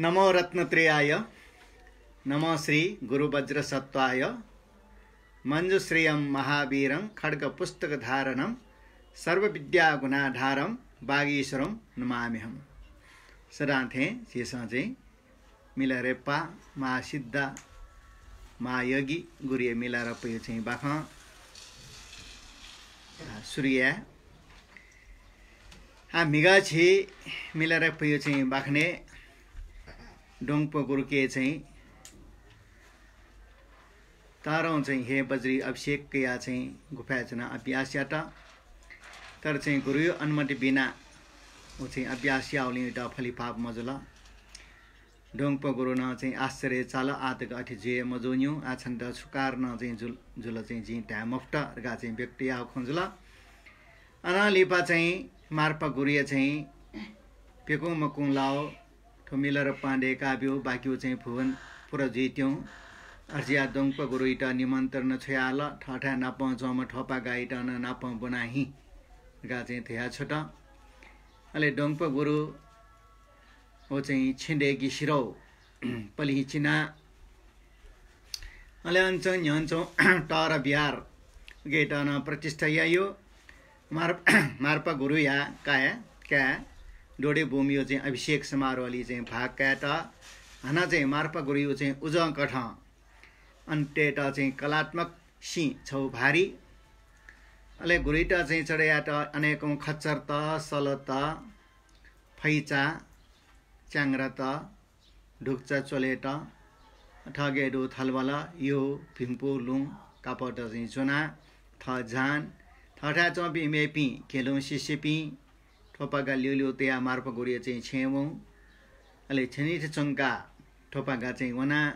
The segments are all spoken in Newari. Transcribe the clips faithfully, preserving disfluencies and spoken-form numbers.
नमो रत्नत्रयाय, नमो श्री गुरुवज्रसत्त्वाय, मञ्जुश्रियं महावीरं खड्गपुस्तकधारणं सर्वविद्यागुणाधारं वागीश्वरं नमाम्यहम्। सदां थें झीसं चाहिँ मिलारेपा महासिद्ध महायोगी गुरुया मिलारेपाया चाहिँ बाखं सुरु याये। आ, म्हिगः झी मिलारेपाया चाहिँ बाखनय् डोंगप्वः गुरुके चाहिँ तःधं चाहिँ हे वज्री अभिषेक कयाः चाहिँ गुफाय् च्वनाः अभ्यास यात। तर चाहिँ गुरुया अनुमति बिना व चाहिँ अभ्यास याःगुलिं इमित फलिफाप मजुल। डोंगप्वः गुरुं नं चाहिँ आश्चर्य चाल, आः तक अथे जुइ मजूनिउ, आः छन्त छु कारणं चाहिँ जुल, जुल चाहिँ जिं धाये मफुत धकाः चाहिँ व्यक्त याःगु खँ जुल। अनं लिपा चाहिँ मार्पा गुरुया चाहिँ प्यकुं मकुं लाव थ्व मिलारेपां दय्काब्यु, बाकिउ चाहिँ भुवन पुरा जुइत्यं। अथे जुयाः डोंगप्वः गुरुइत निमन्त्रणा छ्वयाहल, थःथाय् नापं च्वंम्ह थ्वपागाइत नं नापं ब्वना हि धकाः चाहिँ धया छ्वत। अले डोंगप्वः गुरु व चाहिँ छेँ दय्की सिरौ पलिं चिना। अले अन चाहिँ न्ह्यःने च्वं तःधं बिहार उकेत नं प्रतिष्ठा याइयो। मार-, मार्पा गुरुया काय्, काय् डोडेबुमयो चाहिँ अभिषेक समारोहलि चाहिँ भाग कायेत। हानं चाहिँ मार्पा गुरुयो चाहिँ उजंकथं अन तयेत चाहिँ कलात्मक सिं छौ भारी। अले गुरुइत चाहिँ चढे यायेत अनेकं खच्चरत, सलत, फैचा, च्याङ्ग्रात, ढुक्चा च्वलेत, थःके दु थलबल, यु, भिंपु, लुँ, कापःत चाहिँ ज्वना, थः जान, थःथाय् च्वंपिं मेपिं घेलुं शिष्यपिं थ्वपागा ल्यूल्यू तयाः मार्पा गुरुया चाहिँ छेँय् वं। अले छेँनिथं च्वंकाः थ्वपागा चाहिँ वनाः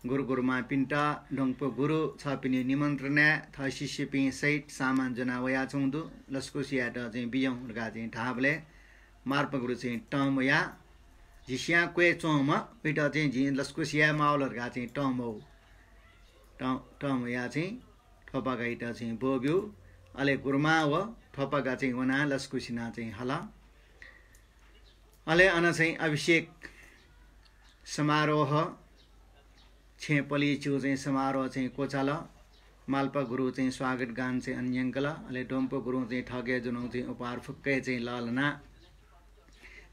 गुरुगुरुमांपिन्त, डोंगप्वः गुरु छःपिनि निमन्त्रणाय् थः शिष्यपिं सहित सामान ज्वनाः वयाच्वंगु दु। लसकुस यायेत चाहिँ बिज्याहुँ धकाः चाहिँ धाःबलय् मार्पा गुरु चाहिँ तं मयाः, झी सियां क्वय् च्वंम्ह उइत चाहिँ जिं लसकुस याये माःगु ला धकाः चाहिँ तं मवः। तं, तं मयाः चाहिँ थ्वपागाइत चाहिँ ब्वःब्यु। अले गुरुमां व थ्वपागा चाहिँ वनाः लसकुस यानाः चाहिँ हल। अले अन चाहिँ अभिषेक समारोह, छेँ पलिं च्वंगु चाहिँ समारोह चाहिँ क्वचाल। मार्पा गुरुं चाहिँ स्वागत गान चाहिँ अन न्यंकल। अले डोंगप्वः गुरुं चाहिँ थःके ज्वनागु चाहिँ उपहार फुक्कं चाहिँ लःल्हानाः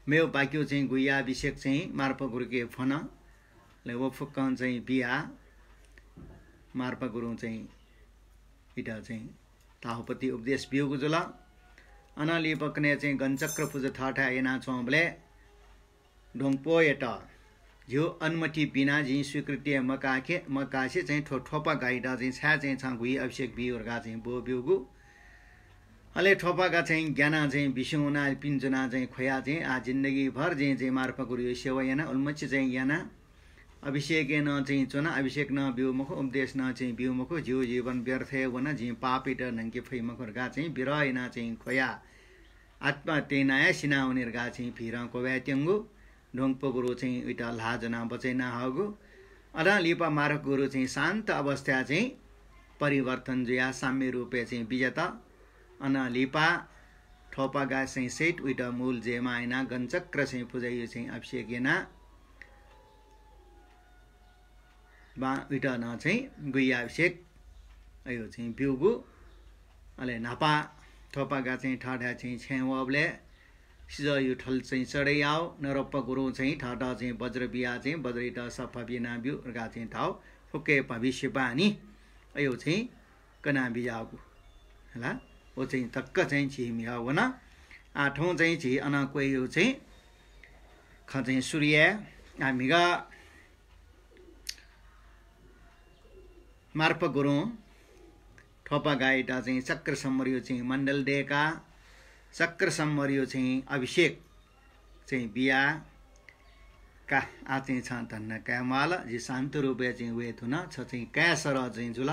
मेव बाकिउ चाहिँ गुह्याभिषेक चाहिँ मार्पा गुरुके फ्वन। अले व फुक्कं चाहिँ बियाः मार्पा गुरुं चाहिँ इत चाहिँ ताहुपति उपदेश ब्यूगु जुल। अनं लिपा कन्हय् चाहिँ गणचक्र पुजा थःथाय् यानाच्वंबलय् डोंगप्वःयात झीउ अनुमति बिना जिं स्वीकृति मकाके, मकासे चाहिँ थ्व थ्वपागाइत चाहिँ छाय् चाहिँ छं गुह्याभिषेक बिउ धकाः चाहिँ ब्वःब्यूगु। अले थ्वपागा चाहिँ ग्यानाः चाहिँ बिस्युं वनाः पिने च्वनाः चाहिँ ख्वयाः चाहिँ आः जिन्दगीभर जिं चाहिँ मार्पा गुरुया सेवा याना, उलिमछि चाहिँ याना। अभिषेकय् नं चाहिँ च्वना, अभिषेक नं ब्यू मखु, उपदेश नं चाहिँ ब्यू मखु, जिउ जीवन व्यर्थ हे वन, जिं पापयात न्हंके फइ मखु धकाः चाहिँ विरह यानाः चाहिँ ख्वयाः आत्महत्या यानाः सिनावने धकाः चाहिँ भीरं क्वब्वाय् त्यंगु। डोंगप्वः गुरु चाहिँ उइत ल्हाः ज्वनाः बचय् यानाहःगु। अनं लिपा मार्पा गुरु चाहिँ शान्त अवस्थाय् चाहिँ परिवर्तन जुयाः साम्य रूपय् चाहिँ बिज्यात। अनं लिपा थ्वपागा चाहिँ सहित उइत मूल जेमा यानाः गणचक्र चाहिँ पुजायु चाहिँ अभिषेक यानाः बां उइत नं चाहिँ गुह्याभिषेक अयु चाहिँ ब्यूगु। अले न्हापा थ्वपागा चाहिँ थःथाय् चाहिँ छेँय् वःबलय् सिजःयु थल चाहिँ चढे याउ, नरोपा गुरुं चाहिँ थःत चाहिँ वज्र बियाः चाहिँ वज्रयात सफा बिना ब्यु धकाः चाहिँ धाउ। फुक्कं भविष्यवाणी अयु चाहिँ कना बिज्याःगु हला। व चाहिँ तक्क चाहिँ झी म्हिगः वन। आः थौं चाहिँ झी अनं क्वय्यु चाहिँ खँ चाहिँ सुरु याये। आः म्हिगः मार्पा गुरुं थ्वपागाइत चाहिँ चक्रसम्मरयु चाहिँ मण्डल दय्काः चक्रसम्मरयु चाहिँ अभिषेक चाहिँ बियाः का, आः चाहिँ छं धन्दा काये म्वाल, जि शान्त रूपय् चाहिँ वये धुन, छ चाहिँ काय् सरह चाहिँ जुल,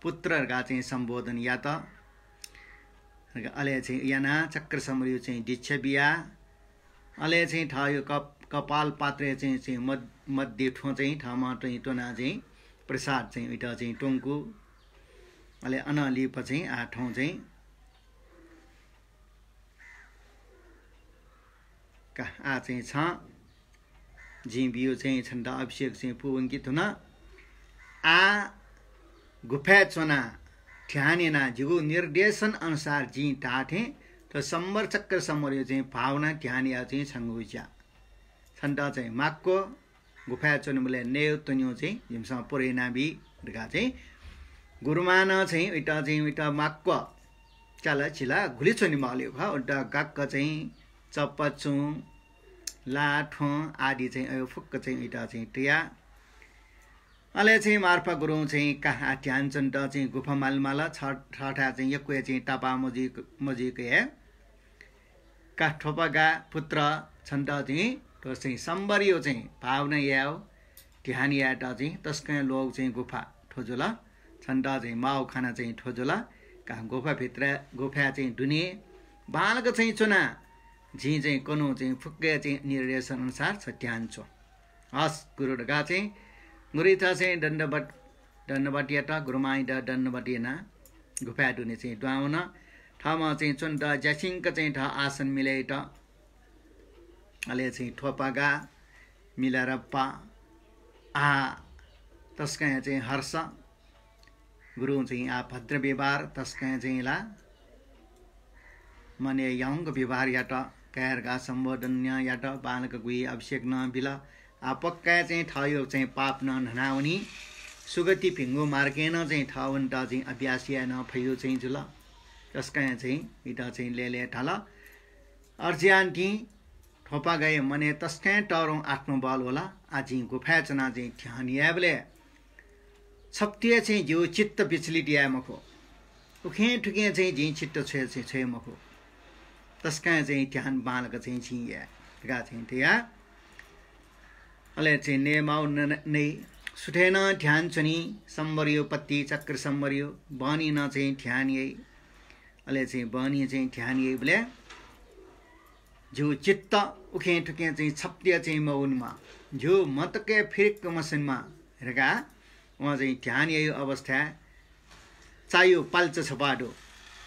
पुत्र धकाः चाहिँ सम्बोधन यात। अले चाहिँ यानाः चक्रसम्मरयु चाहिँ दीक्षा बियाः अले चाहिँ थःयु कप-, कपाल पात्रय् चाहिँ, चाहिँ मध-, मध्ये थ्वँ चाहिँ थःम्हं चाहिँ त्वनाः चाहिँ प्रसाद चाहिँ उइत चाहिँ त्वंकु। अले अनं लिपा चाहिँ आः थौं चाहिँ का, आः चाहिँ छं जिं बियो चाहिँ छन्त अभिषेक चाहिँ पूवंके धुन। आ गुफाय् च्वनाः ध्यान यानाः जिगु निर्देशन अनुसार जिं धाःथें थ्व संवर चक्र संवरयो चाहिँ भावना ध्यान याः चाहिँ छंगु ज्या। छन्त चाहिँ माक्व गुफाय् च्वनेबलय् नयेगु तनियो चाहिँ जिमिसं पुरय् यानाबी धकाः चाहिँ गुरुमां नं चाहिँ उइत चाहिँ उइत माक्व च्याला झिला गुलि च्वनेमाःगु खः। उइत गाक्क चाहिँ चप्पा चुं, ला, थ्वँ आदि चाहिँ अयो फुक्क चाहिँ उइत चाहिँ तया। अले चाहिँ मार्पा गुरुं चाहिँ का आ ध्यान च्वनेत चाहिँ गुफा माल माल छ, थःथाय् चाहिँ यक्व हे चाहिँ तापाः मजुइक, मजुइक हे का थ्वपागा पुत्र छन्त चाहिँ थ्व चाहिँ संवरयो चाहिँ भावना यायेगु ध्यान यायेत चाहिँ तसकं लोभ चाहिँ गुफा थ्व जुल। छन्त चाहिँ माउ खाना चाहिँ थ्व जुल। का गुफा भित्र गुफाय् चाहिँ दुने बांलाक चाहिँ च्वना जिं चाहिँ कन्हु चाहिँ फुक्क चाहिँ निर्देशन अनुसार छ ध्यान च्वँ। हस् गुरु धकाः चाहिँ गुरुइत चाहिँ दण्डवत, दण्डवत यात, गुरुमांइत दण्डवत यानाः गुफाय् दुने चाहिँ दुहां वन। थःम्हं चाहिँ च्वनेत ज्यासिंक चाहिँ थः आसन मिले यात। अले चाहिँ थ्वपागा, मिलारेपा, आ तसकं चाहिँ हर्ष। गुरुं चाहिँ आ भद्र व्यवहार तसकं चाहिँ ला मनय् याउँक व्यवहार यात, काय् धकाः सम्बोधन नं यात, बांलाक गुइ अभिषेक नं बिल। आ पक्का चाहिँ थःयो चाहिँ पाप नं न्हनावनी, सुगति भिंगु मार्गय् नं चाहिँ थः वनेत चाहिँ अभ्यास याये नं फयो चाहिँ जुल। तसकं चाहिँ इत चाहिँ लय्‌लय् धाल। अर्ज्यान्तिं थ्वपागाया मनय् तसकं तःधंगु आत्मबल वल। आ जिं गुफाय् च्वनाः चाहिँ ध्यान यायेबलय् छप्तिया चाहिँ जिगु चित्त विचलित याये मखु। उखें थुखें चाहिँ जिं चित्त छ्वये, छ्वये मखु। तसकं चाहिँ ध्यान बांलाक चाहिँ जिं याये धकाः चाहिँ तया। अले चाहिँ नयेमाउ न-, न-, नइ। सुथय् नं ध्यान च्वनी, संवरयो पत्ति, चक्र संवरयो, बहनी नं चाहिँ ध्यान याइ। अले चाहिँ बहनी चाहिँ ध्यान याइबलय् जिगु चित्त उखें थुखें चाहिँ छप्तिया चाहिँ मवनेमा, जिगु मतके फिरिक्क मसनेमा धकाः वं चाहिँ ध्यान याइगु अवस्थाय् चायु पाल्चा छपा दु।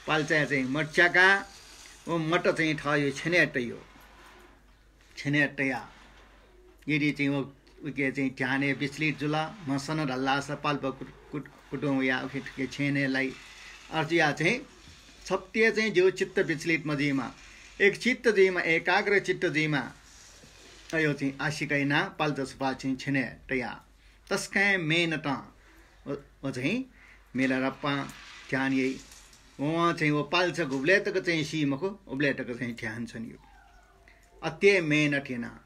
पाल्चाय् चाहिँ मत च्याकाः व मत चाहिँ थःयो छ्यनय् तयो। छ्यनय् तया। यदि चाहिँ व, उके चाहिँ ध्यानय् विचलित जुल, म्हसं धाल्लासा पाल्पा कुत-, कुत-, कुतुं वया उखे थुके छ्यनय् लाइ। अथे जुया चाहिँ छप्तिया चाहिँ जिगु चित्त विचलित मजुइमा, एक चित्त जुइमा, एकाग्र चित्त जुइमा। अयो चाहिँ आशिका यानाः पाल्चा छपा चाहिँ छ्यनय् तया। तसकं मेहनतं व, व चाहिँ मिलारेपां ध्यान याइ। वं चाहिँ व पाल्चा गुबलय् तक चाहिँ सी मखु, उबलय् तक चाहिँ ध्यान च्वनीगु। अथे मेहनत यानाः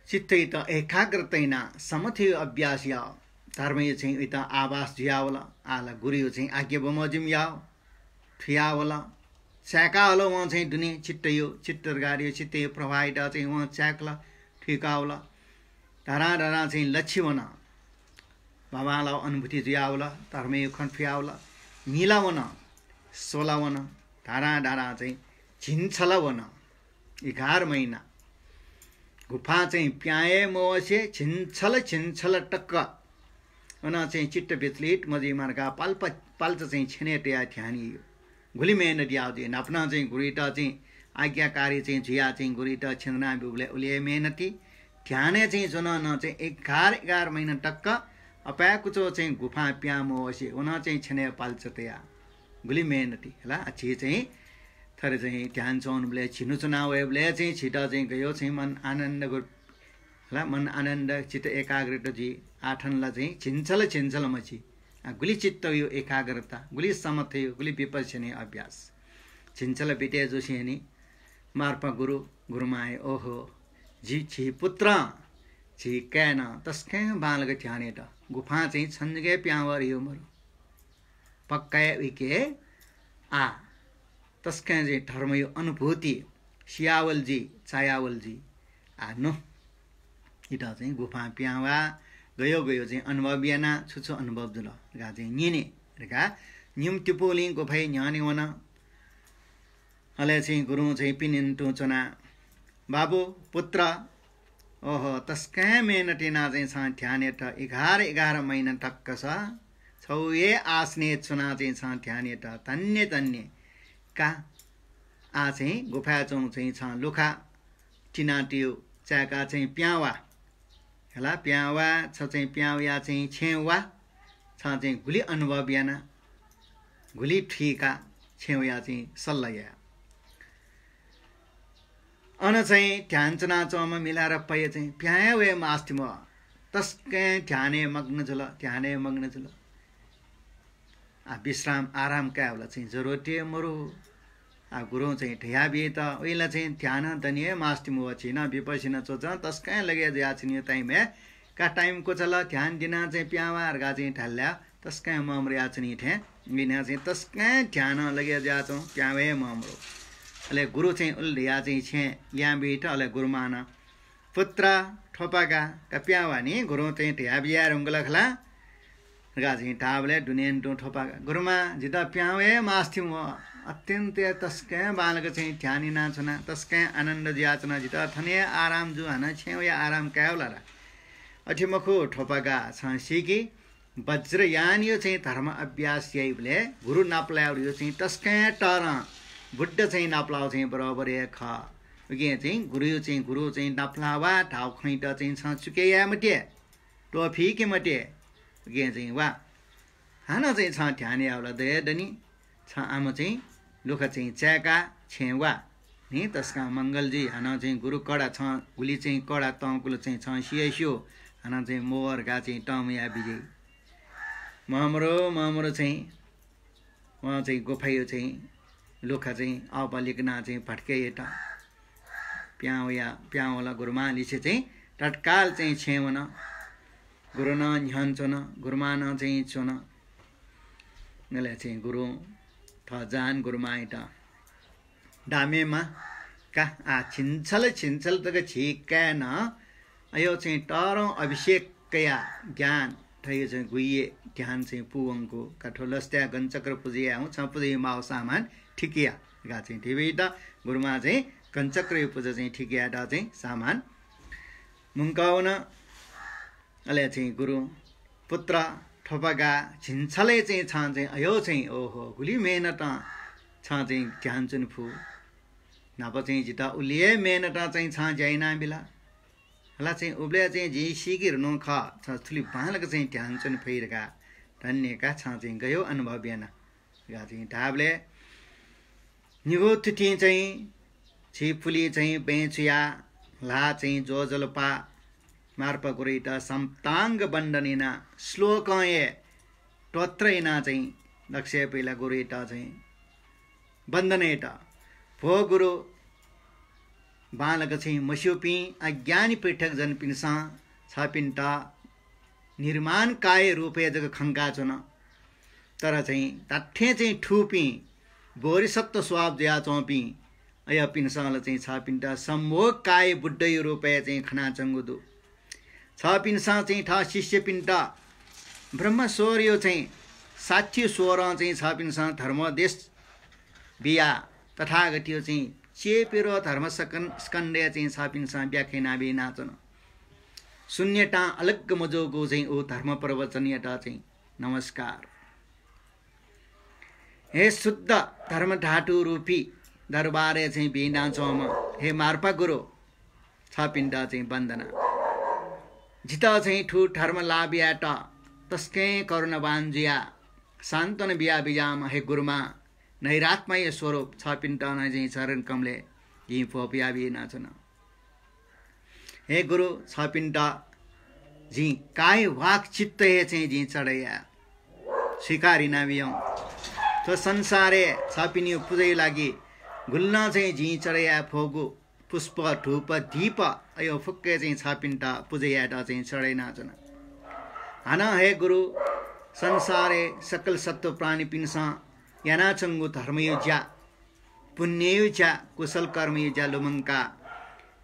चित्तइत एकाग्रता यानाः समथयो अभ्यास याः। धर्मयो चाहिँ उइत आभास जुयावल। आः ला गुरुयो चाहिँ आज्ञा बमोजिम याः। थुयावल। चाय्‌कावल वं चाहिँ दुने चित्तयो, चित्त धकाः धयो, चित्तयो प्रवाहइत चाहिँ वं चाय्‌कल, थुइकावल। धारां धारां चाहिँ लछि वन। बांबांलाःगु अनुभूति जुयावल, धर्मयो खँ थुयावल। मिला वन, स्वला वन, धारां धारां चाहिँ झिंछला वन। एघार महिना गुफां चाहिँ पिहां हे मवसे झिंछला झिंछला तक अन चाहिँ चित्त विचलित मजुइमा धकाः पाल्पा, पाल्चा चाहिँ छ्यनय् तयाः ध्यान याइयो। गुलि मेहनत याः जुइ। न्हापा नं चाहिँ गुरुइत चाहिँ आज्ञाकारी चाहिँ जुयाः चाहिँ गुरुइत छ्यना ब्यूबलय् उलि हे मेहनती। ध्यानय् चाहिँ च्वन नं चाहिँ एघार, एघार महिना तक अपाय्‌कुच्वः चाहिँ गुफां पिहां मवसे व नं चाहिँ छ्यनय् पाल्चा तया। गुलि मेहनती हला। आ झी चाहिँ थथे चाहिँ ध्यान च्वंबलय् झिन्हु च्वना वयेबलय् चाहिँ झीत चाहिँ गयो चाहिँ मन आनन्द गु-, हला, मन आनन्द, चित्त एकाग्रता जुइ। आः थन ला चाहिँ झिंछला झिंछला मछि। आ गुलि चित्तयो एकाग्रता, गुलि समथयो, गुलि विपश्यनायो अभ्यास। झिंछला बिते जुसेंनि मार्पा गुरु, गुरुमांया ओहो, झी, झी पुत्रं, झी काय्‌नं तसकं बांलाक ध्यान यात। गुफां चाहिँ छन जक पिहां वः धयो मरु। पक्का हे उइके आ तसकं चाहिँ धर्मयो अनुभूति सियावल जुइ, चायावल जुइ। आ नु, इत चाहिँ गुफां पिहां वा, गयो गयो चाहिँ अनुभव याना, छु छु अनुभव जुल धकाः चाहिँ न्यने धकाः निम्ह तिपुलिं गुफाय् न्ह्यःने वन। अले चाहिँ गुरुं चाहिँ पिनें तुं च्वना, बाबु, पुत्र, ओहो, तसकं मेहनत यानाः चाहिँ छं ध्यान यात, एघार, एघार महिना तक्क छ, छौ हे आसनय् च्वनाः चाहिँ छं ध्यान यात, धन्य, धन्य। का, आः चाहिँ गुफाय् च्वंगु चाहिँ छं लुखा तिनातयो चाय्‌का चाहिँ पिहां वा। हला, पिहां वा, छ चाहिँ पिहां वया चाहिँ छेँय् वा। छं चाहिँ गुलि अनुभव याना, गुलि थुइका छेँय् वया चाहिँ सल्लाह या। अन चाहिँ ध्यान च्वनाच्वंम्ह मिलारेपाया चाहिँ पिहां हे वये मास्ति मवः। तसकं ध्यानय् मग्न जुल, ध्यानय् मग्न जुल। आ, विश्राम, आराम कायेबला चाहिँ जरुरत हे मरु। आ, गुरुं चाहिँ धयाबीत, उइला चाहिँ ध्यान दने हे मास्ति मवः, झी नं विपश्यना च्वंच्वं तसकं लगे जुयाच्वनीगु time हे का time क्वचाल, ध्यान दिनाः चाहिँ पिहां वा धकाः चाहिँ धाल ला तसकं ममरयाच्वनी थें। उइला चाहिँ तसकं ध्यानं लगे जुयाच्वं, पिहां वये ममरु। अले गुरु चाहिँ उलि धयाः चाहिँ छेँय् ल्याहां बीत, अले गुरुमां नं पुत्र, थ्वपागा, का पिहां वा नि, गुरुं चाहिँ धयाबिया धुंकल खला। धकाः चाहिँ धाःबलय् दुनें तुं थ्वपागा, गुरुमां, जितः पिहां वये मास्ति मवः। अत्यन्त तसकं बांलाक चाहिँ ध्यान यानाच्वना, तसकं आनन्द जुयाच्वना, जितः थन हे आराम जू, हानं छेँय् वया आराम कायेबला ला? अथे मखु थ्वपागा, छं सीकि, वज्रयानयो चाहिँ धर्म अभ्यास याइबलय् गुरु नापलायेगु चाहिँ तसकं तःधं बुद्ध चाहिँ नापलाःगु चाहिँ बराबर हे खः। उकिं चाहिँ गुरुयो चाहिँ, गुरु चाहिँ नापलाः वा धाःगु खँयात चाहिँ छं चुकय् याये मते, त्वःफिके मते। उकिं चाहिँ वा। हानं चाहिँ छं ध्यान यायेबला दये दनि। छं आम चाहिँ लुखा चाहिँ चाय्‌का छेँय् वा नि, तसकं मंगल जुइ। हानं चाहिँ गुरु कडा, छं गुलि चाहिँ कडा तंकुल चाहिँ छं सिया स्यू। हानं चाहिँ मवः धकाः चाहिँ तंम्ह याये बिज्याइ। ममरु, ममरु चाहिँ वं चाहिँ गुफायो चाहिँ लुखा चाहिँ अःपा लिकनाः चाहिँ भट्के यात। पिहां वया, पिहां वल। गुरुमां लिसे चाहिँ तत्काल चाहिँ छेँय् वन। गुरु नं न्ह्यःने च्वन, गुरुमां नं चाहिँ च्वन। अले चाहिँ गुरुं थः जहान गुरुमांयात, दामे मां, का, आ, छिन्छल छिन्छल तक झी काय्‌नं अयो चाहिँ तःधं अभिषेक कयाः ज्ञान थयो चाहिँ गुह्य ध्यान चाहिँ पूवंकु का, थ्व लसताय् गणचक्र पुजा याये हुँ, छं पुजा याये माःगु सामान ठीक या धकाः चाहिँ धयाबित गुरुमां चाहिँ गणचक्रयो पुजा चाहिँ ठीक यायेत चाहिँ सामान मुंका वन। अले चाहिँ गुरुं, पुत्र, थ्वपागा, झिंछलय् चाहिँ छं चाहिँ अयो चाहिँ, ओहो, गुलि मेहनतं छं चाहिँ ध्यान च्वने फु। न्हापा चाहिँ जितः उलि हे मेहनतं चाहिँ छं ज्या यानाबिल। हला चाहिँ उबलय् चाहिँ जिं सीके धुन खः, छं थुलि बांलाक चाहिँ ध्यान च्वने फइ धकाः। धन्य का, छं चाहिँ गयो अनुभव याना धकाः चाहिँ धाःबलय् निगू तुतिं चाहिँ झी पुलिं चाहिँ बँय् चुयाः ल्हाः चाहिँ ज्वजलपा मार्पा गुरुइत साष्टाङ्ग वन्दन यानाः श्लोकं हे स्तोत्र यानाः चाहिँ दक्वसिबय् पहिला गुरुइत चाहिँ वन्दन यात। भो गुरु, बांलाक चाहिँ मस्यूपिं अज्ञानी पृथक जनपिन्सं छपिन्त निर्माण काय रूपय् जक खंकाच्वन। तर चाहिँ धात्थें चाहिँ थूपिं बोधिसत्व स्वभाव जुयाच्वंपिं अय्‌पिन्सं ला चाहिँ छपिन्त सम्भोग काय बुद्धयो रूपय् चाहिँ खनाच्वंगु दु। छपिन्सं चाहिँ थः शिष्यपिन्त ब्रह्मस्वरयो चाहिँ साक्षी स्वरं चाहिँ छपिन्सं धर्मोपदेश बियाः तथागतयो चाहिँ चेपिरो धर्म सकन-, स्कन्धय् चाहिँ छपिन्सं व्याख्या यानाबिनाच्वन। शून्यतां अलग मजूगु चाहिँ उ धर्म प्रवचनयात चाहिँ नमस्कार। हे शुद्ध धर्म धातु रूपी दरबारय् चाहिँ बिनाच्वंम्ह हे मार्पा गुरु, छपिन्त चाहिँ वन्दना। जितः चाहिँ थु धर्म लाभ यायेत तसकं करुणावान जुयाः सान्त्वना बियाबिज्याःम्ह हे गुरुमां नैरात्मय स्वरूप छपिन्त नं चाहिँ चरण कमलय् जिं भ्वपुयाबिनाच्वना। हे गुरु, छपिन्त जिं काय वाक् चित्त हे चाहिँ जिं चढाया स्वीकार यानाबियौं। थ्व संसारय् छपिनियो पुजायो लागि गुलि नं चाहिँ जिं चढाया फ्वःगु पुष्प, धूप, दीप अयो फुक्क चाहिँ छपिन्त पुजा यायेत चाहिँ चढायानाच्वना। हानं हे गुरु, संसारय् सकल सत्त्व प्राणीपिन्सं यानाच्वंगु धर्मयो ज्या, पुण्ययो ज्या, कुशल कर्मयो ज्या लुमंकाः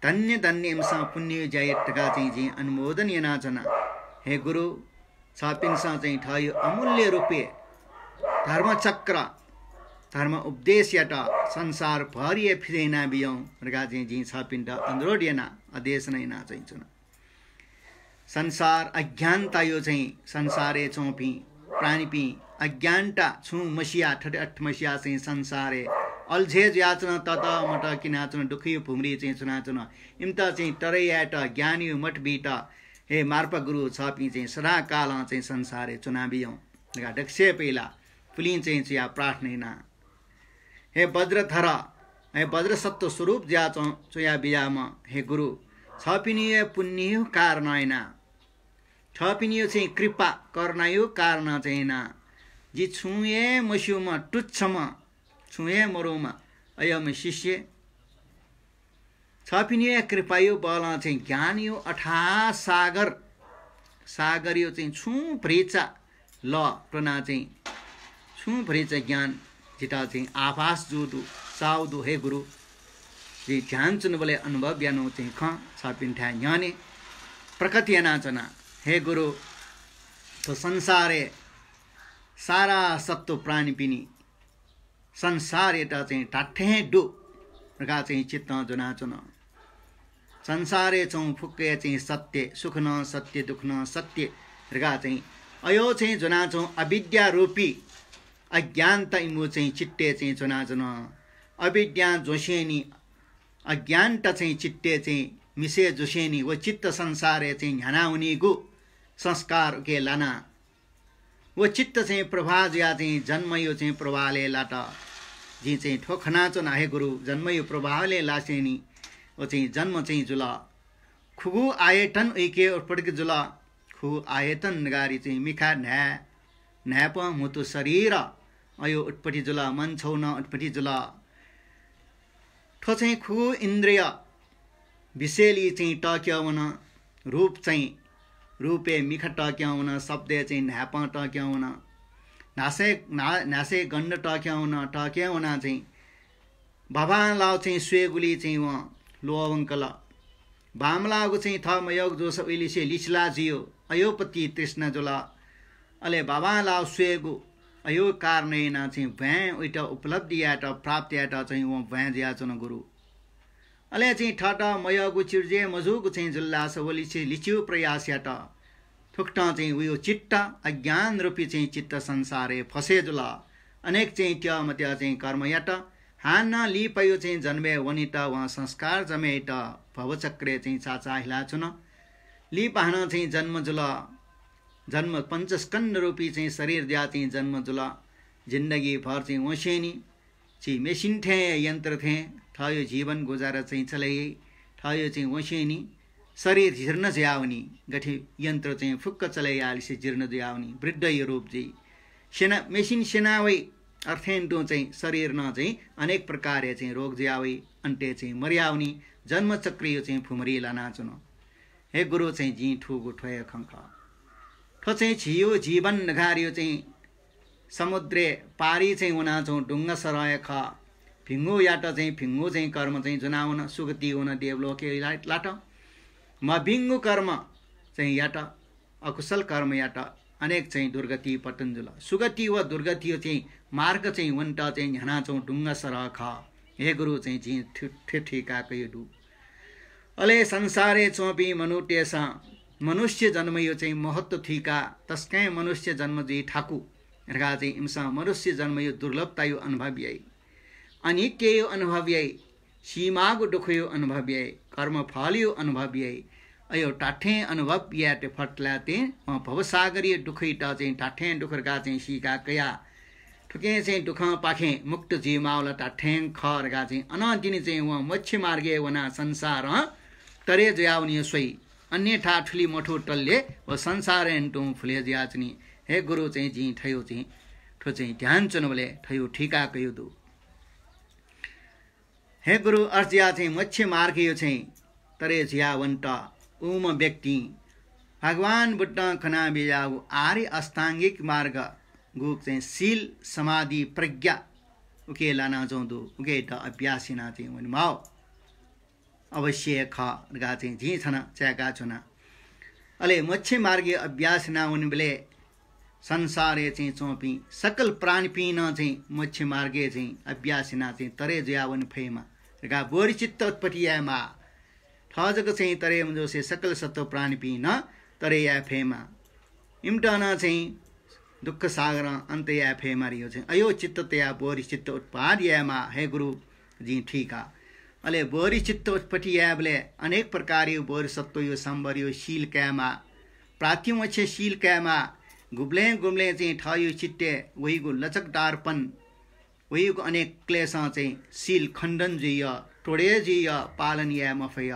धन्य धन्य इमिसं पुण्ययो ज्या यात धकाः चाहिँ जिं अनुमोदन यानाच्वना। हे गुरु, छपिन्सं चाहिँ थःयो अमूल्य रूपय् धर्मचक्र, धर्म उपदेशयात संसारभरिइ फिज्वयानाबियौं धकाः चाहिँ जिं छपिन्त अनुरोध याना, आदेशना याना चाहिँ च्वना। संसार अज्ञानतायो चाहिँ संसारय् च्वंपिं प्राणीपिं अज्ञानता छुं मसिया, थथे अथे मसिया चाहिँ संसारय् अल्झे जुयाच्वन, ततमत किनाच्वन, दुःखयु भुमरी चाहिँ च्वनाच्वन। इमित चाहिँ तरे यायेत, ज्ञानयु मठ बीत, हे मार्पा गुरु, छपिं चाहिँ सदाकालं चाहिँ संसारय् च्वनाबियौँ धकाः दक्वसिबय् पहिला पुलिं चाहिँ च्वयाः प्रार्थना याना। हे वज्रधर, हे वज्रसत्त्व स्वरूप जुया च्वं-, च्वया बियाम्ह हे गुरु, छपिनियो पुण्ययु कारणं याना, छपिनियो चाहिँ कृपा करुणायु कारणं चाहिँ याना, जि छुं हे मस्यूम्ह, तुच्छम्ह, छुं हे मरुम्ह अयम्ह शिष्य, छपिनियो कृपायु बलं चाहिँ ज्ञानयु अथाह सागर, सागरयु चाहिँ छुं भरिचा लः त्वना चाहिँ छुं भरिचा ज्ञान जितः चाहिँ आभास जू दु, चाउ दु हे गुरु। जिं ध्यान च्वनाबलय् अनुभव यानागु चाहिँ खँ छपिन्थाय् न्ह्यःने प्रकट यानाच्वना। हे गुरु, थ्व संसारय् सारा सत्त्व प्राणीपिनि संसारयात चाहिँ धात्थें दु धकाः चाहिँ चित्तं ज्वनाच्वन। संसारय् च्वं फुक्कया चाहिँ सत्य, सुख नं सत्य, दुःख नं सत्य धकाः चाहिँ अयो चाहिँ ज्वनाच्वं अविद्या रूपी अज्ञानता इमिगु चाहिँ चित्तय् चाहिँ ज्वनाच्वन। अविद्यां ज्वसेंनि अज्ञानता चाहिँ चित्तय् चाहिँ मिसे ज्वसेंनि व चित्त संसारय् चाहिँ न्ह्यानावनीगु संस्कार उके लाना। व चित्त चाहिँ प्रवाह जुया चाहिँ जन्मयु चाहिँ प्रवाहले लात। जिं चाहिँ थ्व खनाच्वना हे गुरु, जन्मयु प्रवाहले लासेंनि व चाहिँ जन्म चाहिँ जुल। खुगू आयतन उइके उत्पत्ति जुल। खुगू आयतन नगारी चाहिँ मिखा न्हाय्, न्हाय्पं म्हुतु शरीर अयो उत्पत्ति जुल, मन छौ नं उत्पत्ति जुल। थ्व चाहिँ खुगू इन्द्रिय विषयली चाहिँ तक्यं वन, रूप चाहिँ, रूपय् मिखा तक्यं वन, शब्दय् चाहिँ न्हाय्पं तक्यं वन, न्हासय्, न्हा-, न्हासय् गन्ध तक्यं वन, तक्यं वनाः चाहिँ बाबांलाव चाहिँ स्वयेगुली चाहिँ वं ल्वःवंकल। बांमलाःगु चाहिँ थः मयःगु जूसा उइलिसे लिचिला जुयो, अयोपति तृष्णा जुल। अले बाबांलाः स्वयेगु अयो कारणं यानाः चाहिँ भ्वाँय् उइत उपलब्धि यायेत, प्राप्त यायेत चाहिँ वं भ्वाँय् जुयाच्वन गुरु। अले चाहिँ थःत मयःगु चिर्जय् मजूगु चाहिँ जुल्लास व लिचि-, लिच्यु प्रयास यात। थुकथं चाहिँ उयो चित्त अज्ञान रूपी चाहिँ चित्त संसारय् फसे जुल। अनेक चाहिँ त्यः मत्यः चाहिँ कर्म यात। हानं लिपायु चाहिँ जन्मय् वनेत वं संस्कार जमय् यात। भवचक्रय् चाहिँ चाचा हिलाच्वन। लिपा हानं चाहिँ जन्म जुल। जन्म पञ्चस्कन्ध रूपी चाहिँ शरीर दया चाहिँ जन्म जुल। जिन्दगी भर चाहिँ वसेंनि झी मेसिन थें, यन्त्र थें थःयो जीवन गुजारा चाहिँ चले याइ। थःयो चाहिँ वसेंनि शरीर जीर्ण जुयावनी। गथे यन्त्र चाहिँ फुक्क चले यालिसे जीर्ण जुयावनी, वृद्धयो रूप जुइ। सेना, मेसिन सेना वइ, अर्थें तुं चाहिँ शरीर नं चाहिँ अनेक प्रकारया चाहिँ रोग जुयावइ, अन्ते चाहिँ मर्यावनी, जन्मचक्रयो चाहिँ फुमरी लानाच्वन। हे गुरु, चाहिँ जिं थूगु थ्व हे खँ खः। थ्व चाहिँ झीयो जीवन नघारयो चाहिँ समुद्रय् पारि चाहिँ वनाच्वं डुङ्गा सरह हे खः। भिंगुयात चाहिँ भिंगु चाहिँ कर्म चाहिँ ज्वनावन, सुगति वन, देवलोकय् ला-, लात। मभिंगु कर्म चाहिँ यात, अकुशल कर्म यात, अनेक चाहिँ दुर्गति पतन जुल। सुगति व दुर्गतियो चाहिँ मार्ग चाहिँ वनेत चाहिँ न्ह्यानाच्वं डुङ्गा सरह खः। हे गुरु, चाहिँ जिं थ्व-, थ्व थुइका कयो दु। अले संसारय् च्वंपिं मनूतय्‌सं मनुष्य जन्मयो चाहिँ महत्व थुइकाः तसकं मनुष्य जन्म जुइ थाकु धकाः चाहिँ इमिसं मनुष्य जन्मयो दुर्लभतायो अनुभव याइ, अनित्ययो अनुभव याइ, सीमागु दुःखयो अनुभव याइ, कर्मफलयो अनुभव याइ। अयो धात्थें अनुभव यायेत फत ला चाहिँ वं भवसागरयो दुःखयात चाहिँ धात्थें दुःख धकाः चाहिँ सीका कयाः थुकिं चाहिँ दुःखंपाखें मुक्त जुइमाःगु ला धात्थें खः धकाः चाहिँ अनंतिनि चाहिँ वं मोक्ष मार्गय् वनाः संसारं तरे जुयावनी स्वइ। अन्यथा थुलि मथू तल्ले व संसारं तुं फुले जुयाच्वनी। हे गुरु, चाहिँ जिं थयो चाहिँ थ्व चाहिँ ध्यान च्वनाबलय् थयो थुइका कयो दु। हे गुरु, अर्जुया चाहिँ मोक्ष मार्गयो चाहिँ तरे जुया वनेत उम्ह व्यक्तिं भगवान बुद्धं कनाबिज्याःगु आर्य अष्टाङ्गिक मार्ग गुक चाहिँ शील, समाधि, प्रज्ञा उके लाना जौं दु, उकेत अभ्यास याना चाहिँ वनेमाः। अवश्य खः धकाः चाहिँ जिं थन चाय्‌का च्वना। अले मोक्ष मार्गयो अभ्यास याना वनेबलय् संसारय् चाहिँ च्वंपिं सकल प्राणीपिं नं चाहिँ मोक्ष मार्गय् चाहिँ अभ्यास यानाः चाहिँ तरे जुयावने फयेमा धकाः बोधिचित्त उत्पत्ति यायेमाः। थः जक चाहिँ तरे मजूसे सकल सत्त्व प्राणीपिं नं तरे याये फयेमा। इमित नं चाहिँ दुःख सागरं अन्त याये फयेमारियो चाहिँ अयो चित्त तया बोधि चित्त उत्पाद यायेमा हे गुरु जिं थुइका। अले बोधि चित्त उत्पत्ति यायेबलय् अनेक प्रकारयो बोधिसत्वयो सम्बरयो शील कायेमा, प्रातिमोक्ष शील कायेमा, गुबलें गुबलें चाहिँ थयो चित्ते वइगु लचकदारपन वइगु अनेक क्लेशं चाहिँ शील खण्डन जुइय, तोडे जुइय, पालन याये मफय।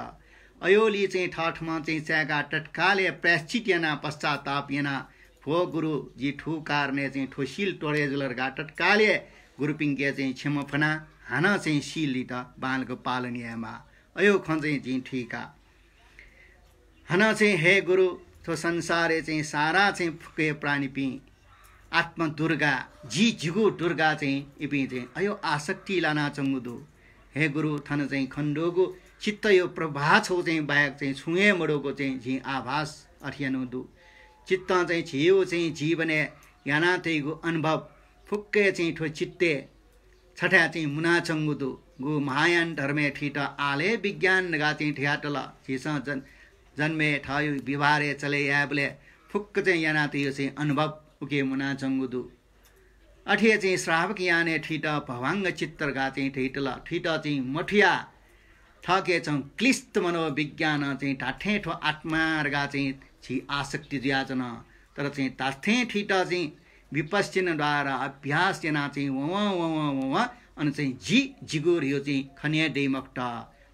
अयोलि चाहिँ थःथम्हं चाहिँ चाय्‌का तत्कालय् प्रायश्चित यानाः पश्चाताप यानाः भो गुरु, जि थु कारणय् चाहिँ थ्व शील तोडे जुल धकाः तत्कालय् गुरुपिंके चाहिँ क्षमा फ्वनाः हानं चाहिँ शीलइत बांलाक पालन यायेमा। अयो खँ चाहिँ जिं थुइका। हानं चाहिँ हे गुरु, थ्व संसारय् चाहिँ सारा चाहिँ फुक्क प्राणीपिं आत्मा दुर्गा, जि जिगु दुर्गा चाहिँ इपिं चाहिँ अयो आसक्ति लानाच्वंगु दु। हे गुरु, थन चाहिँ खनेदुगु चित्तयो प्रवाह छौ चाहिँ बाहेक चाहिँ छुं हे मदुगु चाहिँ जिं आभास अथे यानु दु। चित्तं चाहिँ झियो चाहिँ जीवनय् यानातइगु अनुभव फुक्क चाहिँ थ्व चित्तय् छथाय् चाहिँ मुनाच्वंगु दु। गु महायान धर्मय् थुइत आलय विज्ञान धकाः चाहिँ धयातल। झीसं जन-, जन्मय् थःयो व्यवहारय् चले यायेबलय् फुक्क चाहिँ यानातइयो चाहिँ अनुभव उके मुनाच्वंगु दु। अथे चाहिँ श्रावक यानय् थुइत भवाङ्ग चित्त धकाः चाहिँ धइतल। थुइत चाहिँ मथुया थःके चाहिँ क्लिष्ट मनोविज्ञानं चाहिँ धात्थें थ्व आत्मा धकाः चाहिँ झी आसक्ति जुयाच्वन। तर चाहिँ धात्थें थुइत चाहिँ विपश्यना द्वारा अभ्यास यानाः चाहिँ ववं, ववं, ववं अन चाहिँ जि जिगु धयो चाहिँ खने दइ मखुत।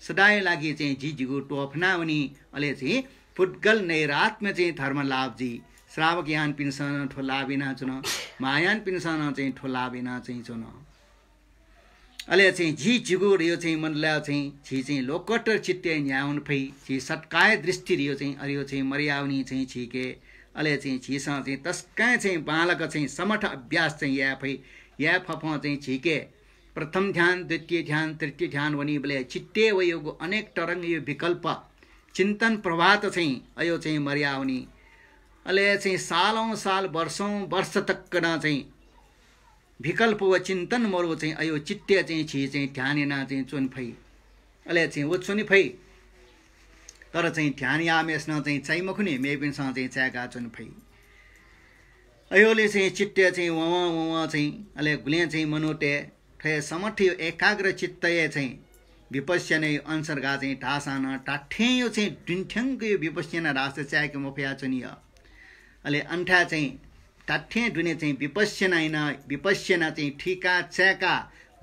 सदांया लागि चाहिँ जि जिगु त्वःफनावनी। अले चाहिँ पुद्गल नैरात्म्य चाहिँ धर्म लाभ जुइ। श्रावक यानपिन्सं नं थ्व लाभ यानाच्वन, महायानपिन्सं नं चाहिँ थ्व लाभ याना चाहिँ च्वन। अले चाहिँ जि जिगु धयो चाहिँ मनलाः चाहिँ झी चाहिँ लोकोत्तर चित्तय् न्ह्यावन फइ, झी सत्काय दृष्टि धयो चाहिँ अरियो चाहिँ मर्यावनी चाहिँ झीके। अले चाहिँ झीसं चाहिँ तसकं चाहिँ बांलाक चाहिँ समथ अभ्यास चाहिँ याये फइ, याये फफं चाहिँ झीके प्रथम ध्यान, द्वितीय ध्यान, तृतीय ध्यान वनीबलय् चित्तय् वयोगु अनेक तरंगयो विकल्प, चिन्तन प्रवाहत चाहिँ अयो चाहिँ मर्यावनी। अले चाहिँ सालौं साल, वर्षौं वर्ष तक नं चाहिँ विकल्प व चिन्तन मरु चाहिँ अयो चित्तय् चाहिँ झी चाहिँ ध्यान याना चाहिँ च्वने फइ। अले चाहिँ व च्वने फइ। तर चाहिँ ध्यान याःम्हय्‌सिनं चाहिँ चाइ मखुनि, मेपिन्सं चाहिँ चाय्‌का च्वने फइ। अयोले चाहिँ चित्तय् चाहिँ ववं ववं चाहिँ अले गुलें चाहिँ मनूतय् थ्व समथयो एकाग्र चित्तय् चाहिँ विपश्यनायो अंश धकाः चाहिँ धाःसां नं धात्थेंयो चाहिँ दुने थ्यंकयो विपश्यना धाःसा चाय्‌के मफया च्वनी। अले अन्थाय् चाहिँ धात्थें दुने चाहिँ विपश्यना याना, विपश्यना चाहिँ थुइका चाय्‌का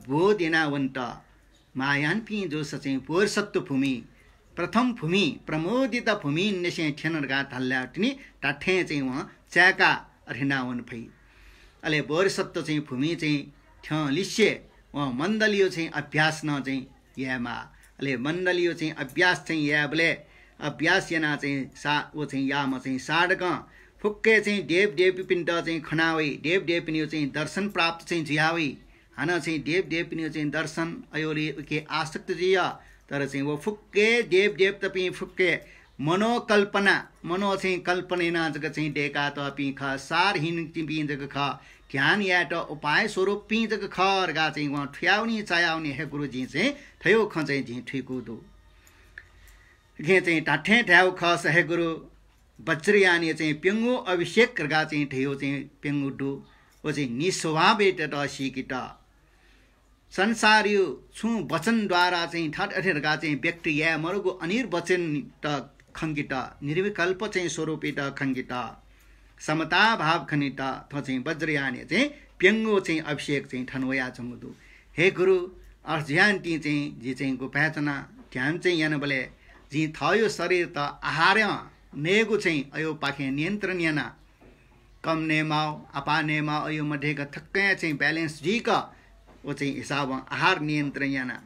बोध याना वनेत महायानपिं जूसा चाहिँ बोधिसत्व भूमि, प्रथम भूमि, प्रमोदित भूमिनिसें थ्यन धकाः धाल्लाः तिनि धात्थें चाहिँ वं चाय्‌का अथे याना वने फइ। अले बोधिसत्व चाहिँ भूमि चाहिँ थ्यंलिसे वं मण्डलीयो चाहिँ अभ्यास नं चाहिँ यायेमाः। अले मण्डलीयो चाहिँ अभ्यास चाहिँ यायेबलय् अभ्यास याना चाहिँ सा-, व चाहिँ याःम्ह चाहिँ साधकं फुक्क चाहिँ देवदेवीपिन्त चाहिँ खना वइ, देवदेवीपिनियो चाहिँ दर्शन प्राप्त चाहिँ जुया वइ। हानं चाहिँ देवदेवपिनियो चाहिँ दर्शन अयोले उके आसक्त जुइ। तर चाहिँ व फुक्क देवदेवतापिं फुक्क मनोकल्पना, मनो चाहिँ कल्पना याना जक चाहिँ दय्‌कातःपिं खः, सारहीनपिं जक खः, ध्यान यायेत उपाय स्वरूपपिं जक खः धकाः चाहिँ वं थुयावनी चायावनी हे गुरु जिं चाहिँ थयो खँ चाहिँ जिं थुइकू दु। उकिं चाहिँ धात्थें धायेगु खःसा हे गुरु, वज्रयानया चाहिँ प्यंगू अभिषेक धकाः चाहिँ धयो चाहिँ प्यंगू दु। व चाहिँ निस्वभावयात सीकेत। संसारयो छुं वचन द्वारा चाहिँ थथे अथे धकाः चाहिँ व्यक्त याये मरुगु अनिर्वचनित खंकेत, निर्विकल्प चाहिँ स्वरूपयात खंकेत, समता भाव खनेत थ्व चाहिँ वज्रयानया चाहिँ प्यंगू चाहिँ अभिषेक चाहिँ थन वयाच्वंगु दु। हे गुरु, अथे जुयान्तिं चाहिँ जि चाहिँ गुफाय् च्वना ध्यान चाहिँ यानाबलय् जिं थःयो शरीरत आहारं नयेगु चाहिँ अयोपाखें नियन्त्रण याना। कम नयेमाः, अपाः नयेमाः, अयो मध्येक थुक्कया चाहिँ balance जुइक व चाहिँ हिसाबं आहार नियन्त्रण याना।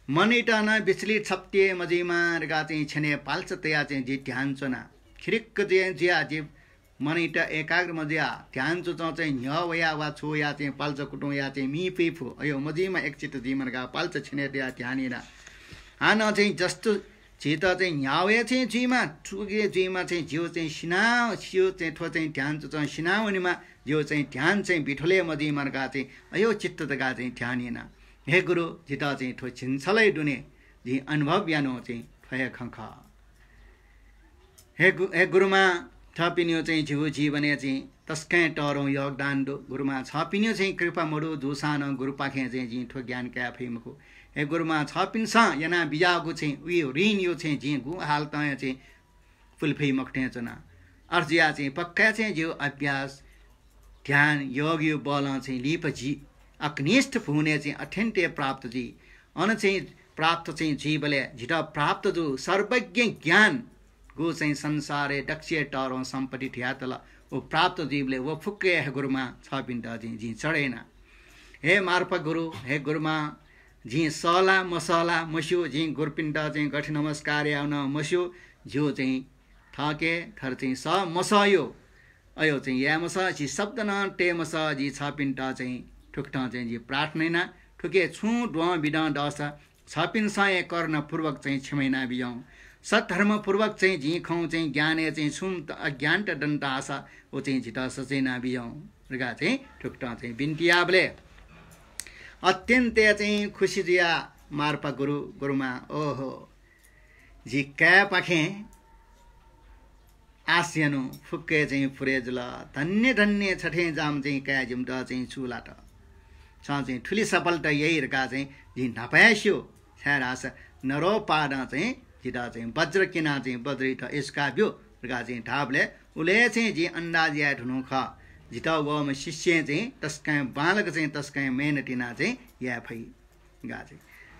मनयात नं विचलित छप्तिये मजुइमा धकाः चाहिँ छ्यनय् पाल्चा तयाः चाहिँ जि ध्यान च्वना। खिरिक्क चाहिँ जुयाः जि मनयात एकाग्र मजुयाः ध्यान च्वंच्वं चाहिँ न्ह्यः वयाः वा छु वयाः चाहिँ पाल्चा कुतुं वयाः चाहिँ मि पुइ फु, अयो मजुइमा, एकचित्त जुइमा धकाः पाल्चा छ्यनय् तयाः ध्यान याना। हानं चाहिँ जस्तो झीत चाहिँ न्ह्यावय् चाहिँ जुइमा, चुके जुइमा चाहिँ ज्यू चाहिँ सिना, स्यू चाहिँ थ्व चाहिँ ध्यान च्वंच्वं सिना वनेमा, ज्यू चाहिँ ध्यान चाहिँ बिथुले मजुइमा धकाः चाहिँ अयो चित्त धकाः चाहिँ ध्यान याना। हे गुरु, जितः चाहिँ थ्व झिंछलय् दुने जिं अनुभव यानु चाहिँ थ्व हे खँ खः। हे गु-, हे गुरुमां, थःपिनियो चाहिँ जिगु जीवनय् चाहिँ तसकं तःधं योगदान दु। गुरुमां छःपिनियो चाहिँ कृपा मदु जूसां नं गुरुपाखें चाहिँ जिं थ्व ज्ञान काये फइ मखु। हे गुरुमां छःपिन्सं याना बिज्याःगु चाहिँ उयो ऋणयो चाहिँ जिं गुगु हालतं चाहिँ पुले फइ मखु थें च्वना। अथे जुयाः चाहिँ पक्का चाहिँ जिगु अभ्यास, ध्यान, योगयो बलं चाहिँ लिपा जि अग्निष्ठ भुवनय् चाहिँ अथेन्ते प्राप्त जुइ। अन चाहिँ प्राप्त चाहिँ जुइबलय् जितः प्राप्त जू सर्वज्ञ ज्ञान गु चाहिँ संसारय् दक्वसिबय् तःधं सम्पत्ति धयातल, व प्राप्त जुइबलय् व फुक्क हे गुरुमां छःपिन्त जिं, जिं चढय् याना। हे मार्पा गुरु, हे गुरुमां, जिं सः ला मसः ला मस्यू, जिं गुरुपिन्त चाहिँ गथे नमस्कार यायेगु नं मस्यू, जिगु चाहिँ थःके थर चाहिँ सः मसःयो, अयो चाहिँ याये मसः, झी शब्द नं तये मसः, जि छःपिन्त चाहिँ थुकथं चाहिँ जि प्रार्थना याना, थुके छुं द्वं बिदँ दःसा छःपिन्सं हे करुणापूर्वक चाहिँ क्षमा याना बिज्याहुँ। सद्धर्मपूर्वक चाहिँ जिं खँ चाहिँ ज्ञानय् चाहिँ छुं त अज्ञानता दन धाःसा व चाहिँ जितः सजाय याना बिज्याहुँ धकाः चाहिँ थुकथं चाहिँ बिन्ति याःबलय् अत्यन्त चाहिँ खुसी जुया मार्पा गुरु, गुरुमां, ओहो, जि काय्‌पाखें आश यानु फुक्क हे चाहिँ पुरे जुल। धन्य धन्य, छथें जाम चाहिँ काय् जिमित चाहिँ चूलात। छं चाहिँ थुलि सफलता याइ धकाः चाहिँ जिं न्हापा हे स्यू। छाय्‌धाःसा नरोपादं चाहिँ जितः चाहिँ वज्र क्यनाः चाहिँ वज्रयात इस्का ब्यु धकाः चाहिँ धाःबलय् उलय् चाहिँ जिं अन्दाज याये धुनु खः। जितः वःम्ह शिष्यं चाहिँ तसकं बांलाक चाहिँ तसकं मेहनत यानाः चाहिँ याये फइ। गा चाहिँ।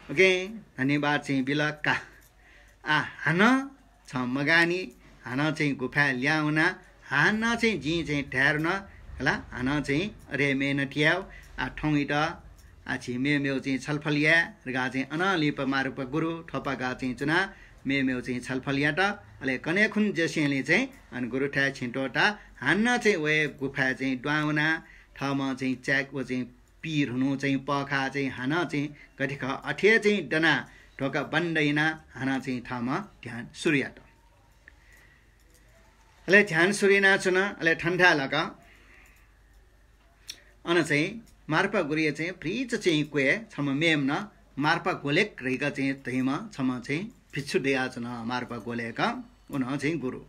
OK, धन्यवाद चाहिँ बिल का। आ, हानं छं मगानि, हानं चाहिँ गुफाय् लिहां वना, हानं चाहिँ जिं चाहिँ धाये धुन, हला, हानं चाहिँ अथे मेहनत यायेगु, आ, थौंइत, आ, झी मेमेगु चाहिँ छलफल याये धकाः चाहिँ अनं लिपा मार्पा गुरु थ्वपागा चाहिँ च्वनाः मेमेगु चाहिँ छलफल यात। अले कन्हय् खुन्हु जसेंलि चाहिँ अन गुरुथाय् छेँ त्वःताः हानं चाहिँ वये गुफाय् चाहिँ दुहां वनाः थःम्हं चाहिँ च्याक व चाहिँ पीधुनु चाहिँ पःखाः चाहिँ हानं चाहिँ गथे खः अथे चाहिँ दनाः ध्वका बन्द यानाः हानं चाहिँ थःम्हं ध्यान सुरु यात। अले ध्यान सुरु यानाच्वन, अले थन्थाय् लाक अन चाहिँ मार्पा गुरुया चाहिँ भतिचा चाहिँ क्वय् छम्ह मेम्ह मार्पा गोलेक धइगु चाहिँ धइम्ह छम्ह चाहिँ भिक्षु दयाच्वन। मार्पा गोलेक, व नं चाहिँ गुरु।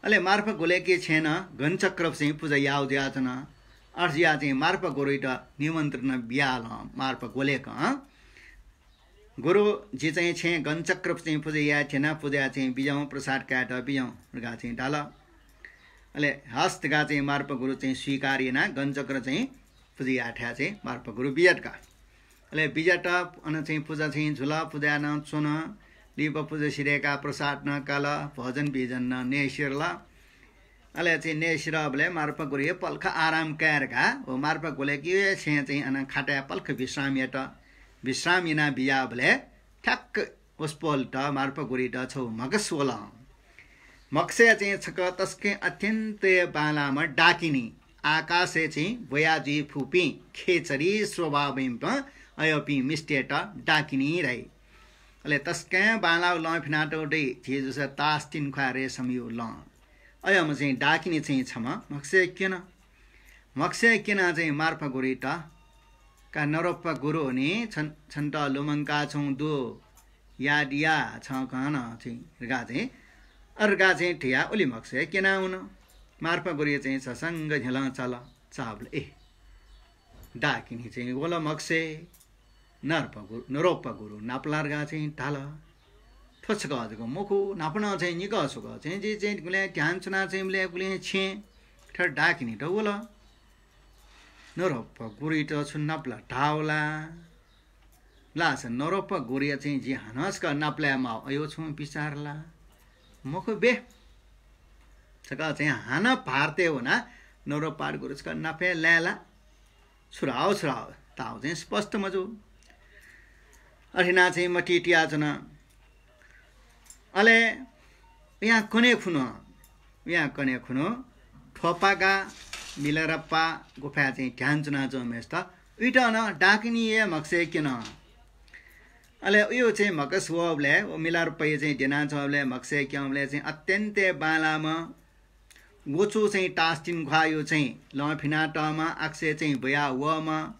अले मार्पा गोलेकया छेँय् नं घनचक्र चाहिँ पुजा याःगु जुयाच्वन। अथे जुयाः चाहिँ मार्पा गुरुयात निमन्त्रण बियाः लं मार्पा गोलेकं, गुरु, जि चाहिँ छेँय् घनचक्र चाहिँ पुजा याये थ्यना, पुजाय् चाहिँ बिज्याहुँ, प्रसाद कायेत बिज्याहुँ धकाः चाहिँ धाल। अले हस् धकाः चाहिँ मार्पा गुरु चाहिँ स्वीकार यानाः घनचक्र चाहिँ पुजा याःथाय् चाहिँ मार्पा गुरु बिज्यात का। अले बिज्यात, अन चाहिँ पुजा चाहिँ जुल, पुजाय् नं च्वन, लिपा पुजा सिधय्काः प्रसाद नं काल, भोजन बिजन नं नये सिधल। अले चाहिँ नये सिधःबलय् मार्पा गुरुया पलख आराम काये धकाः व मार्पा गोलेकया छेँय् चाहिँ अन खाटय् पलख विश्राम यात। विश्राम याना बिज्याःबलय् ठ्याक्क वसपोलत मार्पा गुरुयात छगू म्हगस वल। म्हगसय् चाहिँ छकः तसकं अत्यन्त बांलाःम्ह डाकिनी, आकाशय् चाहिँ ब्वया जुइ फुपिं खेचरी स्वभावम्ह अय्‌पिं मिस्तय्‌त डाकिनी धाइ। अले तसकं बांलाःगु लं फिनातःगु दइ, झी जूसा तास तिंख्वाः रेशमयु लं। अय्‌म्ह चाहिँ डाकिनी चाहिँ छम्ह म्हगसय् क्यन। म्हगसय् क्यनाः चाहिँ मार्पा गुरुयात, का नरोपा गुरु नि, छन, छन्त लुमंका छौं दु, याद या छं कन चाहिँ धकाः चाहिँ, अथे धकाः चाहिँ धयाः उलि म्हगसय् क्यना वन। मार्पा गुरुया चाहिँ झसंग न्ह्यलं चाल, चाःबलय् ए, डाकिनी चाहिँ वल म्हगसय्। नरोपा गुरु, नरोपा गुरु नापलाः धकाः चाहिँ धाल। थ्व छकः जक मखु, न्हापा नं चाहिँ निकः छकः चाहिँ जि चाहिँ गुलें ध्यान च्वना चाहिँ गुलें गुलें छेँ थ्व डाकिनीत वल। नरोपा गुरुयात छु नापलाः धाःवला। लासा नरोपा गुरुया चाहिँ जि हानं छकः नापलाये माः, अयो छुं बिचाः ला? मखु बे। छकः चाहिँ हानं भारतय् वनाः नरोपा गुरु छकः नापलाये ला? छु धाःगु, छु धाःगु, धाःगु चाहिँ स्पष्ट मजू। अथे यानाः चाहिँ मतिइ तियाच्वन। अले उयां कन्हय् खुन्हु, उयां कन्हय् खुन्हु थ्वपागा मिलारेपा गुफाय् चाहिँ ध्यान च्वनाच्वंम्हेसित उइत नं डाकिनी हे म्हगसय् क्यन। अले उयो चाहिँ म्हगस वःबलय्, व मिलारेपाया चाहिँ द्यनाच्वंबलय् म्हगसय् क्यंबलय् चाहिँ अत्यन्त बांलाःम्ह वचु चाहिँ तास तिंख्वाःयु चाहिँ लं फिनातःम्ह, आकाशय् चाहिँ ब्वया वःम्ह,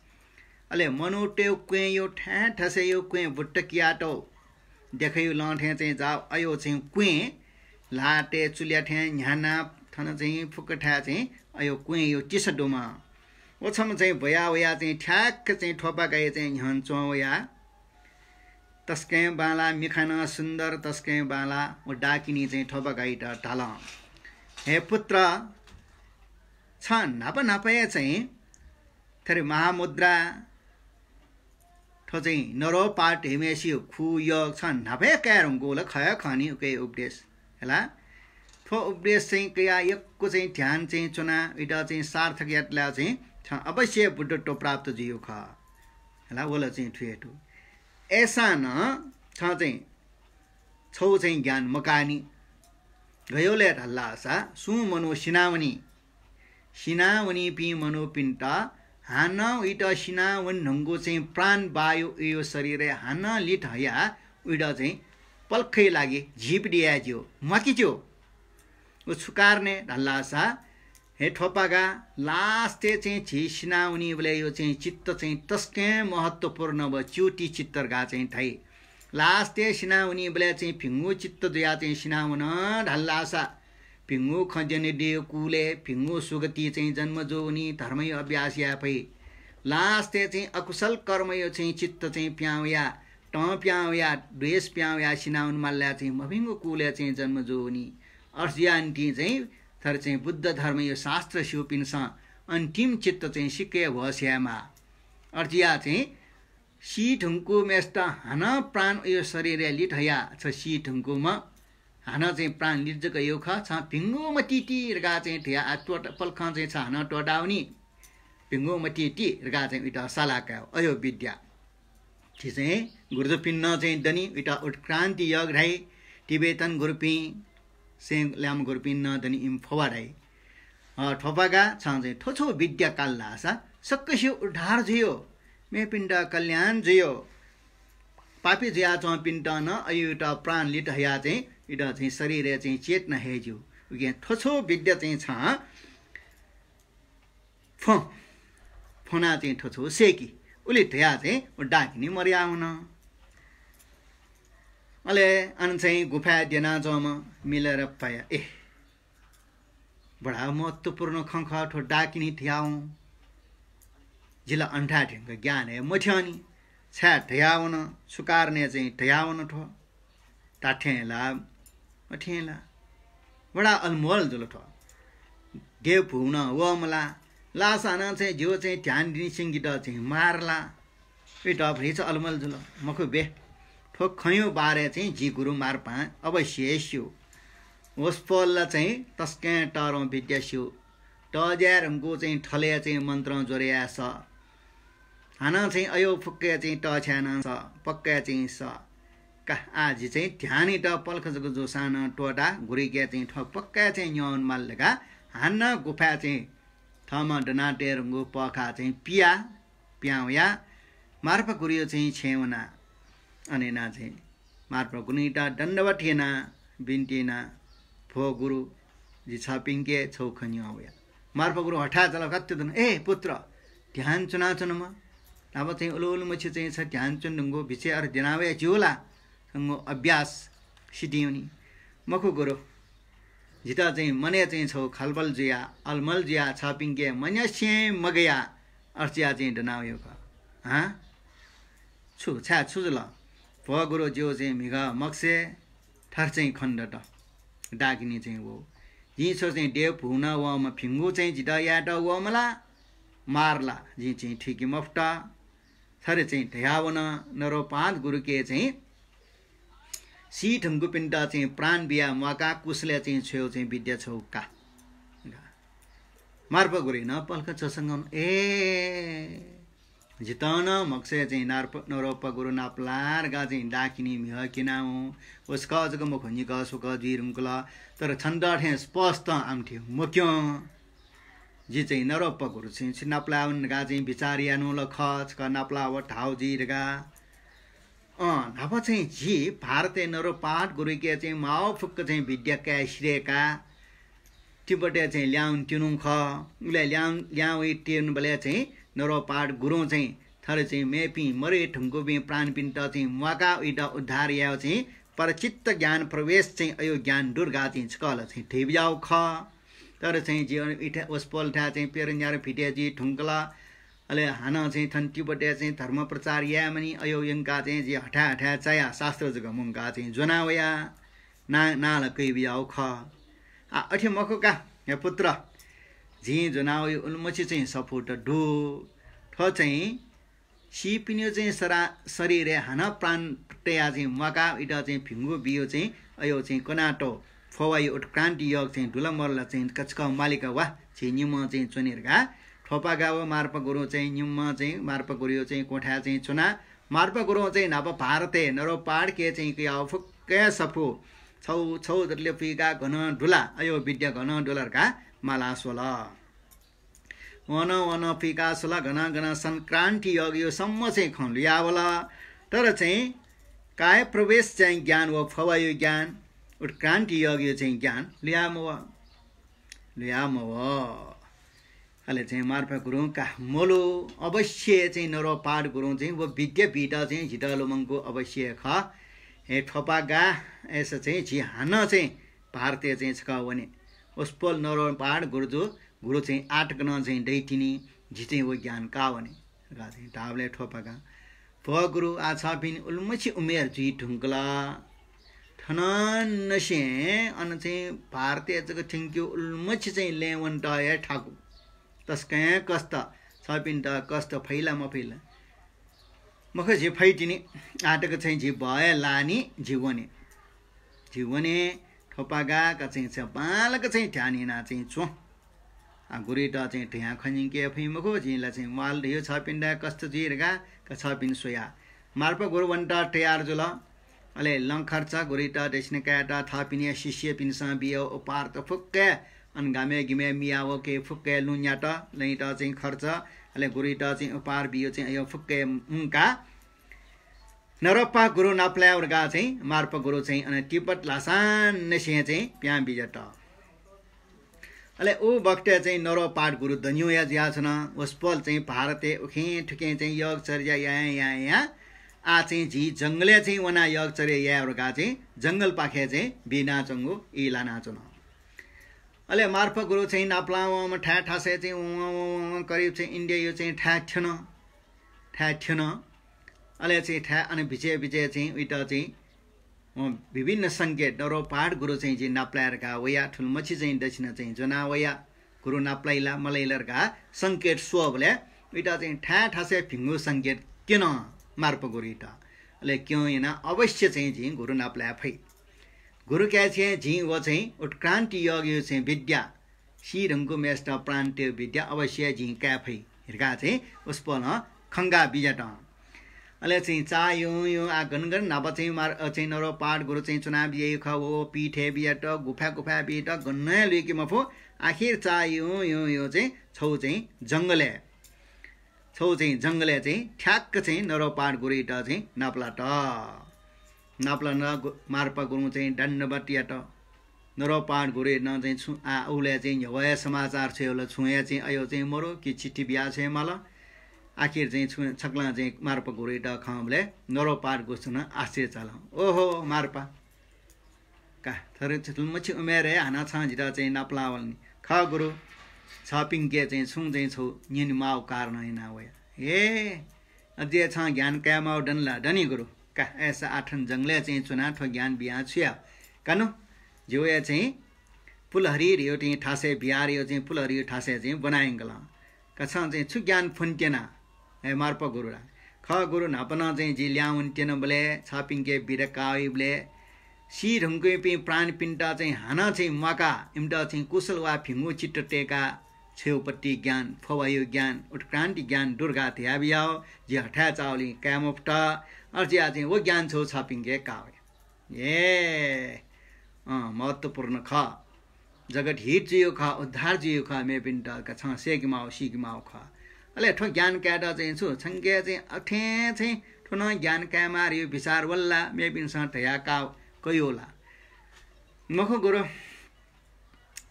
अले मनूतय् क्वँय्‌यु थाय् थासय्‌यु क्वँय् बुट्ट कियातःगु देखायु लं थें चाहिँ जाःगु अयो चाहिँ क्वँय् ल्हातय् चुल्या थें न्ह्यानाः थन चाहिँ फुक्कथाय् चाहिँ अयो क्वँय्‌यो तिसा दुम्ह। व छम्ह चाहिँ ब्वया वया चाहिँ ठ्याक्क चाहिँ थ्वपागाया चाहिँ न्ह्यःने च्वं वया। तसकं बांलाः, मिखा नं सुन्दर, तसकं बांलाः। व डाकिनी चाहिँ थ्वपागाइत धाल, हे पुत्र, छ न्हापा न्हापा हे चाहिँ थ्व महामुद्रा, थ्व चाहिँ नरोपाठ धइम्हसियो खु योग छ न्हापा हे काये धुंकूगु ला खः खः नि उकिया उपदेश। हला, थ्व उपदेश चाहिँ कयाः यक्व चाहिँ ध्यान चाहिँ च्वनाः उइत चाहिँ सार्थक यात ला चाहिँ छ अवश्य बुद्धत्व प्राप्त जुइगु खः। हला, व ला चाहिँ थुइ हे दु। अय्‌सां नं छ चाहिँ छगू चाहिँ ज्ञान मकाःनि। गयो ले धाल धाःसा सुं मनू सिनावनी। सिनावनीपिं मनूपिन्त हानं उइत सिनावने धुंकूगु चाहिँ प्राण वायु उयो शरीरय् हानं लित हयाः उइत चाहिँ पलखया लागि जीवित याये ज्यू, म्वाके ज्यू। व छु कारणय् धाल धाःसा, हे थ्वपागा, last-य् चाहिँ झी सिनावनीबलय् यो चाहिँ चित्त चाहिँ तसकं महत्त्वपूर्ण व च्युति चित्त धकाः चाहिँ धाइ। Last-य् सिनावनीबलय् चाहिँ भिंगु चित्त जुयाः चाहिँ सिनावन धाल धाःसा, भिंगु खँ ज्यने दीगु कुलय् भिंगु सुगति चाहिँ जन्म जूवनी, धर्मयो अभ्यास याये फइ। Last-य् चाहिँ अकुशल कर्मयो चाहिँ चित्त चाहिँ पिहां वया, तं पिहां वया, द्वेष पिहां वया सिनावन माल धाःसा चाहिँ मभिंगु कुलय् चाहिँ जन्म जूवनी। अथे जुयाः निंतिं चाहिँ थथे चाहिँ बुद्ध धर्मयो शास्त्र स्यूपिन्सं अन्तिम चित्त चाहिँ सिक्क हे होश यायेमाः। अथे जुयाः चाहिँ सी धुंकूम्हय्‌सित हानं प्राण उयो शरीरय् लित हयाः छ सी धुंकूम्ह हानं चाहिँ प्राण लित जक यु खः, छ भिंगु मतिइ ति धकाः चाहिँ धयाः आ त्वःता, पलखं चाहिँ छ हानं त्वःतावनी, भिंगु मतिइ ति धकाः चाहिँ उइत सल्लाह कायेगु अयो विद्या। थि चाहिँ गुरुजुपिन्नं चाहिँ दनि, उइत उत्क्रान्ति योग धाइ, तिबेटन गुरुपिं, सें ल्याम्ह गुरुपिन्नं दनि, इमि फवा धाइ। अ, थ्वपागा, छं चाहिँ थ्व छगू विद्या काल धाःसा सकसियो उद्धार जुयो, मेपिन्त कल्याण जुयो। पापी जुयाच्वंपिन्त नं अयुत प्राण लित हयाः चाहिँ इत चाहिँ शरीरय् चाहिँ चेतना हये ज्यू। उकिं थ्व छगू विद्या चाहिँ छं फ्वँ, फ्वनाः चाहिँ थ्व छगू सय्‌कि। उलि धयाः चाहिँ व डाकिनी मदया वन। अले अन चाहिँ गुफाय् द्यनाच्वंम्ह मिलारेपाया, ए, बडा महत्त्वपूर्ण खँ खः थ्व डाकिनी धयावं। जिल अन्ठाय् धिंक ज्ञान हे मथ्यंनि। छाय् धयावन, छु कारणय् चाहिँ धयावन थ्व? धात्थें ला, अथें ला? बडा अलमोल जुल थ्व। देव भुवन वःम्ह ला, लासानं चाहिँ ज्यू चाहिँ ध्यान दिनिसिं जितः चाहिँ मार ला? उइत भतिचा अलमल जुल। मखु बे, थ्व खँयो बारे चाहिँ जि गुरु मार्पां अवश्य स्यू। वसपोल ला चाहिँ तसकं तःधं विद्या स्यू। तःज्याये धुंकूगु चाहिँ थलय् चाहिँ मन्त्रं ज्वरय् याये सः। हानं चाहिँ अयो फुक्कय् चाहिँ तःछ्याये नं सः, पक्कय् चाहिँ सः। का, आः जि चाहिँ ध्यानइत पलख जक जूसां नं त्वःता, गुरुके चाहिँ थ्व पक्कय् चाहिँ न्यं वनेमाल धकाः हानं गुफाय् चाहिँ थःम्हं दनातये धुंकूगु पःखाः चाहिँ पिया, पिहां वयाः मार्पा गुरुयो चाहिँ छेँय् वना। अन यानाः चाहिँ मार्पा गुरुइत दण्डवत यानाः बिन्ति यानाः, भो गुरु, जि छःपिंके छगू खँ न्यं वया। मार्पा गुरु हठात् जलकात्य दन, ए पुत्र, ध्यान च्वनाच्वनाम्ह, न्हापा चाहिँ उलुउलुमछि चाहिँ छ ध्यान च्वने धुंकूगु बिचय् अथे द्यना वया ज्यू ला? छंगु अभ्यास सितिं वनी। मखु गुरु, जितः चाहिँ मनय् चाहिँ छगू खलबल जुया, अलमल जुया, छःपिंके मन्यसें मगया, अथे जुया चाहिँ दना वयो खः। हाँ? छु, छाय् छु जुल? भो गुरु, ज्यू चाहिँ म्हिगः मखुसे थथे चाहिँ खने दत। डाकिनी चाहिँ वः। जिं छ्व चाहिँ देव भुवन वःम्ह भिंगु चाहिँ जितः यायेत वःम्ह ला? मार ला? जिं चाहिँ थुइके मफुत। थथे चाहिँ धयावन, नरोपाद गुरुके चाहिँ सी धुंकूपिन्त चाहिँ प्राण बिया म्वाकाः कुशलय् चाहिँ छ्वयेगु चाहिँ विद्या छगू का। मार्पा गुरुं नं पलख झसंक, ए, जितः नं मखुसे चाहिँ नार्प-, नरोपा गुरु नापलाः धकाः चाहिँ डाकिनी म्हिगः क्यनावं। व सकः जक मखु, निकः स्वकः जुइ धुंकल, तर छन्त थें स्पष्ट आमथें मक्यं। जि चाहिँ नरोपा गुरु चाहिँ छि नापलाः वने धकाः चाहिँ बिचाः यानागु ला खः, छकः नापलाः व धाःगु जुइ धकाः। अँ, न्हापा चाहिँ जि भारतय् नरोपाद गुरुके चाहिँ माःगु फुक्क चाहिँ विद्या काये सिधयेकाः तिब्बतय् चाहिँ ल्याहां वने त्यनागु खः। उलि ल्याहां, ल्याहां वये त्यनाबलय् चाहिँ नरोपाद गुरुं चाहिँ थथे चाहिँ मेपिं मरे धुंकूपिं प्राणीपिन्त चाहिँ म्वाकाः उइत उद्धार यायेगु चाहिँ परचित्त ज्ञान प्रवेश चाहिँ अयो ज्ञान दु धकाः चाहिँ छकः ला चाहिँ धयाबिज्याःगु खः। तर चाहिँ जि अन इथाय् वसपोलथाय् चाहिँ प्यरन्यार भिटे जुइ धुंकल। अले हानं चाहिँ थन तिब्बतय् चाहिँ धर्म प्रचार यायेमानि अयो यंकाः चाहिँ जि हथाय् हथाय् चायाः शास्त्र जक मुंकाः चाहिँ ज्वना वया। ना, नां ला कयाबियागु खः। आ, अथे मखु का, हे पुत्र, जिं ज्वना वयागु उलिमछि चाहिँ सफूत दु। थ्व चाहिँ सीपिनिगु चाहिँ सरा-, शरीरय् हानं प्राण तयाः चाहिँ म्वाकाः इमित चाहिँ भिंगु बियो चाहिँ अयो चाहिँ कनातः फ्ववायो उत्क्रान्ति योग चाहिँ दुला मरुला चाहिँ कचकं मालिका वा झी निम्हं चाहिँ च्वने धकाः थ्वपागा व मार्पा गुरुं चाहिँ निम्हं चाहिँ मार्पा गुरुयो चाहिँ क्वथाय् चाहिँ च्वनाः मार्पा गुरुं चाहिँ न्हापा भारतय् नरोपाटके चाहिँ कयाः फुक्क सफू छौ छौ दतले पुइकाः गनं दुला अयो विद्या गनं दुला धकाः माला स्वल। वन वन पुइकाः स्वल, गनं गनं संक्रान्ति योगयो सम्म चाहिँ खँ लुयावल। तर चाहिँ काय प्रवेश चाहिँ ज्ञान व फवायो ज्ञान, उत्क्रान्ति योगयो चाहिँ ज्ञान लुया मव, लुया मव। अले चाहिँ मार्पा गुरुं का मलु, अवश्य चाहिँ नरोपाट गुरुं चाहिँ व विद्या बीत चाहिँ झीत लुमंकु अवश्य खः। हे थ्वपागा, अय्सा चाहिँ झी हानं चाहिँ भारतय् चाहिँ छकः वने। वसपोल नरोपाट गुरुजु गुरु चाहिँ आःतक नं चाहिँ दइतिनि, झी चाहिँ व ज्ञान काः वने धकाः चाहिँ धाःबलय् थ्वपागां, भो गुरु, आः छपिं उलिमछि उमेर जुइ धुंकल। थनंनिसें अन चाहिँ भारतय् जक थ्यंकेगु उलिमछि चाहिँ लँय् वनेत हे थाकु। तसकं हे कष्ट, छपिन्त कष्ट फइ ला मफइ ला? मखु, झी फइतिनि। आःतक चाहिँ झी भय लानि, झी वने। झी वने, थ्वपागा का चाहिँ छ बांलाक चाहिँ ध्यान याना चाहिँ च्वँ। आ, गुरुइत चाहिँ धयां खँ न्यंके फइ मखु, जिं ला चाहिँ म्वाल धयो छपिन्त कष्ट जुइ धकाः का छपिं स्वया। मार्पा गुरु वनेत तयार जुल। अले लँ खर्च गुरुइत दक्षिणा कायेत थःपिनिया शिष्यपिन्सं बियो उपहार त फुक्क अन गामय् गिमय् मिया वके फुक्क लुँ न्यात, लँइत चाहिँ खर्च, अले गुरुइत चाहिँ उपहार बियो चाहिँ अयो फुक्क मुंका। नरोपा गुरु नापलाये वरका चाहिँ मार्पा गुरु चाहिँ अन तिब्बत ल्हासांनिसें चाहिँ पिहां बिज्यात। अले उ बखतय् चाहिँ नरोपाट गुरु दन्युया जुयाच्वन। वसपोल चाहिँ भारतय् उखें थुखें चाहिँ योगचर्या यायां यायां आः चाहिँ झी जंगलय् चाहिँ वनाः योगचर्या याये वरका चाहिँ जंगलपाखे चाहिँ बिनाच्वंगु ई लानाच्वन। अले मार्पा गुरु चाहिँ नापलां वंम्ह थाय् थासय् चाहिँ वं वं वं वं करिब चाहिँ इन्डियायो चाहिँ थाय् थ्यन, थाय् थ्यन। अले चाहिँ थाय् अन बिचय् बिचय् चाहिँ उइत चाहिँ वं विभिन्न संकेत, नरोपाट गुरु चाहिँ जिं नापलाये धकाः वया, थुलिमछि चाहिँ दक्षिणा चाहिँ ज्वना वया, गुरु नापलाइ ला मलाइ ला धकाः संकेत स्वःबलय् उइत चाहिँ थाय् थासय् भिंगु संकेत क्यन मार्पा गुरुइत। अले क्यं यानाः अवश्य चाहिँ जिं गुरु नापलाये फइ। गुरु काय् चाहिँ जिं व चाहिँ उत्क्रान्ति योगयो चाहिँ विद्या, सी धुंकूम्हेसित प्राण तयेगु विद्या अवश्य जिं काये फइ धकाः चाहिँ वसपोलं खंगा बिज्यात। अले चाहिँ चाः युं युं आः गन गन न्हापा चाहिँ मार-, अ, चाहिँ नरोपाट गुरु चाहिँ च्वना बिज्याइ खः, व पीठय् बिज्यात, गुफाय् गुफाय् बिज्यात, गनं लुइके मफु। आखिर चाः युं युं युं चाहिँ छौ चाहिँ जंगलय् छौ चाहिँ जंगलय् चाहिँ ठ्याक्क चाहिँ नरोपाट गुरुइत चाहिँ नापलात। नापलात गु-, मार्पा गुरुं चाहिँ दण्डवत यात। नरोपाट गुरुइत नं चाहिँ छु, आ, उबलय् चाहिँ न्ह्यवया समाचार छ्वयेबलय् छुं हे चाहिँ अयो चाहिँ मरु कि चिठी बिया छ्वये माल। आखिर चाहिँ छु, छकलं चाहिँ मार्पा गुरुइत खंबलय् नरोपाट गुरुं नं आश्चर्य चाल। ओहो मार्पा, का, थ्व थुलिमछि उमेरय् हानं छं जितः चाहिँ नापलावल नि। खः गुरु, छपिंके चाहिँ छुं चाहिँ छौ न्यनेमाःगु कारण याना वया। हे, अझै छं ज्ञान कायेमाःगु दनि ला? दनि गुरु। का, अय्सा आः थन जंगलय् चाहिँ च्वनाः थ्व ज्ञान बियां छु याये? का नु, जिगु हे चाहिँ पुलहरी धयो चाहिँ थासय् बिहारयो चाहिँ पुलहरीयो थासय् चाहिँ ब्वना यंकल। का छं चाहिँ छु ज्ञान फ्वने त्यना? हे मार्पा गुरु ला? खः गुरु, न्हापा नं चाहिँ जि ल्याहां वने त्यनाबलय्, छपिंके बिदा काः वइबलय्, सी धुंकूपिं प्राणीपिन्त चाहिँ हानं चाहिँ म्वाकाः, इमित चाहिँ कुशल वा भिंगु चित्त तय्काः, छ्वयेगु पति ज्ञान, फ्ववायेगु ज्ञान, उत्क्रान्ति ज्ञान दु धकाः धयाबियाव, जि हथाय् चाःवलिं काये मफुत। अथे जुयाः चाहिँ व ज्ञान छौ छपिंके काः वया। ए, अँ, महत्त्वपूर्ण खः। जगत हित जुइगु खः, उद्धार जुइगु खः, मेपिन्त का छं सय्केमाःगु, सीकेमाःगु खः। अले थ्व ज्ञान कायेत चाहिँ छु, छंके चाहिँ अथें चाहिँ थ्व नं ज्ञान कायेमाः धयो बिचार वल ला, मेपिन्सं धयाः काः कयो ला? मखु गुरु,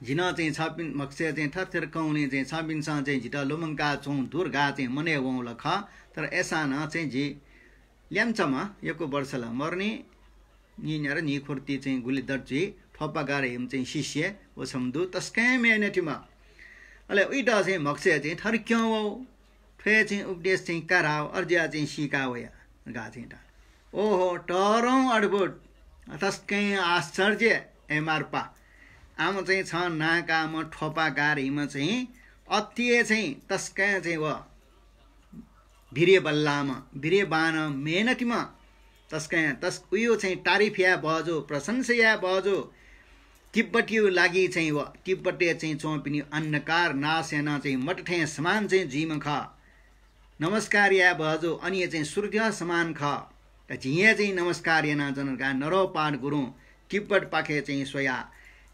जि नं चाहिँ छपिं मखुसे चाहिँ थरथर कौलिं चाहिँ छपिन्सं चाहिँ जितः लुमंका च्वं दु धकाः चाहिँ मनय् वंगु ला खः, तर अय्सां नं चाहिँ जि ल्यामचाम्ह, यक्व वर्ष ला मरुनि, नीन्यार नीखुर्ति चाहिँ गुलि दत जुइ, थ्वपागार हिम चाहिँ शिष्य व छम्ह दु, तसकं मेहनतिम्ह। अले उइत चाहिँ म्हगसय् चाहिँ थरक्यं वः। थ्वय् चाहिँ उपदेश चाहिँ काराव अर्ज्या चाहिँ सीका वया गा चाहिँ ता। ओहो, तरौं अद्भुत, तसकं आश्चर्य, ए मार्पा। आम चाहिँ छ नाकाम थ्वपागार हिम चाहिँ अति चाहिँ तसकं चाहिँ व वीर्य बल्लाम, वीर्यवान, मेहनतिम्ह, तसकं तस उयो चाहिँ तारिफ या बहजु, प्रशंसा या बहजु। तिब्बतीयो लागि चाहिँ व तिब्बतय् चाहिँ च्वंपिनि अन्धकार नाश याना चाहिँ मत थें समान चाहिँ जुइम्ह खः। नमस्कार या बहजु, अनि चाहिँ सूर्य समान खः। त झिंया चाहिँ नमस्कार याना जन का नरोपाद गुरुं तिब्बतपाखे चाहिँ स्वया,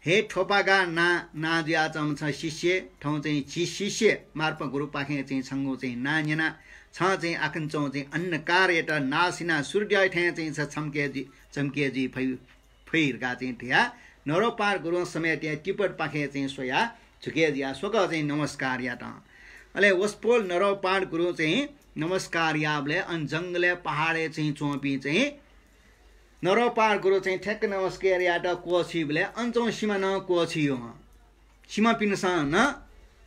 हे थ्वपागा ना, ना जुयाच्वंम्ह छ शिष्य, थौं चाहिँ झी शिष्य मार्पा गुरुपाखें चाहिँ छंगु चाहिँ ना न्यना, छं चाहिँ आखन च्वं चाहिँ अन्धकारयात नाश याना सूर्य थें चाहिँ छ चम्के जुइ, चम्के जुइ फइ, फइ धका चाहिँ धया नरोपाद गुरुं समेत तिब्बतपाखे चाहिँ स्वया झुके जुया स्वक चाहिँ नमस्कार यात। अले वसपोल नरोपाद गुरुं चाहिँ नमस्कार याबलय् अन जंगलय् पहाडय् चाहिँ च्वंपिं चाहिँ नरोपाद गुरु चाहिँ ठ्याक्क नमस्कार यात क्वःछिबलय् अन च्वं सिमा नं क्वःछियो। सिमापिन्सं नं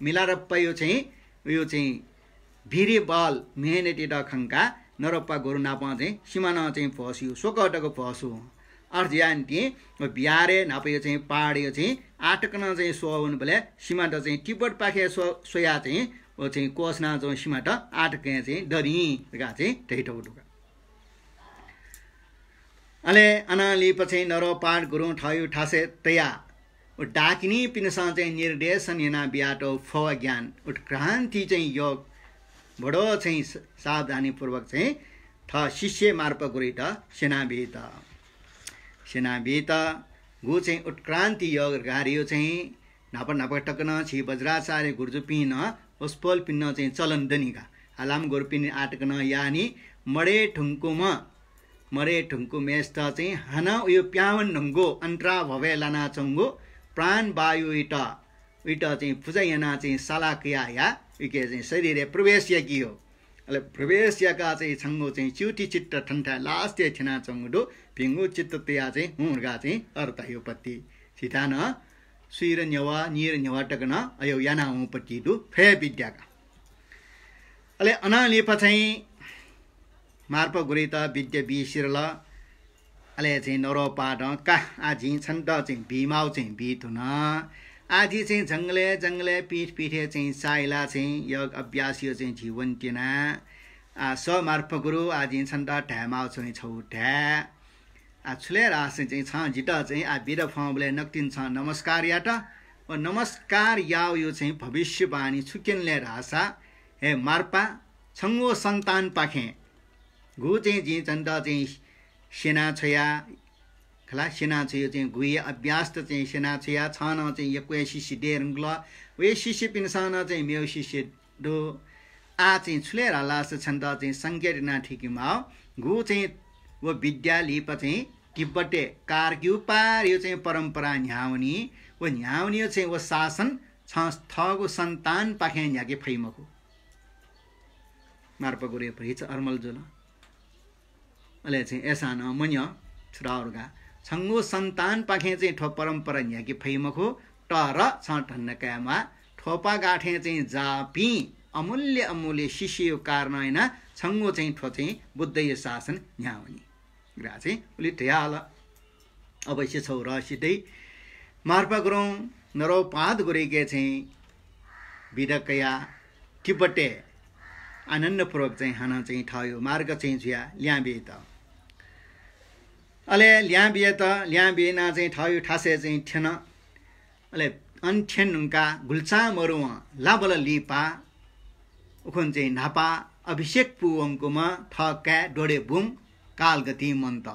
मिलारप्पायो चाहिँ उयो चाहिँ वीर्य बल मेहनतित खंका नरोपा गुरु नाप चाहिँ सिमा नं चाहिँ भ्वसु, स्वकः तक भ्वसु। अर्थ यान्ति बिहारय् न्हापायो चाहिँ पहाडयो चाहिँ आटक नं चाहिँ स्वःवनबलय् सिमात चाहिँ तिब्बतपाखे स्व-, स्वया चाहिँ व चाहिँ क्वःछिना चाहिँ सिमात आटकं चाहिँ दरिं धका चाहिँ धैतौ दुका। अले अनं लिपा चाहिँ नरोपाद गुरुं थःयो थासय् तया व डाकिनीपिन्सं चाहिँ निर्देशन याना बियातौ फवा ज्ञान उत्क्रान्ति चाहिँ योग बडो चाहिँ स-, सावधानीपूर्वक चाहिँ थः शिष्य मार्पा गुरुइत स्यनाबीत। स्यनाबीत गु चाहिँ उत्क्रान्ति योग गारियो चाहिँ न्हापा न्हापा तक नं झी वज्राचार्य गुरुजुपिं नं वसपोलपिं नं चाहिँ चलन दनि का। हालाम गुरुपिं आटक नं यानि मरे धुंकुम्ह मरे धुंकु मेस्त चाहिँ हानं उयो प्यावन धुंकु अन्तरा भवय् लानाच्वंगु प्राण वायुइत उइत चाहिँ पुजा याना चाहिँ साला कया या उके चाहिँ शरीरय् प्रवेश याकियो। अले प्रवेश याका चाहिँ छंगु चाहिँ च्युति चित्त थन्थाय् लास्टय् थ्यनाच्वंगु दु, भिंगु चित्त तया चाहिँ हुँ धका चाहिँ अर्थ अयोपत्ति। झीथाय् नं सुइर न्ह्यवा, नीर न्ह्यवा तक नं अयो याना हुँपत्ति दु, फय् विद्या का। अले अनं लिपा चाहिँ मार्पा गुरुइत विद्या बी सिरल। अले चाहिँ नरोपादं का, आः जिं छन्त चाहिँ बीमाउ चाहिँ बी धुन। आः जि चाहिँ जंगलय् जंगलय् पीठ पीठय् चाहिँ चाइला चाहिँ योग अभ्यासयो चाहिँ झी वन्त्यना। आः स मार्पा गुरु, आः जिं छन्त धायेमाउ चाहिँ छौ धाये। आः छुले रास चाहिँ छं जित चाहिँ आः बिदा फ्वंबलय् नकतिनि छं नमस्कार यात। व नमस्कार याउयो चाहिँ भविष्यवाणी छु क्यनले धाःसा, हे मार्पा, छंगु सन्तानपाखें गु चाहिँ जिं छन्त चाहिँ स्यना छ्वया खला, स्यना छ्वयो चाहिँ गुया अभ्यासत चाहिँ स्यना छ्वया, छं नं चाहिँ यक्वया शिष्य दये धुंकल। व शिष्यपिन्सं नं चाहिँ मेव शिष्य दु। आः चाहिँ छुले धाःसा छन्त चाहिँ संकेत याना थुइकेमाउ। गु चाहिँ व विद्या लिपा चाहिँ तिब्बतय् कारग्यू पारयो चाहिँ परम्परा न्ह्यावनी। व न्ह्यावनीयो चाहिँ व शासन छं थःगु सन्तानपाखें न्ह्याके फइ मखु। मार्पा गुरुयो भरिच अर्मल जुल। अले चाहिँ अय्सां नं मन्यं छु धाःगु का, छंगु सन्तानपाखें चाहिँ थ्व परम्परा न्ह्याके फइ मखु, तर छं धन्दा कायेमाः, थ्वपागाथें चाहिँ जाःपिं अमूल्य अमूल्य शिष्ययो कारणं याना छंगु चाहिँ थ्व चाहिँ बुद्धयो शासन न्ह्यावनी। ग्रा चाहिँ उलि धयाहल। अवश्य छौ रहस्य दइ। मार्पा गुरुं नरोपाद गुरुके चाहिँ बिदा कया तिब्बतय् आनन्दपूर्वक चाहिँ हानं चाहिँ थःयो मार्ग चाहिँ जुया ल्यां बियेत। अले ल्यां बियेत, ल्यां बियेना चाहिँ थःयो थासय् चाहिँ थ्यन। अले अन थ्यन धुंका गुल्चा मरुवं लाबल लिपा उखुन चाहिँ न्हापा अभिषेक पूवंकुम्ह थः काय् डोडे बुं कालगतिं मन्त।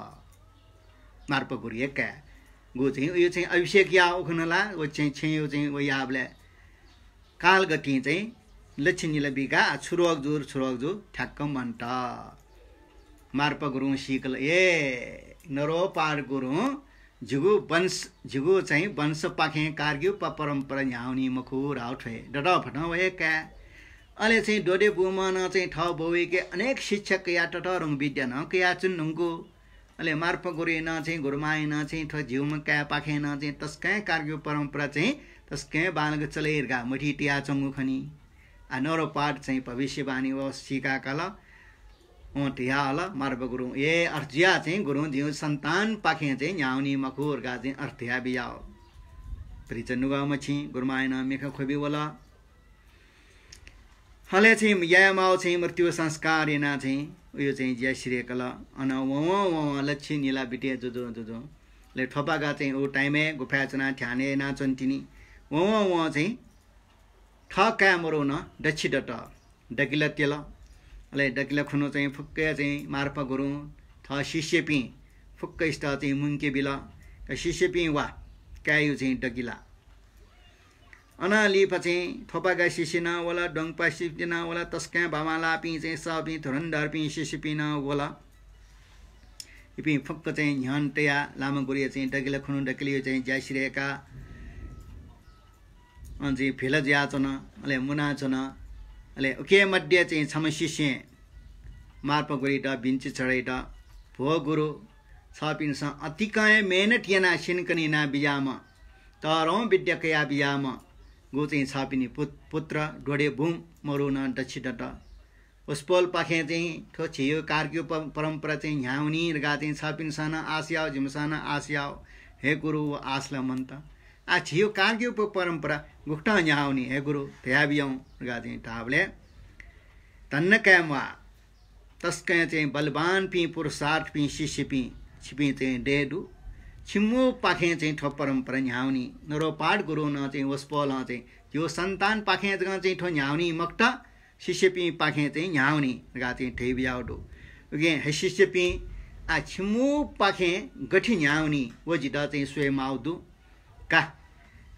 मार्पा गुरुया काय्। गु चाहिँ उयो चाहिँ अभिषेक या उखुन ला, व चाहिँ छेँयो चाहिँ व याबलय् कालगतिं चाहिँ लच्छिनिला बिका, आ, छु रोग जु, छु रोग जु, ठ्याक्क मन्त। मार्पा गुरुं सीकल, ए, नरोपाद गुरुं जिगु वंश, जिगु चाहिँ वंशपाखें कारग्यू पा परम्परा न्ह्यावनी मखु धाउ थ्वय्। दत फतं वये काय्। अले चाहिँ डोडे बुमं नं चाहिँ थः बौयाके अनेक शिक्षा कया ततःधंगु विद्या नं कयाच्वन धुंकु। अले मार्पा गुरुं नं चाहिँ, गुरुमां नं चाहिँ थ्व झिउम्ह काय्‌पाखें नं चाहिँ तसकं कार्ग्यु परम्परा चाहिँ तसकं बांलाक चले धकाः मथि तयाच्वंगु खनी। आ, नरोपाद चाहिँ भविष्यवाणी व सीका काल। वं धयाहल, मार्पा गुरुं, ए, अथे जुयाः चाहिँ गुरुं जिउ सन्तानपाखें चाहिँ न्ह्यावनी मखु धकाः चाहिँ अथे धया बियाव। भतिचा नुगः मछिं गुरुमां नं मिखा ख्वबि वल। अले चाहिँ यायेमाव चाहिँ मृत्यु संस्कार यानाः चाहिँ उयो चाहिँ ज्या सिधय्‌कल। अन वंवं वंवं लच्छि निला बिते जुजुं जुजुं। अले थ्वपागा चाहिँ उ time-य् गुफाय् च्वनाः ध्यान यानाच्वनी तिनि। वंवं वं चाहिँ थः काय् मरुन दछि दत। दकिला त्यल। अले दकिला खुन्हु चाहिँ फुक्क चाहिँ मार्पा गुरुं थः शिष्यपिं फुक्कसित चाहिँ मुंके बिल। का शिष्यपिं वा, काय्‌यु चाहिँ दकिला। अनं लिपा चाहिँ थ्वपागा शिष्य नं वल, द्वंगपा शिष्य नं वल, तसकं बांबांलाःपिं चाहिँ सःपिं धुरन्धरपिं शिष्यपिं नं वल। इपिं फुक्क चाहिँ न्ह्यःने तयाः लामा गुरुया चाहिँ दकिला खुन्हु दकिलायु चाहिँ ज्या सिधय्‌काः अन चाहिँ भिला जुयाच्वन, अले मुनाच्वन। अले उकी मध्ये चाहिँ छम्ह शिष्यं मार्पा गुरुयात बिन्ति चढाइत, भो गुरु, छपिन्सं अतिकं मेहनत यानाः स्यनेकने याना बिज्याःम्ह, तःधंगु विद्या कया बिज्याःम्ह, गु चाहिँ छपिनि पुत-, पुत्र द्वडे बुं मरुन दछि दत। वसपोलपाखें चाहिँ थ्व झीयो कार्ग्यु प-, परम्परा चाहिँ न्ह्यावनी धकाः चाहिँ छपिन्सं नं आश याव, जिमिसं नं आश याव। हे गुरु, व आश ला मन्त। आ, झीयो कार्ग्यु प-, परम्परा गुकथं न्ह्यावनी, हे गुरु, धयाबियौं धकाः चाहिँ धाःबलय् धन्दा काये म्वाः। तसकं चाहिँ बलवानपिं पुरुषार्थपिं शिष्यपिं छिपिं चाहिँ दये दु। छिमिपाखें चाहिँ थ्व परम्परा न्ह्यावनी। नरोपाद गुरुं नं चाहिँ वसपोलं चाहिँ झीयो सन्तानपाखें जकं चाहिँ थ्व न्ह्यावनी मखुत, शिष्यपिंपाखें चाहिँ न्ह्यावनी धकाः चाहिँ धयाबियाव दु। उकिं हे शिष्यपिं, आ, छिमिपाखें गथे न्ह्यावनी, व जितः चाहिँ स्वये माव दु। का,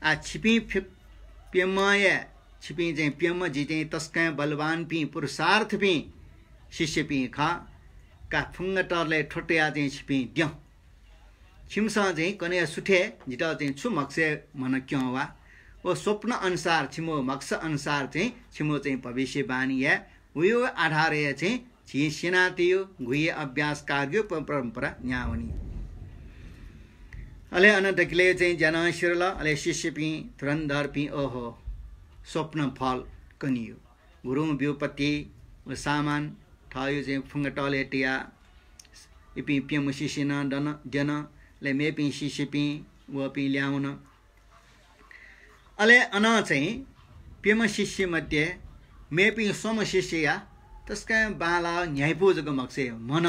आ, छिपिं फि-, प्यम्हया, छिपिं चाहिँ प्यम्ह, जि चाहिँ तसकं बलवानपिं पुरुषार्थपिं शिष्यपिं खः। का, फुंगा तलय् थ्वतया चाहिँ छिपिं द्यँ। छिमिसं चाहिँ कन्हय् सुथय् जितः चाहिँ छु म्हगसय् म्हन क्यं वा। व स्वप्न अनुसार छिमियो म्हगस अनुसार चाहिँ छिमियो चाहिँ भविष्यवाणी याये। उयो आधारय् चाहिँ झी स्यनातयु गुह्य अभ्यास कार्ग्यु प-, परम्परा न्ह्यावनी। अले अन दकिलय् चाहिँ ज्या नं सिधल। अले शिष्यपिं धुरन्धरपिं ओहो स्वप्न फल कनियु। गुरुं ब्यूपति व सामान थःयु चाहिँ फुंगा तलय् तयाः इपिं प्यम्ह शिष्य नं दन, द्यन। अले मेपिं शिष्यपिं वःपिं ल्याहां वन। अले अनं चाहिँ प्यम्ह शिष्य मध्ये मेपिं स्वम्ह शिष्यया तसकं बांलाः न्ह्याइपु जक म्हगसय् म्हन,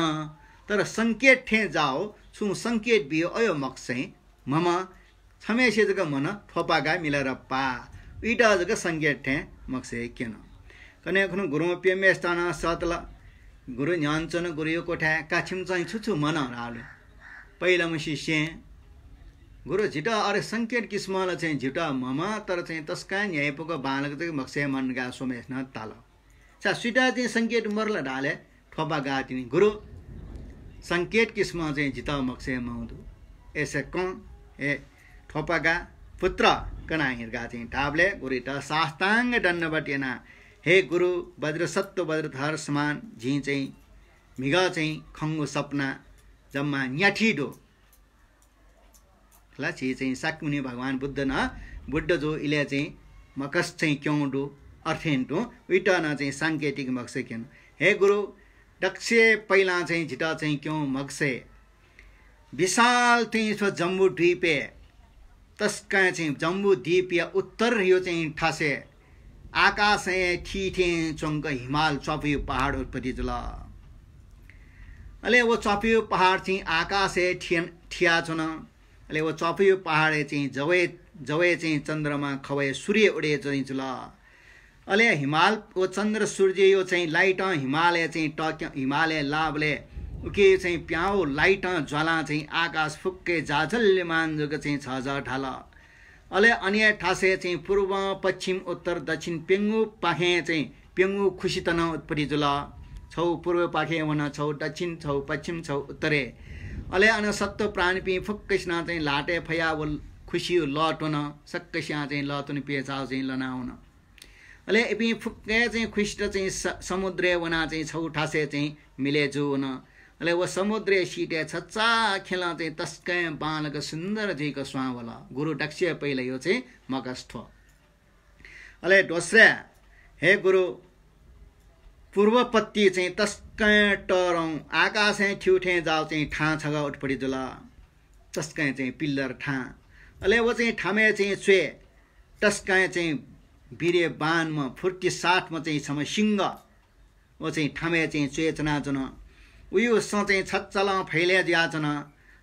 तर संकेत थें जाव, छुं संकेत बियो अयो म्हगसय् म्हम, छम्हेसिया जक म्हन थ्वपागा मिलारेपा। उइत जक संकेत थें म्हगसय् क्यन। कन्हय् खुन्हु गुरुं प्यम्हेसित नं सःतल। गुरु न्ह्यःने च्वन, गुरुयो क्वथाय् का छिमिसं छु छु म्हन धाःबलय् पहिलाम्ह शिष्यं, गुरु, जितः अरे संकेत किसिमं ला चाहिँ जितः म्हम, तर चाहिँ तसकं न्ह्याइपुक बांलाक जक म्हगसय् म्हन धकाः स्वम्हेसिनं धाल। सा सुइत चाहिँ संकेत मरु ला धाःबलय् थ्वपागा तिनि, गुरु, संकेत किसिमं चाहिँ जितः म्हगसय् म्हउ दु। अय्‌सा कं, हे थ्वपागा पुत्र, कना हिं धकाः चाहिँ धाःबलय् गुरुइत साष्टाङ्ग दण्डवत यानाः, हे गुरु, वज्रसत्त्व वज्रधर समान जिं चाहिँ म्हिगः चाहिँ खंगु सपना जम्मा न्याथी दु। ला झी चाहिँ शाक्यमुनि भगवान बुद्ध नं बुद्ध जू इलय् चाहिँ म्हगस चाहिँ क्यं दु, अथें तुं उइत नं चाहिँ सांकेतिक म्हगसय् क्यन। हे गुरु, दक्वसिबें पहिलां चाहिँ जितः चाहिँ क्यं म्हगसय् विशाल चाहिँ थ्व जम्बुद्वीपय् तसकं चाहिँ जम्बुद्वीपया उत्तरयो चाहिँ थासय् आकाशय् थीथें च्वंक हिमाल च्वापुया पहाड उत्पत्ति जुल। अले व च्वापुया पहाड चाहिँ आकाशय् थियन-, थियाच्वन। अले व च्वापुया पहाडय् चाहिँ जवय्, जवय् चाहिँ चन्द्रमा खवय् सूर्य उदय चाहिँ जुल। अले हिमाल व चन्द्र सूर्ययो चाहिँ light-ं हिमालय् चाहिँ टक्यं, हिमालय् लाःबलय् उकी चाहिँ प्याहां light-ं ज्वालां चाहिँ आकाश फुक्कय् जाज्वल्यमान जक चाहिँ झःझः धाल। अले अनया थासय् चाहिँ पूर्वं, पश्चिम, उत्तर, दक्षिण प्यंगू पाखें चाहिँ प्यंगू खुसि तं उत्पत्ति जुल। छगू पूर्व पाखें वन, छगू दक्षिण, छगू पश्चिम, छगू उत्तरय्। अले अन सत्त्व प्राणीपिं फुक्कसिनं चाहिँ ल्हातय् फयाः व खुसियो लः त्वन, सकसियां चाहिँ लः त्वने प्यंचाःगु चाहिँ लना वन। अले इपिं फुक्कं चाहिँ खुसित चाहिँ स-, समुद्रय् वनाः चाहिँ छगू थासय् चाहिँ मिलय् जू वन। अले व समुद्रया सितय् छचाःखेलं चाहिँ तसकं बांलाक सुन्दर जुइक स्वां वल। गुरु दक्ष पहिलायो चाहिँ मगस थ्व। अले दोस्रा, हे गुरु, पूर्वपट्टि चाहिँ तसकं तःधं आकाशय् थ्यू थें जाःगु चाहिँ थां छगः उत्पत्ति जुल। तसकं चाहिँ पिल्लर थां। अले व चाहिँ थामय् चाहिँ च्वय् तसकं चाहिँ वीर्यवानम्ह फुर्ति साथम्ह चाहिँ छम्ह सिंह व चाहिँ थामय् चाहिँ च्वय् च्वनाच्वन। उयो सँ चाहिँ छचालं फैले जुयाच्वन।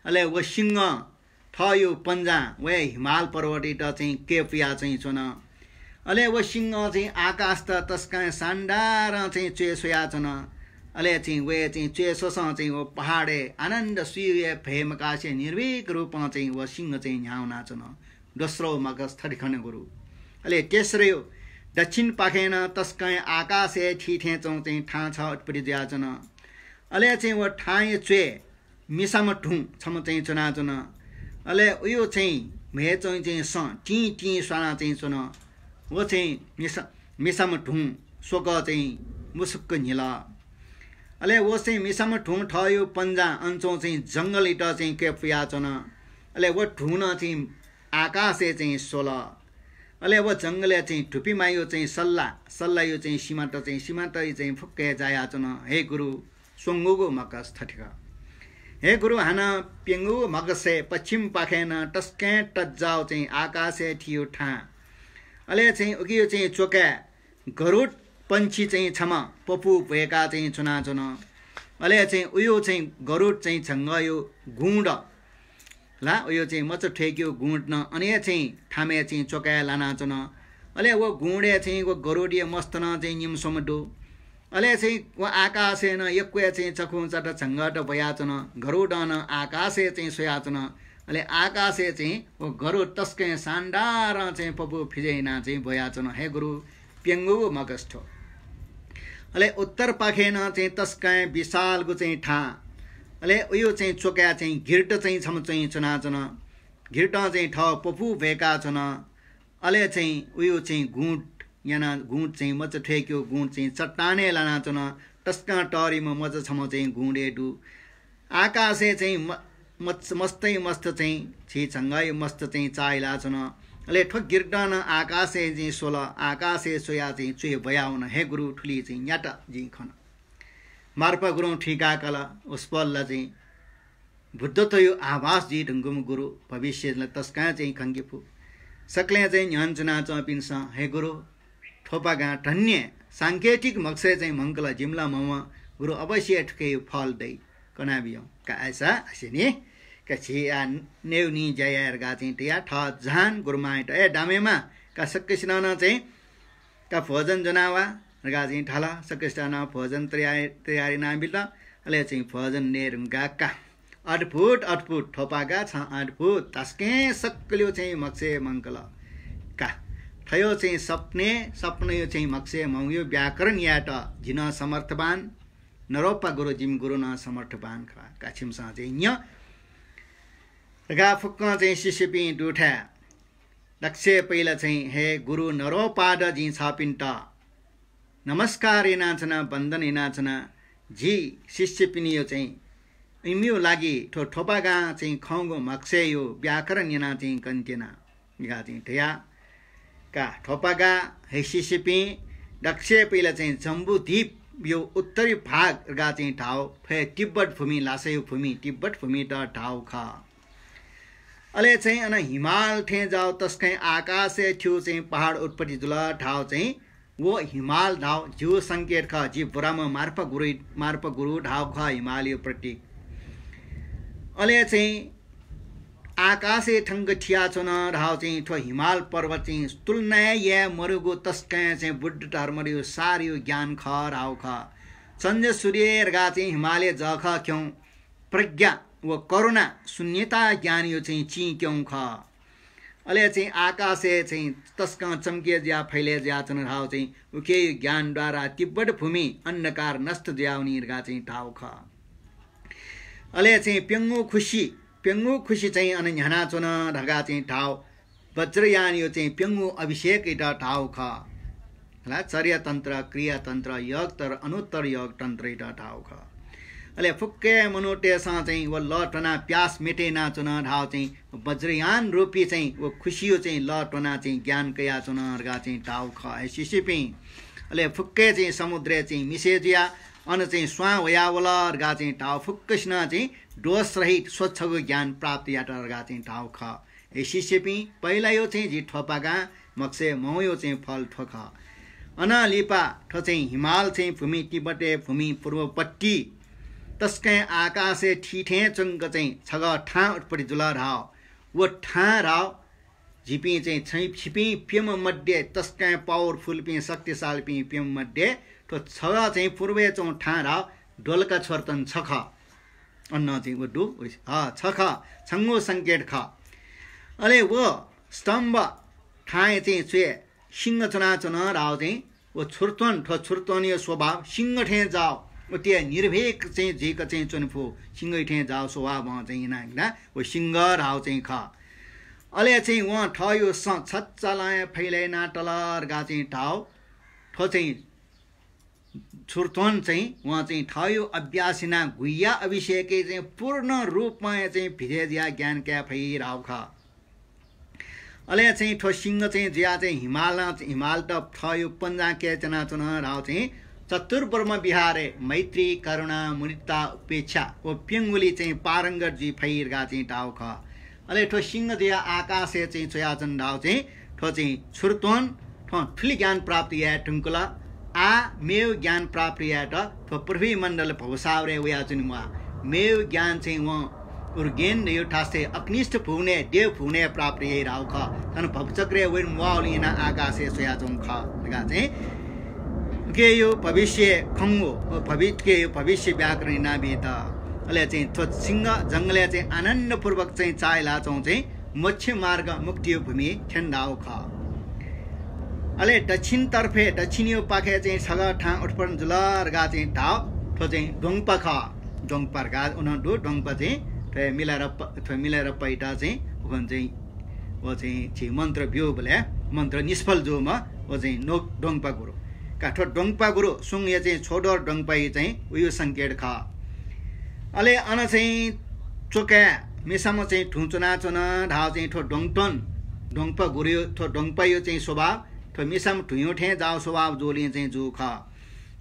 अले व सिंह थःयो पन्जां वया हिमाल पर्वतयात चाहिँ कय्पुया चाहिँ च्वन। अले व सिंहं चाहिँ आकाशत तसकं शानदारं चाहिँ च्वय् स्वयाच्वन। अले चाहिँ वया चाहिँ च्वय् स्वसं चाहिँ व पहाडय् आनन्द सुइया भय मकासे निर्भीक रूपं चाहिँ व सिंह चाहिँ न्ह्याः वनाच्वन। दोस्रो मगस थथे खन गुरु। अले तेस्रोयो दक्षिणपाखें नं तसकं आकाशय् थी थें च्वंगु चाहिँ थां छगः उत्पत्ति जुयाच्वन। अले चाहिँ व थांया च्वय् मिसाम्ह धुं छम्ह चाहिँ च्वनाच्वन। अले उयो चाहिँ म्हय् च्वंगु चाहिँ सँ तिं तिं स्वानाः चाहिँ च्वन। व चाहिँ मिसा-, मिसाम्ह धुं स्वकः चाहिँ मुसुक्क न्हिल। अले व चाहिँ मिसाम्ह धुं थःयो पन्जां अन च्वंगु चाहिँ जंगलयात चाहिँ कय्पुयाच्वन। अले व धुं नं चाहिँ आकाशय् चाहिँ स्वल। अले व जंगलय् चाहिँ धुपिमायो चाहिँ सल्ला, सल्लायो चाहिँ सिमात चाहिँ सिमातय् चाहिँ फुक्कय् जायाच्वन। हे गुरु, स्वंगूगु मगस थथे खः। हे गुरु, हानं प्यंगूगु मगसय् पश्चिमपाखें नं तसकं तःजाःगु चाहिँ आकाशय् थीयो थां। अले चाहिँ उकियो चाहिँ च्वकाय् गरुड पंक्षी चाहिँ छम्ह पपू ब्वय्काः चाहिँ च्वनाच्वन। अले चाहिँ उयो चाहिँ गरुड चाहिँ झंगःयो गुँड ला, उयो चाहिँ मचा थ्वय्केयो गुँड नं अन हे चाहिँ थामय् चाहिँ च्वकाय् लानाच्वन। अले व गुँडय् चाहिँ व गरुडया मस्त नं चाहिँ निम्ह स्वम्ह दु। अले चाहिँ व आकाशय् नं यक्वया चाहिँ चखुं चात झंगःत ब्वयाच्वन। गरुडं नं आकाशय् चाहिँ स्वयाच्वन। अले आकाशय् चाहिँ व गरुड तसकं शानदारं चाहिँ पपू फिजय् यानाः चाहिँ ब्वयाच्वन। हे गुरु, प्यंगूगु मगस थ्व। अले उत्तरपाखें नं चाहिँ तसकं विशालगु चाहिँ थां। अले उयो चाहिँ च्वकाय् चाहिँ गिर्द चाहिँ छम्ह चाहिँ च्वनाच्वन। गिर्दं चाहिँ थः पपू ब्वय्काच्वन। अले चाहिँ उयो चाहिँ गुँड यानाः गुँड चाहिँ मचा थ्वय्केयो गुँड चाहिँ चट्टानय् लानाच्वन। तसकं तःरिम्ह मचा छम्ह चाहिँ गुँडय् दु। आकाशय् चाहिँ म-, मच-, मस्तय् मस्त चाहिँ झी झंगःयो मस्त चाहिँ चाःहिलाच्वन। अले थ्व गिर्दं नं आकाशय् चाहिँ स्वल, आकाशय् स्वयाः चाहिँ च्वय् ब्वयावन। हे गुरु, थुलि चाहिँ न्यात जिं खन। मार्पा गुरुं थुइकाकल, वसपोलला चाहिँ बुद्धत्वयो आभास जुइ धुंकूम्ह गुरु, भविष्यय् ला तसकं चाहिँ खंके फु। सकलें चाहिँ न्ह्यःने च्वनाच्वंपिन्सं, हे गुरु, थ्वपागां धन्य सांकेतिक मगसय् चाहिँ म्हंकल, जिमिला म्हमं गुरु अवश्य थुकियो फल दइ। कनाबियौं। का आय्सा, आसेनि, का झी आ नेउनि ज्या याये धकाः चाहिँ तया थः जहान गुरुमांयात, ए दामेमा, का सकसिनं नं चाहिँ का भोजन ज्वनावा धकाः चाहिँ धाल। सकसिनं नं भोजन तयार, तयार यानाबिल। अले चाहिँ भोजन नये धुंकाः का अद्भुत, अद्भुत, थ्वपागा छं अद्भुत, तसकं सकलेयो चाहिँ मगसय् म्हंकल। का थयो चाहिँ सपनय्, सपनयो चाहिँ मगसय् म्हंगुयो व्याकरण यायेत जि नं समर्थवान, नरोपा गुरु, जिमि गुरु नं समर्थवान खः। का छिमिसं चाहिँ न्यँ धकाः फुक्कं चाहिँ शिष्यपिं दुथाय् दक्ष पहिला चाहिँ, हे गुरु नरोपाद, जिं छपिन्त नमस्कार यानाच्वना, वन्दन यानाच्वना। जि शिष्यपिनियो चाहिँ इमियो लागि थ्व थ्वपागां चाहिँ खंगु मगसय्यो व्याकरण यानाः चाहिँ कन्त्यना धकाः चाहिँ धया। का थ्वपागा, हे शिष्यपिं, दक्ष पहिला चाहिँ जम्बुद्वीपयो उत्तरी भाग धकाः चाहिँ धाउ, फय् तिब्बत भूमि, लासायो भूमि, तिब्बत भूमित धाउ खः। अले चाहिँ अन हिमाल थें जाउ तसकं आकाशय् थ्यू चाहिँ पहाड उत्पत्ति जुल धाउ चाहिँ व हिमाल धाउ जिउ संकेत खः, जि बुराम्ह मार्पा गुरु, मार्पा गुरु धाउ खः हिमालयो प्रतीक। अले चाहिँ आकाशय् थ्यंक थियाच्वन धाउ चाहिँ थ्व हिमाल पर्वत चाहिँ तुलनाय् याये मरुगु तसकं चाहिँ बुद्ध धर्मयो सारयो ज्ञान खः धाउ खः। चन्द्र सूर्य धकाः चाहिँ हिमालय् जःखः क्यौँ। प्रज्ञा व करुणा शून्यता ज्ञानयो चाहिँ चिं क्यौँ खः। अले चाहिँ आकाशय् चाहिँ तसकं चम्के जुया फैले जुयाच्वन धाउ चाहिँ उकियो ज्ञानद्वारा तिब्बत भूमि अन्धकार नष्ट जुयावनी धकाः चाहिँ धाउ खः। अले चाहिँ प्यंगू खुसि, प्यंगू खुसि चाहिँ अन न्ह्यानाच्वन धकाः चाहिँ धाउ। वज्रयानयो चाहिँ प्यंगू अभिषेकयात धाउ खः। हला, चर्यातन्त्र, क्रियातन्त्र, योगतर, अनुत्तर योगतन्त्रयात धाउ खः। अले फुक्क हे मनूतय्‌सं चाहिँ व लः त्वनाः प्यास मेटे यानाच्वन धाःगु चाहिँ वज्रयान रूपी चाहिँ व खुसियो चाहिँ लः त्वनाः चाहिँ ज्ञान कयाच्वन धकाः चाहिँ धाःगु खः हे शिष्यपिं। अले फुक्क हे चाहिँ समुद्रय् चाहिँ मिसे जुयाः अन चाहिँ स्वां वयावल धकाः चाहिँ धाःगु, फुक्कसिनं चाहिँ दोषरहित स्वच्छगु ज्ञान प्राप्त यात धकाः चाहिँ धाःगु खः। हे शिष्यपिं, पहिलायो चाहिँ जि थ्वपागां मखुसे महंयो चाहिँ फल थ्व खः। अनं लिपा थ्व चाहिँ हिमाल चाहिँ भूमि, तिब्बतय् भूमि पूर्वपट्टि तसकं आकाशय् थीथें च्वंक चाहिँ छगः थां उत्पत्ति जुल धाःगु। व थां धाःगु झीपिं चाहिँ छै-, छिपिं प्यम्ह मध्ये तसकं powerful पिं, शक्तिशालीपिं प्यम्ह मध्ये थ्व छगः चाहिँ पूर्वय् च्वंगु थां धाःगु द्वलका छोर्तन छ खः। अन चाहिँ व दु, ह, छ खः, छंगु संकेत खः। अले व स्तम्भ थांया चाहिँ च्वय् सिंह च्वनाच्वन धाःगु चाहिँ व छुर्तन, थ्व छुर्तनयो स्वभाव सिंह थें जाःगु। उतिया निर्भीक चाहिँ जुइक चाहिँ च्वने फु, सिंह थें जाःगु स्वभावं चाहिँ यानाः व सिंह धाःगु चाहिँ खः। अले चाहिँ वं थःयो सँ छचालं फैलय् यानातल धकाः चाहिँ धाःगु। थ्व चाहिँ छुर्तन चाहिँ वं चाहिँ थःयो अभ्यास यानाः गुह्या अभिषेकय् चाहिँ पूर्ण रूपमा चाहिँ भिजय् जुयाः ज्ञान काये फइ धाःगु खः। अले चाहिँ थ्व सिंह चाहिँ जुयाः चाहिँ हिमालं, हिमालत थःयो पन्जां कय् च्वनाच्वन धाःगु चाहिँ चतुर्ब्रह्म विहारय् मैत्री, करुणा, मुदिता, उपेक्षा व प्यंगुली चाहिँ पारंगत जुइ फइ धकाः चाहिँ धाःगु खः। अले थ्व सिंह जुयाः आकाशय् चाहिँ च्वयाच्वन धाःगु चाहिँ थ्व चाहिँ छुर्तन थ्वं थुलि ज्ञान प्राप्त याये धुंकल। आः मेगु ज्ञान प्राप्त यायेत थ्व पृथ्वी मण्डल भवसागरय् वयाच्वने म्वाः। मेगु ज्ञान चाहिँ वं उर्गेन धयो थासय् अग्निष्ठ भुवनय्, देव भुवनय् प्राप्त याइ धाःगु खः। थन भवचक्रय् वने म्वाःगुलिं यानाः आकाशय् स्वयाच्वंगु खः धकाः चाहिँ उकियो भविष्य खंगु, व भवि-, उकियो भविष्य व्याकरण यानाबीत। अले चाहिँ थ्व सिंह जंगलय् चाहिँ आनन्दपूर्वक चाहिँ चाःहिलाच्वंगु चाहिँ मोक्ष मार्ग मुक्तियो भूमि थ्यन धाःगु खः। अले दक्षिणतर्फय्, दक्षिणयो पाखे चाहिँ छगः थां उत्पन्न जुल धकाः चाहिँ धाःगु, थ्व चाहिँ द्वंपा खः। द्वंपा धकाः उनं दु, द्वंपा चाहिँ थ्व मिलारेपा, थ्व मिलारेपायात चाहिँ उखुन्हु चाहिँ व चाहिँ झी मन्त्र ब्यूबलय् मन्त्र निष्फल जूम्ह व चाहिँ नो-, द्वंपा गुरु। का थ्व द्वंपा गुरु सुंया चाहिँ छोदर द्वंपाया चाहिँ उयो संकेत खः। अले अन चाहिँ च्वकाय् मिसाम्ह चाहिँ धुं च्वनाच्वन धाःगु चाहिँ थ्व द्वंतन, द्वंपा गुरुयो, थ्व द्वंपायो चाहिँ स्वभाव, थ्व मिसाम्ह धुंयो थें जाःगु स्वभाव जूगुलिं चाहिँ जूगु खः।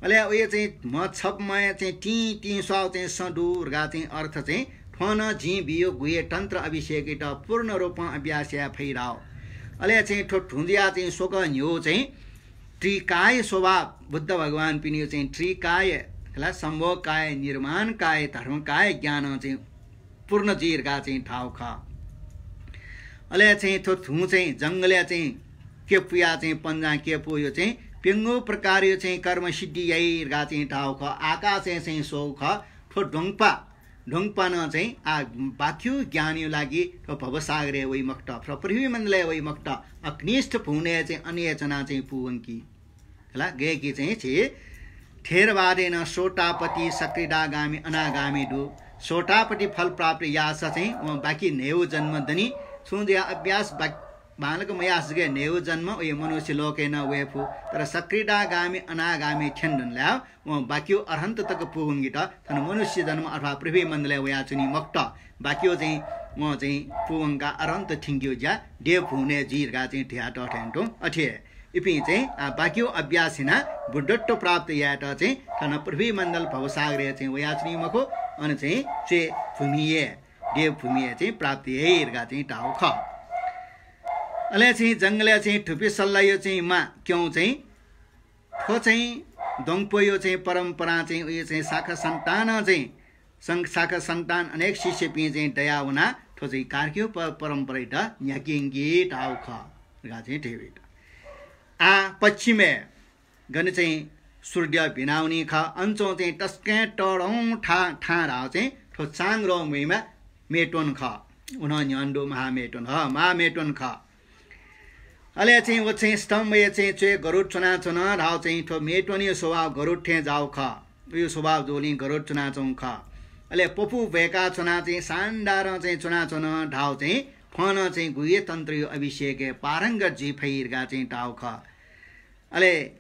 अले उयो चाहिँ म्ह छब्मय् चाहिँ तिं तिं स्वाःगु चाहिँ सँ दु धकाः चाहिँ अर्थ चाहिँ थ्वं नं जिं बियो गुह्य तन्त्र अभिषेकयात पूर्ण रूपं अभ्यास याये फइ धाःगु। अले चाहिँ थ्व धुं जुयाः चाहिँ स्वकः न्ह्यः चाहिँ त्रिकाय स्वभाव, बुद्ध भगवानपिनियो चाहिँ त्रिकाय, खला, सम्भोग काय, निर्माण काय, धर्म काय ज्ञानं चाहिँ पूर्ण जुइ धकाः चाहिँ धाःगु खः। अले चाहिँ थ्व धुं चाहिँ जंगलय् चाहिँ क्यपुया चाहिँ पन्जां क्यपुयो चाहिँ प्यंगू प्रकारयो चाहिँ कर्म सिद्धि याइ धकाः चाहिँ धाःगु खः। आकाशय् चाहिँ स्वःगु खः। थ्व द्वंपा, द्वंपा नं चाहिँ आः बाकियो ज्ञानयो लागि थ्व भवसागरय् वइ मखुत, थ्व पृथ्वी मण्डलय् वइ मखुत, अग्निष्ठ भुवनय् चाहिँ अन हे च्वनाः चाहिँ पूवंकी। खला, गय्‌कि चाहिँ झी थेरवादय् नं सोतापति, सकृदागामी, अनागामी दु। सोतापति फल प्राप्त याःसा चाहिँ वं बाकी न्हय्‌गू जन्म दनि। छुं जुयाः अभ्यास बा-, बांलाक मयाःसा जक न्हय्‌गू जन्म वइ मनुष्य लोकय् नं वये फु। तर सकृदागामी, अनागामी थ्यन धुनलाः वं बाकियो अरहन्त तक पूवंकेत थन मनुष्य जन्म अथवा पृथ्वी मण्डलय् वयाच्वनी मखुत। बाकियो चाहिँ वं चाहिँ पूवंकाः अरहन्त थ्यंकेयो ज्या देव भुवनय् जुइ धकाः चाहिँ धयातः थें तुं। अथे हे इपिं चाहिँ, आ, बाकियो अभ्यास यानाः बुद्धत्व प्राप्त यायेत चाहिँ थन पृथ्वी मण्डल भवसागरय् चाहिँ वयाच्वनी मखु, अन चाहिँ च्वय् भूमिय्, देव भूमिय् चाहिँ प्राप्त याइ धकाः चाहिँ धाःगु खः। अले चाहिँ जंगलय् चाहिँ धुपी सल्लायो चाहिँ मा क्यं चाहिँ थ्व चाहिँ द्वंपयो चाहिँ परम्परां चाहिँ उयो चाहिँ शाखा सन्तानं चाहिँ सं-, शाखा सन्तान अनेक शिष्यपिं चाहिँ दयावनाः थ्व चाहिँ कार्क्यो प-, परम्परायात न्ह्याकेगु धाःगु खः धकाः चाहिँ धयाबित। आः पश्चिमय् गन चाहिँ सूर्य भिनावनी खः, अन च्वं चाहिँ तसकं तःधं था-, थां धाःगु चाहिँ थ्व चांग्रौ मुइमा मेट्वन खः। उनं न्ह्यःने दु महामेट्वन, ह, महामेट्वन खः। अले चाहिँ व चाहिँ स्तम्भय् चाहिँ च्वय् गरुड च्वनाच्वन धाःगु चाहिँ थ्व मेट्वनयो स्वभाव गरुड थें जाःगु खः। उयो स्वभाव जूगुलिं गरुड च्वनाच्वंगु खः। अले पपू ब्वय्‌का च्वनाः चाहिँ शानदारं चाहिँ च्वनाच्वन धाःगु चाहिँ थ्वं नं चाहिँ गुह्य तन्त्रयो अभिषेकय् पारंगत जुइ फइ धकाः चाहिँ धाःगु खः। अले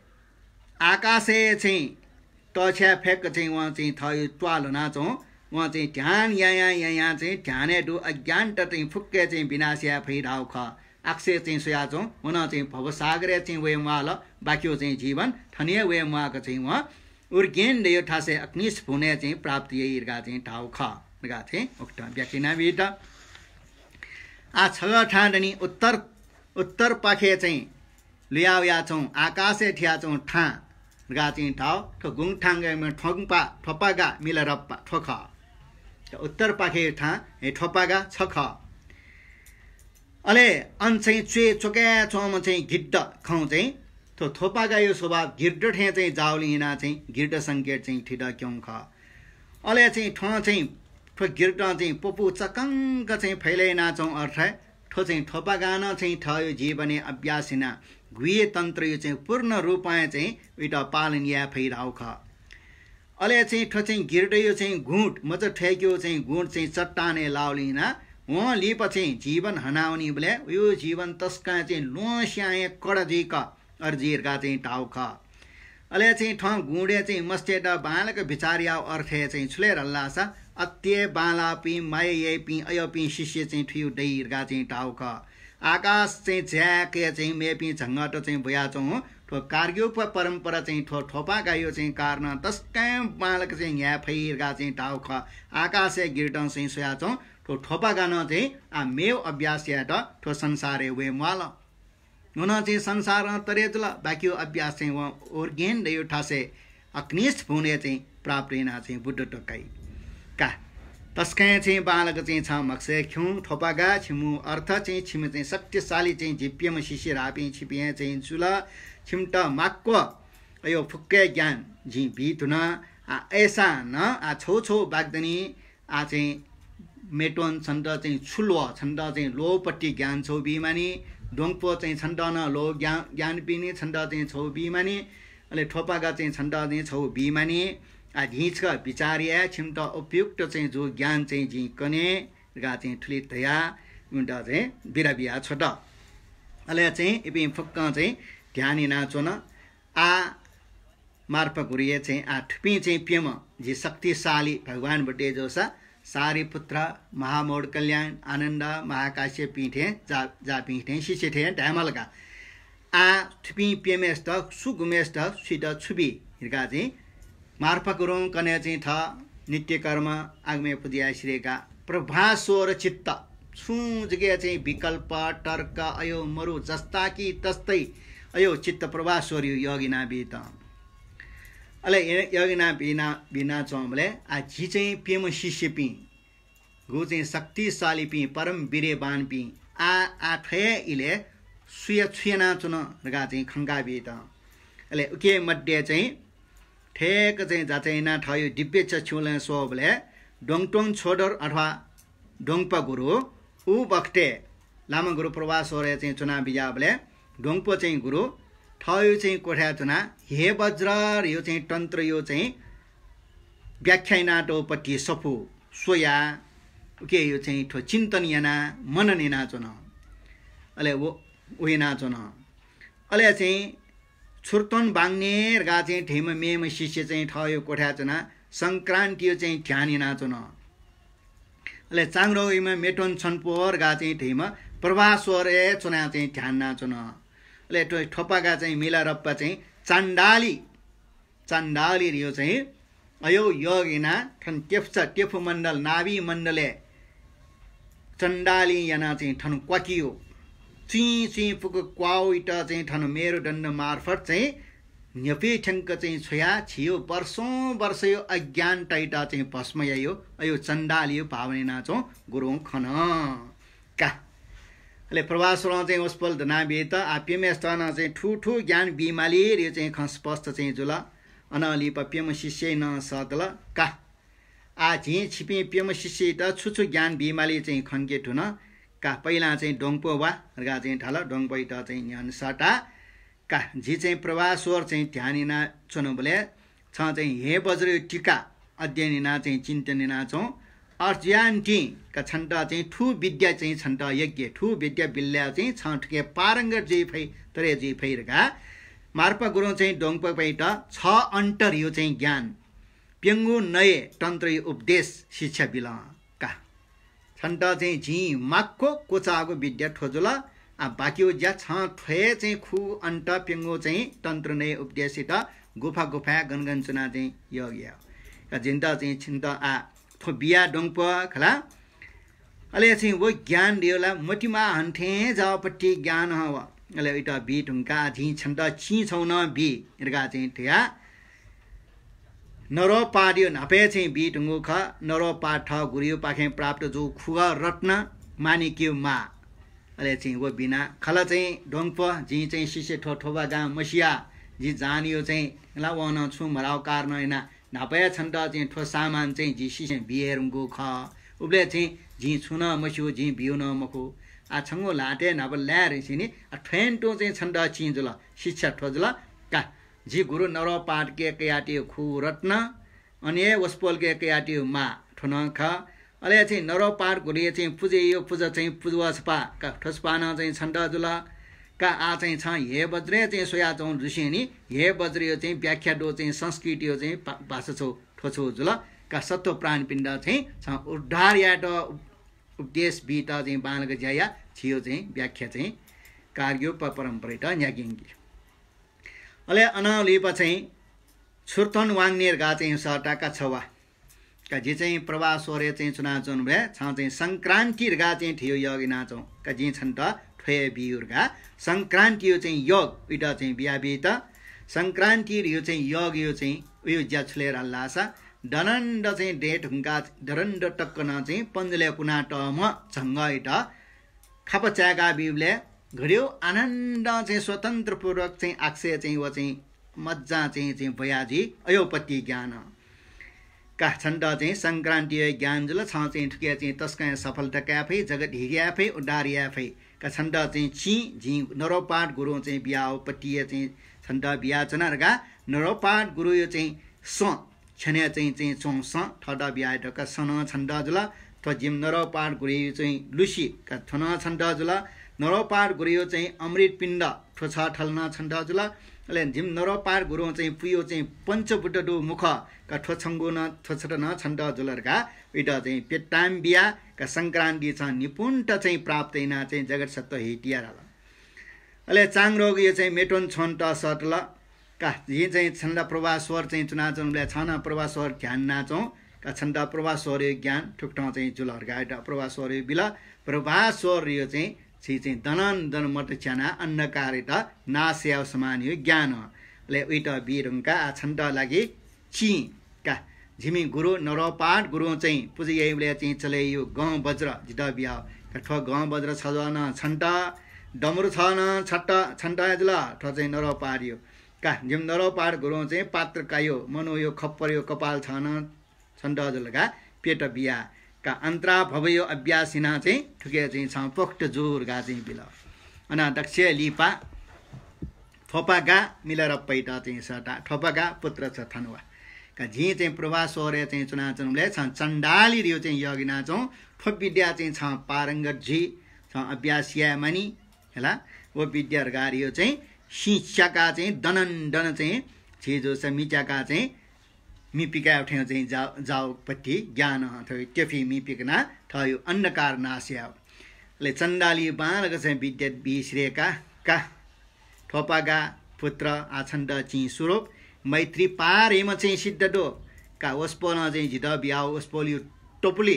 आकाशय् चाहिँ तछ्याये फय्क चाहिँ वं चाहिँ थःयो त्वाः ल्ह्वनाच्वं। वं चाहिँ ध्यान यायां यायां चाहिँ ध्यानय् दु अज्ञानत चाहिँ फुक्क चाहिँ विनाश याये फइ धाःगु खः। आकाशय् चाहिँ स्वयाच्वं, व नं चाहिँ भवसागरय् चाहिँ वये म्वाःल, बाकियो चाहिँ जीवन थन हे वये म्वाःक चाहिँ वं उर्गेन्डयो थासय् अक्निष्ठ भुवनय् चाहिँ प्राप्त याइ धकाः चाहिँ धाःगु खः धकाः चाहिँ उकथं व्याख्या यानाबीत। आः छगः थां दनि उत्तर, उत्तरपाखे चाहिँ लुया वयाच्वं, आकाशय् थियाच्वं थां धकाः चाहिँ धाः। थ्व गुंगथांगय् थ्वंपा, थ्वपागा, मिलारप्पा थ्व खः। उत्तरपाखे थां हे थ्वपागा छ खः। अले अन चाहिँ च्वय् च्वकाय् च्वंम्ह चाहिँ गिद्ध खं चाहिँ थ्व थ्वपागायो स्वभाव गिद्ध थें चाहिँ जाःगुलिं यानाः चाहिँ गिद्ध संकेत चाहिँ थित क्यं खः। अले चाहिँ थ्वं चाहिँ थ्व गिर्दं चाहिँ पपू चकंक चाहिँ फैले यानाच्वं अर्थाय् थ्व चाहिँ थ्वपागां नं चाहिँ थःयो जीवनय् अभ्यास यानाः गुह्य तन्त्रयो चाहिँ पूर्ण रूपं चाहिँ उइत पालन याये फइ धाःगु खः। अले चाहिँ थ्व चाहिँ गिर्दयो चाहिँ गुँड, मचा थ्वय्केयो चाहिँ गुँड चाहिँ चट्टानय् लाःगुलिं यानाः वं लिपा चाहिँ जीवन हनावनीबलय् वयो जीवन तसकं चाहिँ ल्वहंस्यां हे कडा जुइक अथे जुइ धकाः चाहिँ धाःगु खः। अले चाहिँ थ्वं गुँडय् चाहिँ मस्तय्त बांलाक बिचाः याःगु अर्थय् चाहिँ छु ले धाःसा, अति हे बांलाःपिं, माया याइपिं, अयःपिं शिष्य चाहिँ थुयो दइ धकाः चाहिँ धाःगु खः। आकाश चाहिँ झ्याकय् चाहिँ मेपिं झंगःत चाहिँ ब्वयाच्वं थ्व कार्ग्युप परम्परा चाहिँ थ्व थ्वपागायो चाहिँ कारणं तसकं बांलाक चाहिँ न्ह्याये फइ धकाः चाहिँ धाःगु खः। आकाशय् गिर्दं चाहिँ स्वयाच्वं थ्व थ्वपागां नं चाहिँ आः मेव अभ्यास यायेत थ्व संसारय् वये म्वाःल। व नं चाहिँ संसारं तरे जुल, बाकियो अभ्यास चाहिँ वं उर्गेन्डयो थासय् अक्निष्ठ भुवनय् चाहिँ प्राप्त यानाः चाहिँ बुद्धत्व काइ। का, तसकं चाहिँ बांलाक चाहिँ छं म्हगसय् खिउँ थ्वपागा, छिमु अर्थ चाहिँ छिमि चाहिँ शक्तिशाली चाहिँ जि प्यम्ह शिष्य धाःपिं छिपिं हे चाहिँ जुल। छिमित माक्व अयो फुक्क ज्ञान जिं बी धुन। आः अय्सां नं आः छौ छौ बाग्दनी आः चाहिँ मेटोन छन्त चाहिँ छु ल्वः, छन्त चाहिँ ल्वःपट्टि ज्ञान छौ बीमानि, द्वंगपो चाहिँ छन्त नं ल्वः ज्ञा-, ज्ञान बीनि, छन्त चाहिँ छौ बीमानि, अले थ्वपागा चाहिँ छन्त चाहिँ छौ बीमानि। आः जिं छकः बिचाः याये, छिमित उपयुक्त चाहिँ जू ज्ञान चाहिँ जिं कने धकाः चाहिँ थुलि धयाः उन्त चाहिँ बिदा बिया छ्वत। अले चाहिँ इपिं फुक्कं चाहिँ ध्यान यानाच्वन। आः मार्पा गुरुया चाहिँ आः थुपिं चाहिँ प्यम्ह जि शक्तिशाली भगवान बुद्धया जूसा सारिपुत्र, महामौढकल्याण, आनन्द, महाकाश्यपपिं थें जा-, जाःपिं थें शिष्य थें धायेमाल का। आः थुपिं प्यम्हय्सित सु गुम्हय्सित सुइत छु बी धकाः चाहिँ मार्पा गुरुं कन्हय् चाहिँ थः नित्यकर्म आगमय् पुजा यासें का प्रभास्वर चित्त, छुं जक चाहिँ विकल्प, तर्क अयो मरु, जस्ता कि तस्तै अयो चित्त प्रभास्वरयो योग यानाबीत। अले य-, योग याना बिना, बिनाच्वंबलय् आः जि चाहिँ प्यम्ह शिष्यपिं, गु चाहिँ शक्तिशालीपिं, परम वीर्यवानपिं, आः, आः थ्व हे इलय् सुया छु यानाच्वन धकाः चाहिँ खंकाबीत। अले उके मध्ये चाहिँ थेक चाहिँ जाँचय् यानाः थःयो दिव्य चक्षुलं स्वःबलय् द्वंत्वं छोदर अथवा द्वंपा गुरु उ बखतय् लामा गुरु प्रभास्वरय् चाहिँ च्वना बिज्याःबलय् द्वंपा चाहिँ गुरु थःयो चाहिँ कोठाय् च्वनाः हे वज्रयो चाहिँ तन्त्रयो चाहिँ व्याख्या यानातःगु पति सफू स्वयाः उकेयो चाहिँ थ्व चिन्तन यानाः मनन यानाच्वन। अले व, व यानाच्वन। अले चाहिँ छुर्तन बांगने धकाः चाहिँ धइम्ह मेम्ह शिष्य चाहिँ थःयो कोठाय् च्वनाः संक्रान्तियो चाहिँ ध्यान यानाच्वन। अले चाङरोगीम्ह मेटोन छन्पोर धकाः चाहिँ धइम्ह प्रभास्वरय् च्वनाः चाहिँ ध्यान यानाच्वन। अले थ्व-, थ्वपागा चाहिँ मिलारप्पा चाहिँ चाण्डाली, चाण्डालीयो चाहिँ अयो योग यानाः थन तेफुचा, तेफु मण्डल, नाभी मण्डलय् चण्डाली यानाः चाहिँ थन क्वाकियो। चुइँ चुइँ पुक क्वाउइत चाहिँ थन मेरुदण्ड मार्फत चाहिँ न्ह्यपि थ्यंक चाहिँ छ्वयाः छियो वर्षौं वर्षयो अज्ञानतय्त चाहिँ भस्म यायो, अयो चण्डालीयो भावना यानाच्वं गुरुं खन। का। अले प्रभास्वरं चाहिँ वसपोल धनाबीत आः प्यम्हय्सित नं चाहिँ थुथु ज्ञान बीमाली धयो चाहिँ खँ स्पष्ट चाहिँ जुल। अनं लिपा प्यम्ह शिष्यं नं सःतल। का। आः जिं छिपिं प्यम्ह शिष्ययात छु छु ज्ञान बीमाली चाहिँ खंके धुन। का, पहिलां चाहिँ द्वंपो वा धकाः चाहिँ धाल, द्वंपयात चाहिँ न्ह्यःने सःताः। का, जि चाहिँ प्रभास्वर चाहिँ ध्यान यानाच्वनाबलय् छं चाहिँ हे वज्रयो टीका अध्ययन यानाः चाहिँ चिन्तन यानाच्वं। अथे जुयानिंतिं का छन्त चाहिँ थु विद्या चाहिँ छन्त यज्ञ, थु विद्या बिल्लाय् चाहिँ छं थुके पारंगत जुइ फइ, तरे जुइ फइ धकाः मार्पा गुरुं चाहिँ द्वंपपाइत छ अन्तरयो चाहिँ ज्ञान, प्यंगू नये तन्त्रयो उपदेश शिक्षा बिल का। छन्त चाहिँ जिं माक्व क्वचाःगु विद्या थ्व जुल। आ, बाकियो ज्या छं थ्वये चाहिँ खू अन्त प्यंगू चाहिँ तन्त्र नये उपदेशित गुफा गुफाय् गन गन च्वना चाहिँ योग या। का जिन्त चाहिँ छिन्त आ थ्व बिया द्वंप खला। अले चाहिँ व ज्ञान दियो ला मतिमा हन्थें जावपट्टि ज्ञान हं व। अले इत बी धुंका आ जिं छन्त चिं छौ नं बी इरगा चाहिँ थया। नरोपादयो न्हापय् चाहिँ बी धुंगु खः। नरोपाद थः गुरुयो पाखें प्राप्त जू खुगः रत्न मानिक्यो मा। अले चाहिँ व बिना खला चाहिँ द्वंप जिं चाहिँ शिष्य थ्व थोबा गां मसिया। जि जानयो चाहिँ ला वं नं छुं मराव कारण याना न्हापया छन्त चाहिँ थ्व सामान चाहिँ जि शिष्यं बिये धुंगु खः। उबले चाहिँ जिं छुं नं मस्यू, जिं बियु नं मखु। आ छंगु ल्हातय् न्हापा लाये ऋषिनि आ थ्वय् तुं चाहिँ छन्त चिं जुल, शिक्षा थ्व जुल का। जि गुरु नरोपादके कयातियो खू रत्न, अन हे वसपोलके कयातियो मा थ्व नं खः। अले चाहिँ नरोपाद गुरुयो चाहिँ पुजायो पुजा चाहिँ पुजवसपा का थ्वसपा नं चाहिँ छन्त जुल। का आ चाहिँ छं हे वज्रयो चाहिँ स्वयाच्वं जुसेंनि हे वज्रयो चाहिँ व्याख्या दो चाहिँ संस्कृतियो चाहिँ भा-, भाषा छौ थ्व छौ जुल। का सत्व प्राणपिन्त चाहिँ छं उद्धार यायेत उप-, उपदेश बीत चाहिँ बांलाक ज्या या छियो चाहिँ व्याख्या चाहिँ कार्यो प-, परम्पराइत न्यागिंगि। अले अनं लिपा चाहिँ छुर्तन वांगनेर गा चाहिँ सःता का छवा। का जि चाहिँ प्रभास्वरय् चाहिँ च्वनाच्वंबलय् छं चाहिँ संक्रान्ति धकाः चाहिँ थ्यू योग यानाच्वं। का जिं छन्त थ्वये बियु धकाः संक्रान्तियो चाहिँ योग उइत चाहिँ बियाबीत। संक्रान्ति धयु चाहिँ योगयो चाहिँ उयो ज्या छु ले धाल धाःसा दनन्द चाहिँ दये धुंका दरन्द तक्क नं चाहिँ पञ्जुलय् कुनातःम्ह झंगःइत खापा चाय्‌का बीबलय् घडियो आनन्दं चाहिँ स्वतन्त्रपूर्वक चाहिँ आक्सय् चाहिँ व चाहिँ मज्जां चाहिँ, चाहिँ बया जुइ अयोपत्ति ज्ञान। का छन्त चाहिँ संक्रान्तियो ज्ञान जुल, छं चाहिँ थुके चाहिँ तसकं सफलता काये फइ, जगत हित याये फइ, उद्धार याये फइ। का छन्त चाहिँ चिं, जिं नरोपाद गुरुं चाहिँ बियाओपत्तियो चाहिँ छन्त बियाच्वना धकाः नरोपाद गुरुयो चाहिँ सँ छ्यनय् चाहिँ, चाहिँ च्वंसं थःत बियाः धकाः सँ नं छन्त जुल। थ्व जिमि नरोपाद गुरुयो चाहिँ लुसि का थ्व नं छन्त जुल। नरोपाद गुरुयो चाहिँ अमृतपिण्ड थ्व छ थल नं छन्त जुल। अले जिमि नरोपाद गुरुं चाहिँ पुयो चाहिँ पञ्चभूत दु मुख का थ्व छंगु नं थ्व छत नं छन्त जुल धकाः उइत चाहिँ प्यतां बिया का संक्रान्ति छं निपुणत चाहिँ प्राप्त याना चाहिँ जगत सत्व हित यात धाल। अले चांरोगयो चाहिँ मेतोन छ्वन्त सतल का जिं चाहिँ छन्त प्रभास्वर चाहिँ च्वनाच्वंबलय् छं नं प्रभास्वर ध्यान यानाच्वं का छन्त प्रभास्वरयो ज्ञान थुकथं चाहिँ जुल धकाः प्रभास्वरयो बिल। प्रभास्वरयो चाहिँ छि चाहिँ दनन्दन मत च्याना अन्धकारत नाश याव समानयो ज्ञान। अले उइत बी धुंका आ छन्त लागि चिं का जिमि गुरु नरोपाद गुरुं चाहिँ पुजा याइबलय् चाहिँ चलेयो गं वज्र जित बियाव का थ्व गं वज्र छज्वः नं छन्त, डमरु छ नं छत छन्त जुल। थ्व चाहिँ नरोपादयो का जिमि नरोपाद गुरुं चाहिँ पात्र कायो मनूयो खप्परयो कपाल छ नं छन्त जुल धकाः प्यत बिया का अन्तरा भवयो अभ्यास हिना चाहिँ थुके चाहिँ छं पोख्त जु धकाः चाहिँ बिल। अना दक्ष लिपा थोपा गा मिलरप्पैत चाहिँ सता थोपा गा पुत्र छ थनवा। का जिं चाहिँ प्रभास्वरय् चाहिँ च्वनाच्वंबलय् छं चण्डाली धयु चाहिँ योग यानाच्वं। थ्व विद्या चाहिँ छं पारंगत जुइ, छं अभ्यास याये मानि हला। व विद्या धकाः धयु चाहिँ सिं च्याका चाहिँ दनन्दन चाहिँ झी जूसा मि च्याका चाहिँ मि पिकाये थें चाहिँ जा-, जावपट्टि ज्ञान थ्व त्यफि मि पिकना थ्वयो अन्धकार नाश याव। अले चण्डाली बांलाक चाहिँ विद्या बिस्रेका का थोपागा पुत्र आ छन्त चिं स्वरूप मैत्री पारेम चाहिँ सिद्ध दो। का वसपोलं चाहिँ जित बियाव वसपोलयो टोपुली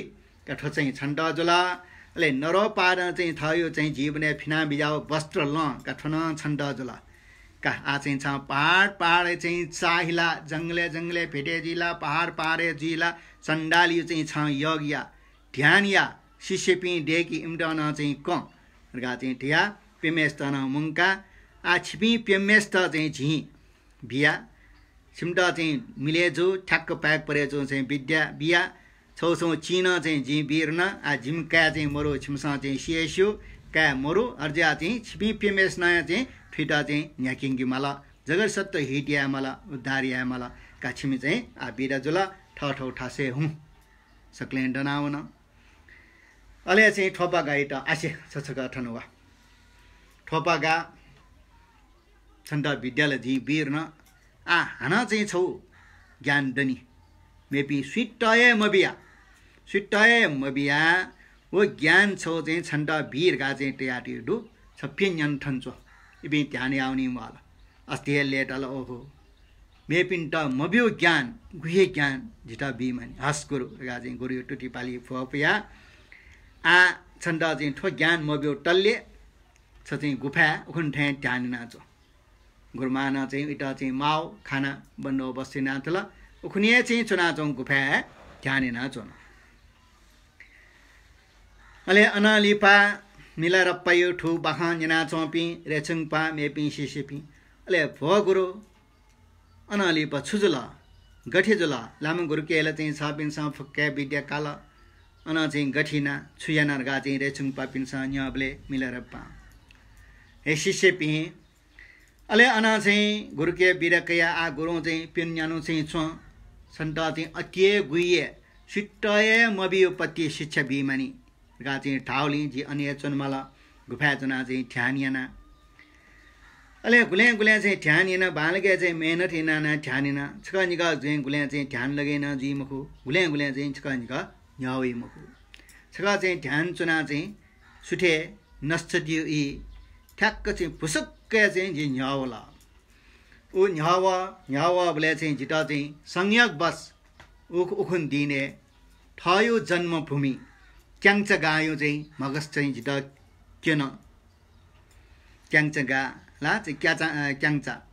का थ्व चाहिँ छन्त जुल। अले नरोपादं चाहिँ थ्वयो चाहिँ जीवनय् फिना बियाव वस्त्र लं का थ्व नं छन्त जुल। का आ चाहिँ छं पहाड पहाडय् चाहिँ चाहिला, जंगलय् जंगलय् भेटे जुइला, पहाड पहाडय् जुइला, चण्डालीयो चाहिँ छं योग या, ध्यान या, शिष्यपिं दय्‌कि इमित नं चाहिँ कं धकाः चाहिँ धया प्यम्हेसित नं मुंका। आ छिपिं प्यम्हेसित चाहिँ झिं बिया। छिमित चाहिँ मिले जु, ठ्याक्क पाय्‌क परे जु चाहिँ विद्या बिया। छौ छौ चिं नं चाहिँ जिं बीरन, आ जिमि काय् चाहिँ मरु, छिमिसं चाहिँ सिया स्यू, काय् मरु, अय्‌जुया चाहिँ छिपिं प्यम्हेसिनं चाहिँ थुइत चाहिँ न्ह्याकिंके माल, जगत सत्व हित याये माल, उद्धार याये माल। का छिमि चाहिँ आ बिदा जुल, थःथौ थासय् हुँ। सकलें दनावन। अले चाहिँ थोपागाइत आसे छछक थन वा। थोपागा छन्त विद्या ला जिं बी धुन, आः हानं चाहिँ छौ ज्ञान दनि। मेपिं सुइत हे मबिया, सुइत हे मबिया, व ज्ञान छौ चाहिँ छन्त बी धकाः चाहिँ तयातयागु दु, छ प्यन्हु न्यन थन च्वँ। इपिं ध्यान याःवनी म्वाल। अस्ति हे लय्ताल, ओहो, मेपिन्त मब्यू ज्ञान, गुह्य ज्ञान जितः बी मानि। हस् गुरु धकाः चाहिँ गुरुया तुति पालि फ्वपुया। आः छन्त चाहिँ थ्व ज्ञान मब्यू तल्ले छ चाहिँ गुफाय् उखुन्हु थें ध्यान याना च्वँ। गुरुमां नं चाहिँ इतः चाहिँ माउ खाना बन्दोबस्त यानातल। उखुन्हु हे चाहिँ च्वनाच्वंगु गुफाय् ध्यान याना च्वन। अले अनं लिपा मिलारेपाया थ्व बाखं न्यनाच्वंपिं रेछुंगपाः मेपिं शिष्यपिं, अले भो गुरु, अनं लिपा छु जुल? गथे जुल? लामा गुरुके ला चाहिँ छपिन्सं फुक्क हे विद्या काल। अनं चाहिँ गथे याना, छु याना धकाः चाहिँ रेछुंगपाःपिन्सं न्यंबलय् मिलारेपां, हे शिष्यपिं, अले अनं चाहिँ गुरुके बिदा कयाः आः गुरुं चाहिँ प्यन्हु न्यान्हु चाहिँ च्वँ। छन्त चाहिँ अति हे गुह्य, सुइत हे मबियो पति शिक्षा बी मानि धकाः चाहिँ धाःगुलिं जि अन हे च्वनेमाल, गुफाय् च्वनाः चाहिँ ध्यान याना। अले गुलें गुलें चाहिँ ध्यान याना, बांलाक चाहिँ मेहनत याना नं ध्यान याना। छकः निकः चाहिँ गुलें चाहिँ ध्यान लगय् नं जुइ मखु, गुलें गुलें चाहिँ छकः निकः न्ह्यः वइ मखु। छकः चाहिँ ध्यान च्वनाः चाहिँ सुथय् नस्छ दियो ई, ठ्याक्क चाहिँ भुसुक्क चाहिँ जि न्ह्यः वल। उ न्ह्यः वः, न्ह्यः वःबलय् चाहिँ जितः चाहिँ संयोगवश उख-, उखुन्हु दिनय् थःयो जन्मभूमि क्याङ्चा गांयो चाहिँ म्हगस चाहिँ जितः क्यन। क्याङ्चा गां ला चाहिँ क्याचा-, अ, क्याङ्चा।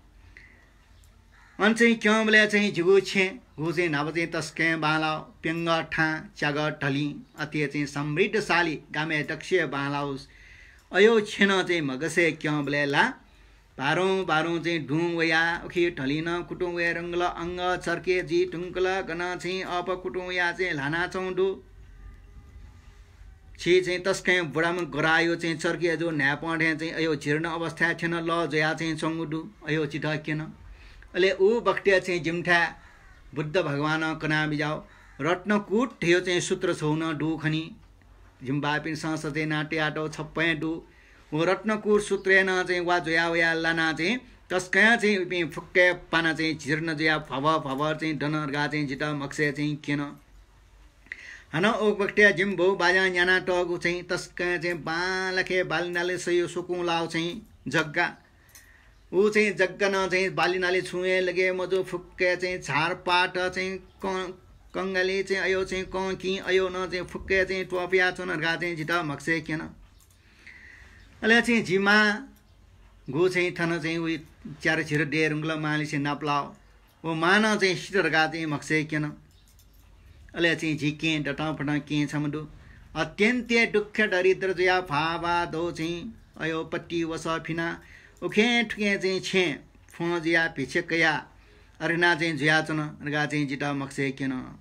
अन चाहिँ क्यंबलय् चाहिँ जिगु छेँ, गु चाहिँ न्हापा चाहिँ तसकं बांलाः, प्यंगः थां, च्यागः ढलिं, अति हे चाहिँ समृद्धशाली, गामय् दक्वसिबय् बांलाः। अयो छेँ नं चाहिँ म्हगसय् क्यंबलय् ला भारुं भारुं चाहिँ दुं वयाः, उखे ढलिं नं कुतुं वये धुंकल, अंगः चर्के जुइ धुंकल, गनं चाहिँ अःपः कुतुं वयाः चाहिँ ल्हानाच्वंगु दु। छि चाहिँ तसकं बुराम्ह गरायो चाहिँ चर्के जू न्हाय्पं थें चाहिँ अयो जीर्ण अवस्थाय् थ्यन, लः जुयाः चाहिँ च्वंगु दु, अयो जितः क्यन। अले उ बखतय् चाहिँ जिमिथाय् बुद्ध भगवानं कना बिज्याःगु रत्नकूट धयो चाहिँ सूत्र छौ नं दु खनी। जिमि बाःपिन्सं सजय् याना तयातःगु छप्पँय् दु। व रत्नकूट सूत्रय् नं चाहिँ वा जुया वया लानाः चाहिँ तसकं चाहिँ इपिं फुक्कय् पाना चाहिँ जीर्ण जुया भ्वाभ्वाभ्वाभ्वा चाहिँ दन धकाः चाहिँ जितः म्हगसय् चाहिँ क्यन। हानं उ बखतय् जिमि बौ बाज्यां न्यानातःगु चाहिँ तसकं चाहिँ बांलाक हे बाली नाली सय् स्वकुं लाःगु चाहिँ जग्गा। उ चाहिँ जग्गा नं चाहिँ बाली नाली छुं हे लगे मजू, फुक्क हे चाहिँ झारपात चाहिँ कं-, कंगाली चाहिँ अयो चाहिँ कंकिं अयो नं चाहिँ फुक्क हे चाहिँ त्वपुया च्वन धकाः चाहिँ जितः म्हगसय् क्यन। अले चाहिँ जि मां गु चाहिँ थन चाहिँ उइ च्यारझिर दये धुंकल, मांलिसे नापलाः। व मां नं चाहिँ सित धकाः चाहिँ म्हगसय् क्यन। अले चाहिँ जि कें दतं फतं कें छम्ह दु। अत्यन्त दुःख दरिद्र जुया भ्वाभ्वा दौ चाहिँ अयो पति वसः फिना उखें थुखें चाहिँ छेँ फ्वं जुया भिक्षा कया अरिना चाहिँ जुयाच्वन धकाः चाहिँ जितः म्हगसय् क्यन।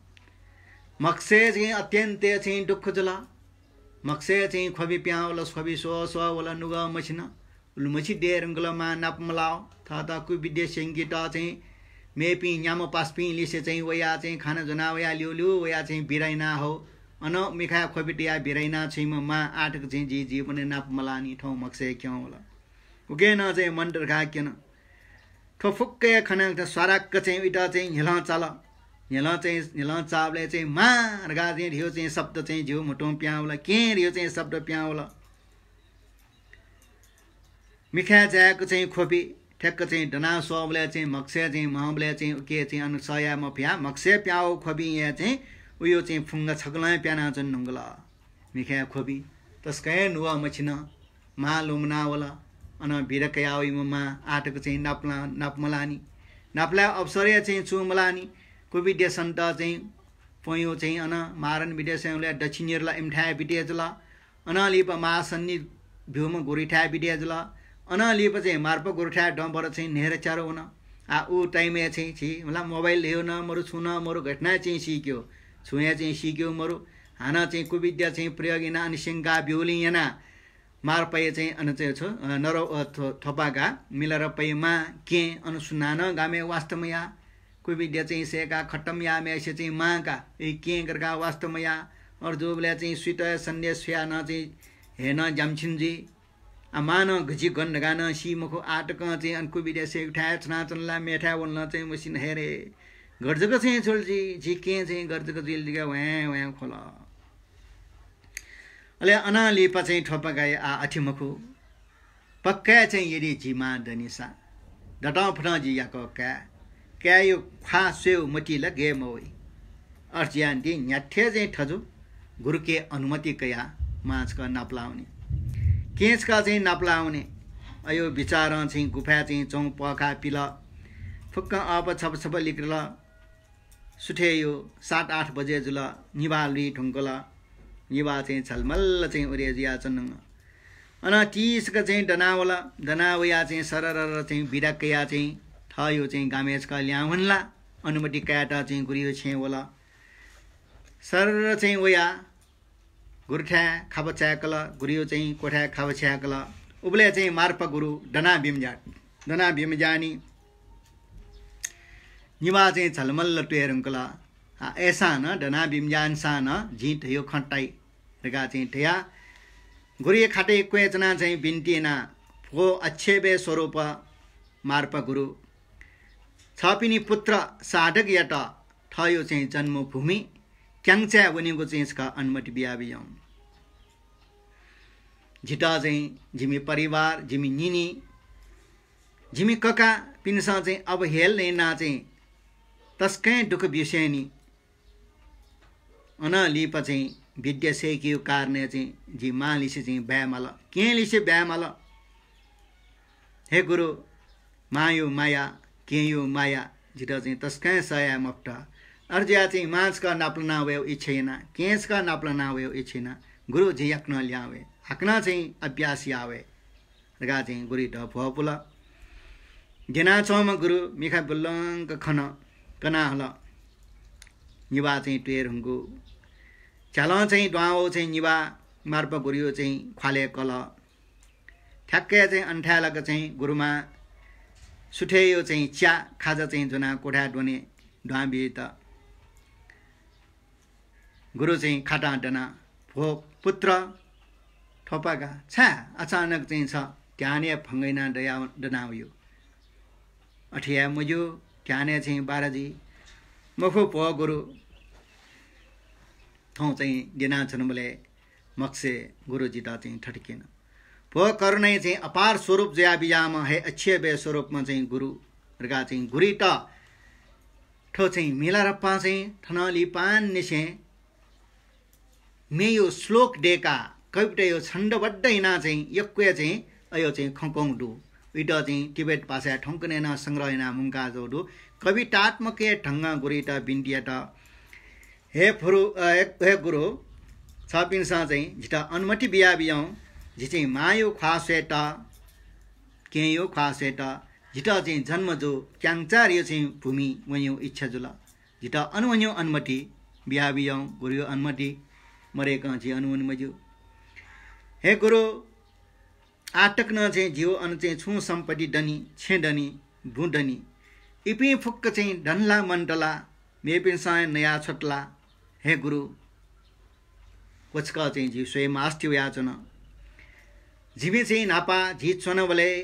म्हगसय् चाहिँ अत्यन्त चाहिँ दुःख जुल। म्हगसय् चाहिँ ख्वबि प्यां वल, ख्वबि स्वः स्वः वल, नुगः मछिन। उलिमछि दये धुंकल, मां नाप मलाः। थःत कुविद्या स्यंकेत चाहिँ मेपिं न्याम्ह पासापिं लिसे चाहिँ वयाः चाहिँ खाना ज्वना वयाः ल्यू ल्यू वयाः चाहिँ बिदा याना हौ। अन मिखाय् ख्वबि तयाः बिदा याना छुइम्ह मां आःतक चाहिँ जि जीवनय् नाप मलाःनि, थौं म्हगसय् क्यं वल। उके नं चाहिँ मन्त धकाः क्यन। थ्व फुक्क हे खनाः स्वाराक्क चाहिँ उइत चाहिँ न्ह्यलं चाल। न्ह्यलं चाहिँ, न्ह्यलं चाःबलय् चाहिँ मां धकाः चाहिँ धियो चाहिँ शब्द चाहिँ जिगु म्हुतुं प्यां वल, कें धियो चाहिँ शब्द प्यां वल। मिखाय् जाय्क चाहिँ ख्वबि ठ्याक्क चाहिँ दना स्वःबलय् चाहिँ म्हगसय् चाहिँ म्हःबलय् चाहिँ उके चाहिँ अन सह याये मफयाः म्हगसय् प्याःगु ख्वबिं हे चाहिँ उयो चाहिँ फुंगा छकलं प्यानाच्वने धुंकल। मिखाय् ख्वबि तसकं हे नुगः मछिन। मां लुमना वल। अन बिदा कयाः वइम्ह मां आःतक चाहिँ नापला-, नाप मलाःनि। नापलाये अवसर हे चाहिँ चूमलाःनि। कुविद्या सन्त चाहिँ प्वँयु चाहिँ अन मारण बिद्या स्वयेबलय् दक्षिणेर ला इमिथाय् बिते जुल। अनं लिपा महासन्धि ब्यूम्ह गुरुथाय् बिते जुल। अनं लिपा चाहिँ मार्पा गुरुथाय् दँ बर चाहिँ न्हय्दँ च्यारु वन। आ, उ time-य् चाहिँ छि, मतलब, mobile धयो नं मरु, छुं नं मरु, घटना चाहिँ सीक्यो, छुं हे चाहिँ सीक्यो मरु। हानं चाहिँ कुविद्या चाहिँ प्रयोग यानाः अन स्यंका ब्यूलिं यानाः मार्पाया चाहिँ अन चाहिँ छु, अ, नरौ, अ, थ्व-, थ्वपागा मिलारेपाया मां कें अन सुनानं गामय् वास्ता मयाः। कुविद्या चाहिँ सय्काः खतम याःम्हेसे चाहिँ मां का, ए, कें का धकाः वास्ता मयाः। अथे जूबलय् चाहिँ सुइत सन्देश स्वयाः नं चाहिँ हे नं ज्यामछिन जुइ। आ, मां नं गजि गन धकाः नं सी मखु। आः तकं चाहिँ अन कुविद्या सय्‌केगु थाय् च्वनाच्वन ला, मेथाय् वन ला चाहिँ मसिन हे रे। गथे जक चाहिँ छ्वल जि, जि केहेँ चाहिँ गथे जक जुइल धकाः ह्वाँय् ह्वाँय् ख्वल। अले अनं लिपा चाहिँ थ्वपागाया आः अथे मखु। पक्का चाहिँ यदि जि मां दनिसा, दतं फुतं जि याकः काय्, काय्‌या ख्वाः स्वयेगु मति ला गय् मवइ। अथे जुयाः निंतिं न्ह्याथे चाहिँ थजु गुरुके अनुमति कयाः मां छकः नापलाः वने। केहेँ छकः चाहिँ नापलाः वने। अयो बिचारं चाहिँ गुफाय् चाहिँ च्वंगु पःखाः पिल। फुक्कं अःपा छपा छपा लिक्कल। सुथय्‌या सात आठ बजे जुल, निभाः लुइ धुंकल। निभाः चाहिँ झलमल्ल चाहिँ उदय जुयाच्वन। अनं तिसक चाहिँ दनावल। दना वयाः चाहिँ सररर चाहिँ बिदा कयाः चाहिँ थःयो चाहिँ गामय् छकः लिहां वने ला अनुमति कायेत चाहिँ गुरुयो छेँय् वल। सरर चाहिँ वयाः गुरुथाय् खापा छ्याय्‌कल, गुरुयो चाहिँ क्वथाय् खापा छ्याय्‌कल। उबलय् चाहिँ मार्पा गुरु दनाः बिमज्या, दनाः बिमज्यानि। निभाः चाहिँ झलमल्ल त्वये धुंकल। आ, अय्‌सां नं दनाः बिमज्यानिसां नं जिं धयागु खँ ताइ धकाः चाहिँ धयाः गुरुया खातय् क्वय् च्वनाः चाहिँ बिन्ति याना, भो अच्छेबय् स्वरूप मार्पा गुरु, छपिनि पुत्र साधकयात थःयो चाहिँ जन्मभूमि क्याङ्चाय् वनेगु चाहिँ छकः अनुमति बियाबियौं। जितः चाहिँ जिमि परिवार, जिमि निनि, जिमि ककापिन्सं चाहिँ अवहेलना यानाः चाहिँ तसकं दुःख बिसेनि। अनं लिपा चाहिँ विद्या सय्‌केगु कारणय् चाहिँ जि मांलिसे चाहिँ बाय् माल, केहेँलिसे बाय् माल। हे गुरु, मांयो माया, केहेँयो माया जितः चाहिँ तसकं सह याये मफुत। अथे जुयाः चाहिँ मां छकः नापलाना वयेगु इच्छा याना, केहेँ छकः नापलाना वयेगु इच्छा याना। गुरु, जि याकनं लिहां वये, हाकनं चाहिँ अभ्यास याः वये धकाः चाहिँ गुरुयात भ्वपुल। द्यनाच्वंम्ह गुरु मिखा बुल्लंक खन, कना हल। निभाः चाहिँ त्वये धुंकू। झ्यालं चाहिँ दुहां वःगु चाहिँ निभाः मार्पा गुरुयो चाहिँ ख्वालय् कल। ठ्याक्कै चाहिँ अन थाय् लाक चाहिँ गुरुमां सुथय्‌यो चाहिँ च्या खाजा चाहिँ ज्वनाः क्वथाय् द्वने दुहां बियात। गुरु चाहिँ खातां दनाः, भो पुत्र, थ्वपागा, छाय् अचानक चाहिँ छ ध्यानय् भंग यानाः दया-, दनावयो? अथे याये मज्यू, ध्यानय् चाहिँ बाधा जुइ। मखु भो गुरु, थौं चाहिँ द्यनाच्वनाबलय् मखुसे गुरुजीत चाहिँ थथे क्यन। भो करुणया चाहिँ अपार स्वरूप जुयाबिज्याःम्ह हे अच्छेबय् स्वरूपम्ह चाहिँ गुरु धकाः चाहिँ गुरुइत थ्व चाहिँ मिलारेपां चाहिँ थनं लिपांनिसें मेयो श्लोक दय्काः कवितायो छन्दबद्ध यानाः चाहिँ यक्वया चाहिँ अयो चाहिँ खँ कं दु। उइत चाहिँ तिब्बत भाषाय् थौंकन्हय् नं संग्रह यानाः मुंकाजूगु दु। कवितात्मक ढंगं गुरुइत बिन्ति यात। हे फुरु-, अ, हे, हे गुरु, छपिन्सं चाहिँ जितः अनुमति बियाबियौं, जि चाहिँ मांयो ख्वाः स्वयेत, केहेँयो ख्वाः स्वयेत, जितः चाहिँ जन्म जू, क्याङ्चारयो चाहिँ भूमि वनेयो इच्छा जुल। जितः अन वनेयो अनुमति बियाबियौं, गुरुयो अनुमति मदय्कं जि अन वने मज्यू। हे गुरु, आः तक नं चाहिँ जियो अन चाहिँ छुं सम्पत्ति दनि, छेँ दनि, बुँ दनि। इपिं फुक्क चाहिँ दन ला मन्त ला, मेपिन्सं हे नया छ्वत ला? हे गुरु, व छकः चाहिँ जि स्वये मास्ति वयाच्वन। जिमि चाहिँ न्हापा जि च्वनाबलय्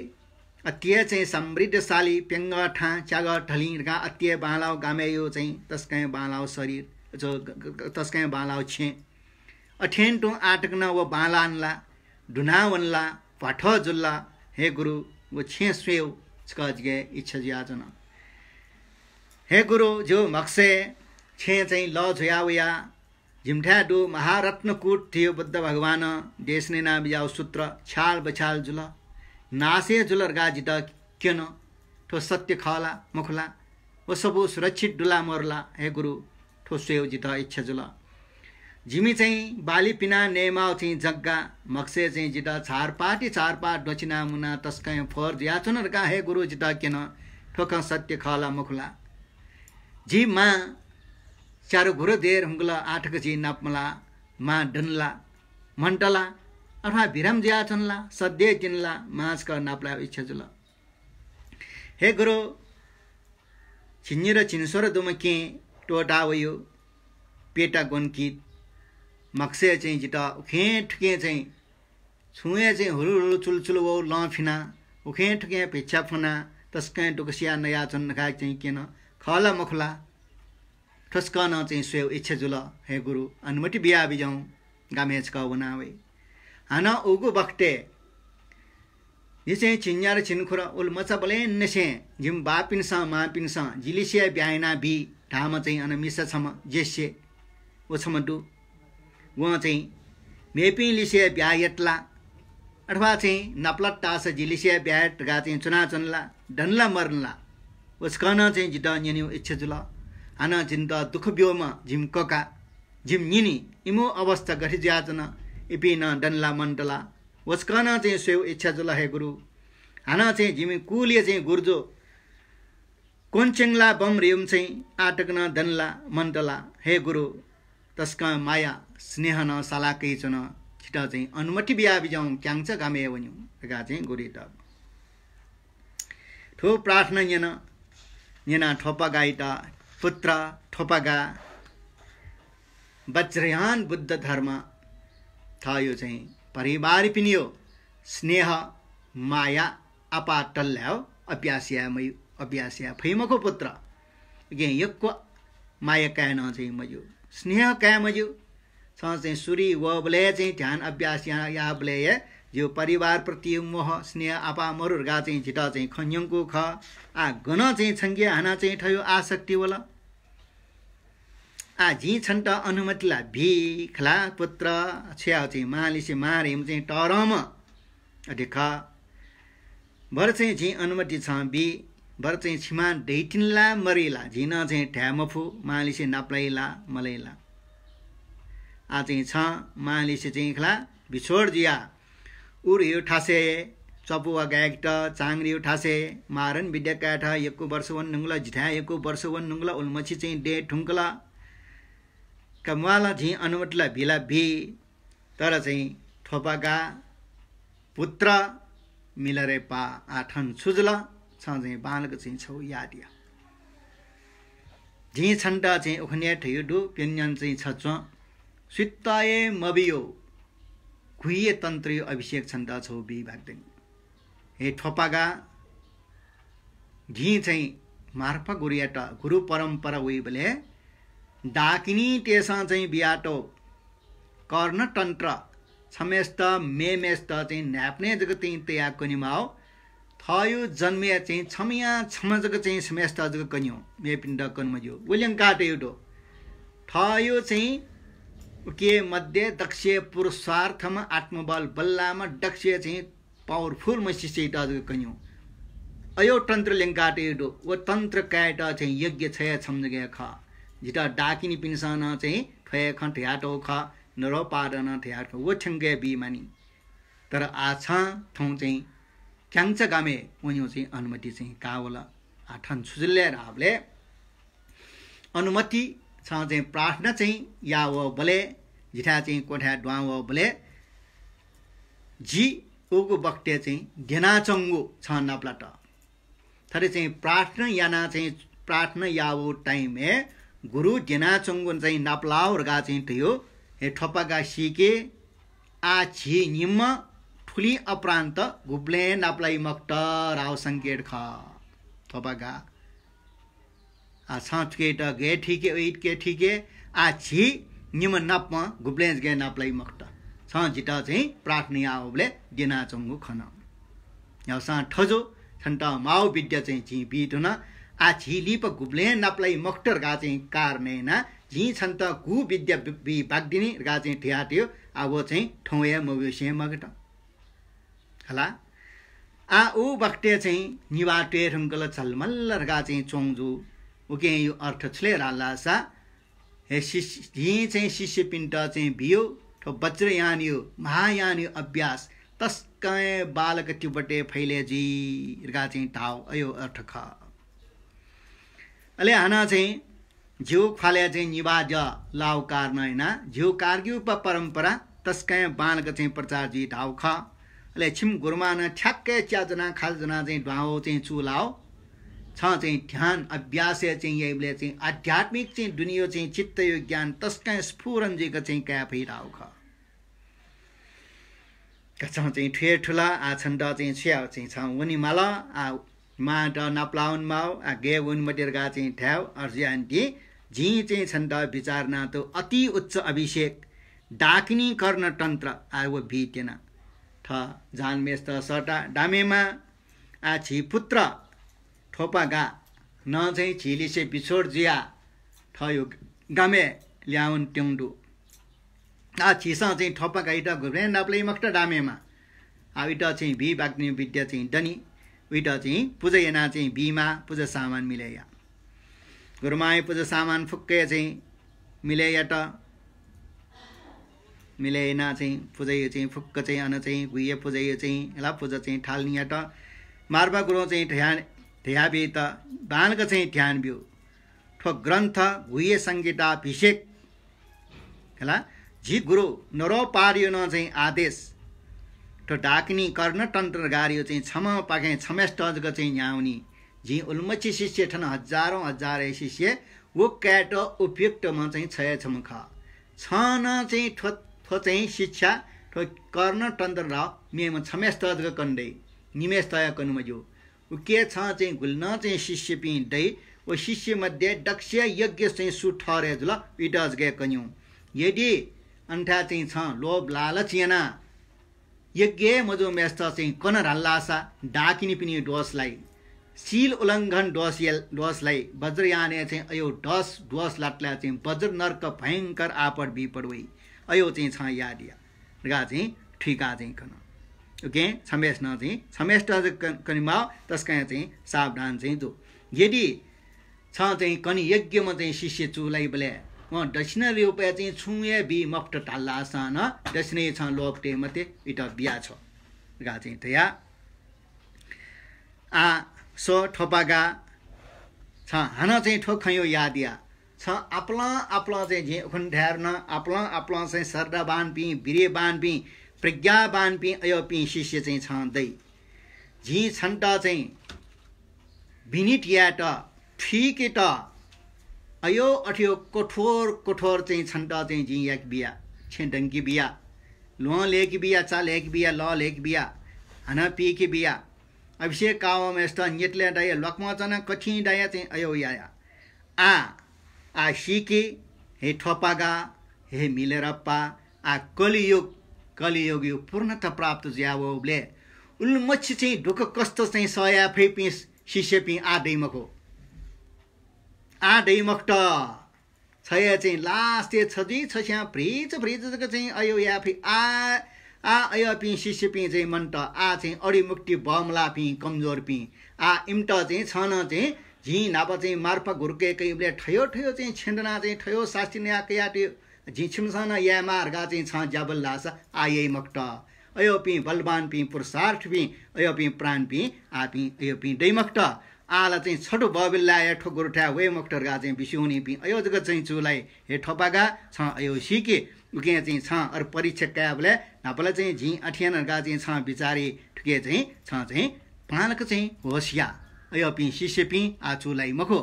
अति हे चाहिँ समृद्धशाली प्यंगः थां च्यागः धलिं धकाः अति हे बांलाउ गामय्यो चाहिँ तसकं बांलाउ शरीर, ज-, ग-, ग-, तसकं बांलाउ छेँ। अथें तुं आः तक नं व बांलान ला, दुना वन ला, भ्वाथः जुल ला, हे गुरु, व छेँ स्वयेउ छकः जिके इच्छा जुयाच्वन। हे गुरु, जिउ म्हगसय् छेँ चाहिँ लः जुया वया, जिमिथाय् दु महारत्नकूट धइउ बुद्ध भगवानं देशना यानाबिज्याउ सूत्र छ्याल बछ्याल जुल, नाश हे जुल धकाः जितः क्यन। थ्व सत्य खः ला, मखु ला? व सफू सुरक्षित दु ला, मरु ला? हे गुरु, थ्व स्वयेउ जितः इच्छा जुल। जिमि चाहिँ बाली पिना नयेमाउ चाहिँ जग्गा म्हगसय् चाहिँ जितः झारपाति झारपात द्वचिना मुना तसकं फोहोर जुयाच्वन धकाः हे गुरु जितः क्यन। थ्व खँ सत्य खः ला, मखु ला? जि मां च्यारु गुरु दये धुंकल, आः तक जि नाप मला, मां दन ला, मन्त ला, अथवा भिराम जुयाच्वन ला, सद्यः तिनि ला, मां छकः नापलायेउ इच्छा जुल। हे गुरु, झिंनिदँ झिंस्वदँ दुम्ह केहेँ त्वःता वइउ, पेटा ग्वंकित म्हगसय् चाहिँ जितः उखें थुखें चाहिँ छुं हे चाहिँ हुलुहुलु चुलचुल वःगु लं फिनाः उखें थुखें भिक्षा फ्वनाः तसकं दुःख सियाः नयाच्वन धकाः चाहिँ क्यन। खः ला मखु ला? थ्वस्कं नं चाहिँ स्वयेगु इच्छा जुल। हे गुरु, अनुमति बियाबिज्याहुँ, गामय् छकः वना वये। हानं उगु बखतय् जि चाहिँ झिंन्यादँ झिंखुदँ उलि मचाबलय्‌निसें जिमि बाःपिन्सं मांपिन्सं जि लिसे ब्याहा याना बी धाःम्ह चाहिँ अन मिसा छम्ह जेष्ठ्य व छम्ह दु। वं चाहिँ मेपिं लिसे ब्याहा यात ला, अथवा चाहिँ नापलात ताःसा जि लिसे ब्याहा यात धकाः चाहिँ च्वनाच्वन ला, दन ला मदन ला, व छकः नं चाहिँ जितः न्यनेगु इच्छा जुल। हानं जिमित दुःख ब्यूम्ह जिमि कका, जिमि निनि, इमिगु अवस्था गथे जुयाच्वन, इपिं नं दन ला मन्त ला, व छकः नं चाहिँ स्वयेगु इच्छा जुल हे गुरु। हानं चाहिँ जिमि कुलया चाहिँ गुरुजु कोनचेंगला बम रिउम चाहिँ आः तक नं दन ला मन्त ला? हे गुरु, तसकं माया स्नेहं साला कयाच्वन, छितः चाहिँ अनुमति बियाबिज्याहुँ, क्यांगचा गामय् वनेगु धकाः चाहिँ गुरुयात थ्व प्रार्थना न्यन। न्यनाः थ्वपागायात, पुत्र थ्वपागा, वज्रयान बुद्ध धर्म, थःयो चाहिँ परिवारपिनियो स्नेह, माया आपाः तल्लाय् अभ्यास याये मज्यू, अभ्यास याये फइ मखु पुत्र। उकिं यक्व माया काये नं चाहिँ मज्यू, स्नेह काये मज्यू। छं चाहिँ सुरु वःबलय् चाहिँ ध्यान अभ्यास या-, याःबलय् हे जिगु परिवारप्रति मोह, स्नेह, आपाः मरु धकाः चाहिँ जितः चाहिँ खँ न्यंकू खः। आः गन चाहिँ छंके हानं चाहिँ थयो आसक्ति वल? आः जिं छन्त अनुमति ला बी खला पुत्र, छु याये चाहिँ मांलिसे मां रिम चाहिँ तःधंम्ह अथे खः। बरु चाहिँ जिं अनुमति छं बी, बरु चाहिँ छिमां दइतिनि ला मदइ ला, जिं नं चाहिँ धाये मफु, मांलिसे नापलाइ ला मलाइ ला। आः चाहिँ छं मांलिसे चाहिँ खला बिछोड जुयाः उरियो थासय् च्वपुवा गाय्‌केत, चांगरियो थासय् मारण विद्या कायेत यक्व वर्ष वने धुंकल, जिथाय् यक्व वर्ष वने धुंकल, उलिमछि चाहिँ दये धुंकल। का म्वाल, जिं अनुमति ला बी ला बी, तर चाहिँ थ्वपागा पुत्र मिलरेपा आः थन छु जुल, छं चाहिँ बांलाक चाहिँ छगू याद या। जिं छन्त चाहिँ उखुन्हु हे धयो दु, प्यन्हु चाहिँ छ च्वँ, सुइत हे मबियो, गुह्य तन्त्रयो अभिषेक छन्त छगू बी भाग दनि। हे थ्वपागा, जिं चाहिँ मार्पा गुरुयात, गुरु परम्परा वइबलय् डाकिनीतय्‌सं चाहिँ बियातःगु कर्णतन्त्र, छम्हय्‌सित मेम्हय्‌सित चाहिँ न्हाय्‌पनय् जक चाहिँ तयाः कनेमाःगु, थःयो जन्मय् चाहिँ छम्हया छम्ह जक चाहिँ छम्हय्‌सित जक कन्यो, मेपिन्त कने मज्यू, व ल्यंका तयो दु। थःयो चाहिँ उके मध्ये दक्ष पुरुषार्थम्ह आत्मबल बल्लाम्ह दक्ष चाहिँ powerful म्हसिसेत जक कन्यो। अयो तन्त्र ल्यंका तयो दु। व तन्त्र कायेत चाहिँ योग्य छया छम्ह जक हे खः। जितः डाकिनीपिन्सं नं चाहिँ थ्व हे खँ धयातःगु खः, नरोपादनं धयातःगु खः, व थ्यंक हे बी मानि। तर आः छं थौं चाहिँ क्यांगचा गामय् वनेगु चाहिँ अनुमति चाहिँ कावल। आः थन छु जुल धाःबलय् अनुमति छं चाहिँ प्रार्थना चाहिँ याः वःबलय्, जिथाय् चाहिँ क्वथाय् दुहां वःबलय् जि उगु बखतय् चाहिँ द्यनाच्वंगु छं नापलात। थथे चाहिँ प्रार्थना याना चाहिँ प्रार्थना याः वःगु time-य् गुरु द्यनाच्वंगु चाहिँ नापलाः धकाः चाहिँ धयो। हे थ्वपागा सीके, आः झी निम्ह थुलि अपरान्त गुबलें नापलाइ मखुत धाःगु संकेत खः। थ्वपागा आः छं थुकेत गय् थीके, वइत गय् थीके, आः झी निम्ह नापं गुबलें जक हे नापलाइ मखुत। छं जितः चाहिँ प्रार्थना याः वःबलय् द्यनाच्वंगु खन। न्ह्याःसां थजु, छन्त माःगु विद्या चाहिँ जिं बी धुन। आः झी लिपा गुबलें नापलाइ मखुत धकाः चाहिँ कारणय् यानाः जिं छन्त गुगु विद्या बी, बी बाकदिनि धकाः चाहिँ धयातयो। आः व चाहिँ थौं हे मब्यूसें मगात। हला। आः उ बखतय् चाहिँ निभाः त्वये धुंकल, झलमल्ल धकाः चाहिँ च्वंगु जू। उकिं यो अर्थ छु ले धाल धाःसा, हे शिष्य, जिं चाहिँ शिष्यपिन्त चाहिँ बियो, थ्व वज्रयानयो, महायानयो अभ्यास तसकं हे बांलाक तिब्बतय् फैले जुइ धकाः चाहिँ धाःगु अयो अर्थ खः। अले हानं चाहिँ झीगु ख्वालय् चाहिँ निभाः ज्या लाःगु कारणं यानाः झीगु कार्ग्युपा परम्परा तसकं हे बांलाक चाहिँ प्रचार जुइ धाःगु खः। अले छिमि गुरुमां नं ठ्याक्क हे च्या ज्वनाः खाजा ज्वनाः चाहिँ दुहां वःगु चाहिँ चूलाः। छं चाहिँ ध्यान अभ्यासय् चाहिँ याइबलय् चाहिँ आध्यात्मिक चाहिँ दुनियो चाहिँ चित्तयो ज्ञान तसकं हे स्फुरण जुइक चाहिँ काये फइ धाःगु खः। का छं चाहिँ थुये थुल, आ छन्त चाहिँ छु याये चाहिँ छं वने माल, आ मांत नापलाः वने माः, आ गय् वने मते धकाः चाहिँ धायेगु। अथे जुयाः निंतिं जिं चाहिँ छन्त बिचाः यानातःगु अति उच्च अभिषेक डाकिनी कर्ण तन्त्र आ व बी त्यना। थः जहानम्हेसित सःता दामे मां, आ झी पुत्र थोपागा नं चाहिँ झीलिसे बिछोड जुयाः थःगु गामय् लिहां वनेत्यंगु दु। आ झीसं चाहिँ थोपागायात गुबलें नापलाये मखुत दामे मां। आ उइत चाहिँ बी बाकि निगू विद्या चाहिँ दनि। उइत चाहिँ पुजा यानाः चाहिँ बीमाः, पुजा सामान मिले या। गुरुमांया पुजा सामान फुक्क चाहिँ मिले यात। मिले यानाः चाहिँ पुजाया चाहिँ फुक्क चाहिँ अन चाहिँ गुह्य पुजाया चाहिँ ला पुजा चाहिँ थालनी यात। मार्पा गुरुं चाहिँ धया-, धयाबीत बांलाक चाहिँ ध्यान ब्यु। थ्व ग्रन्थ गुह्य संगीताभिषेक हला, झी गुरु नरोपादया नं चाहिँ आदेश। थ्व डाकिनी कर्ण तन्त्र धकाः चाहिँ छम्हपाखें छम्हेसित जक चाहिँ न्ह्यावनी। जिं उलिमछि शिष्य, थन हजारौं हजारय् शिष्य, व कायेत उपयुक्तम्ह चाहिँ छ हे छम्ह खः। छं नं चाहिँ थ्व, थ्व चाहिँ शिक्षा, थ्व कर्ण तन्त्र मेम्ह छम्हेसित जक कने दइ, निम्हेसितया कने मज्यू। उकिं छं चाहिँ गुलि नं चाहिँ शिष्यपिं दइ, व शिष्य मध्ये दक्ष यज्ञ चाहिँ सु ठहरय् जुल, उइत जक कन्यु। यदि अन्थाय् चाहिँ छं लोभ लालच यानाः यज्ञ मजूम्हेसित चाहिँ कन धाल धाःसा डाकिनीपिनि दोष लाइ, शील उल्लंघन दोष यल-, दोष लाइ, वज्रयानय् चाहिँ अय् दस दोष लात ला चाहिँ वज्र नरक भयंकर आपद बिपद वइ। अय् चाहिँ छं याद या धकाः चाहिँ थुइकाः चाहिँ कन। उकिं छम्हेसिनं चाहिँ छम्हेसित जक कन-, कने माः, तसकं चाहिँ सावधान चाहिँ जु। यदि छं चाहिँ कने योग्यम्ह चाहिँ शिष्य चूलाइबलय् वं दक्षिणा रूपय् चाहिँ छुं हे बी मखुत धाल धाःसां नं दक्षिणा छं लोभ तये मते, उइत बिया छ्व धकाः चाहिँ धया। आ, स्व थोपागा, छं हानं चाहिँ थ्व खँय् याद या। छं आपालं आपालं चाहिँ जिं उखुन्हु धायेधुन, आपालं आपालं चाहिँ श्रद्धावानपिं, वीर्यवानपिं, प्रज्ञावानपिं अय्‌पिं शिष्य चाहिँ छं दइ। जिं छन्त चाहिँ विनीत यायेत, थुइकेत अय् अथे कठोर कठोर चाहिँ छन्त चाहिँ जिं याके बिया, छेँ दंके बिया, ल्वहं लय्‌के बिया, चा लय्‌के बिया, लः लय्‌के बिया, हानं पीके बिया। अभिषेक काःम्हेसित न्यतले दाया, ल्वाकमं च्वना कथिं दाया चाहिँ अय् याया। आ, आ सीके, हे थोपागा, हे मिलेरप्पा, आ कलियुग, कलियुगया पूर्णता प्राप्त जुयावःबलय् उलिमछि चाहिँ दुःख कष्ट चाहिँ सह याये फइपिं शिष्यपिं आ दइ मखु। आ दइ मखुत। छ हे चाहिँ last-य् छ जुइ, छस्यां भ्रिच भ्रिच जक चाहिँ अय् याये फइ। आ, आ अय्‌पिं शिष्यपिं चाहिँ मन्त, आ चाहिँ अडिमुक्ति बमलाःपिं कमजोरपिं। आ इमित चाहिँ छं नं चाहिँ जिं न्हापा चाहिँ मार्पा गुरुके कइबलय् थयो थयो चाहिँ छेँ दनाः चाहिँ थयो सास्ती नया कयातयो, जिं छिमिसं नं यायेमाः धकाः चाहिँ छं ज्या बल धाःसा आ याइ मखुत। अय्‌पिं बलवानपिं पुरुषार्थपिं, अय्‌पिं प्राणपिं, आपिं अय्‌पिं दइ मखुत। आः ला चाहिँ छटु बबिल्लाया थ्व गुरुथाय् वये मखुत धकाः चाहिँ बिस्युं वनीपिं अय् जक चाहिँ चूलाइ। हे थोपागा, छं अय् सीके। उकिं चाहिँ छं अरे परीक्षा कायेबलय् न्हापा ला चाहिँ जिं अथे याना धकाः चाहिँ छं बिचारी थुके चाहिँ छं चाहिँ बांलाक चाहिँ होश या। अय्‌पिं शिष्यपिं आ चूलाइ मखु।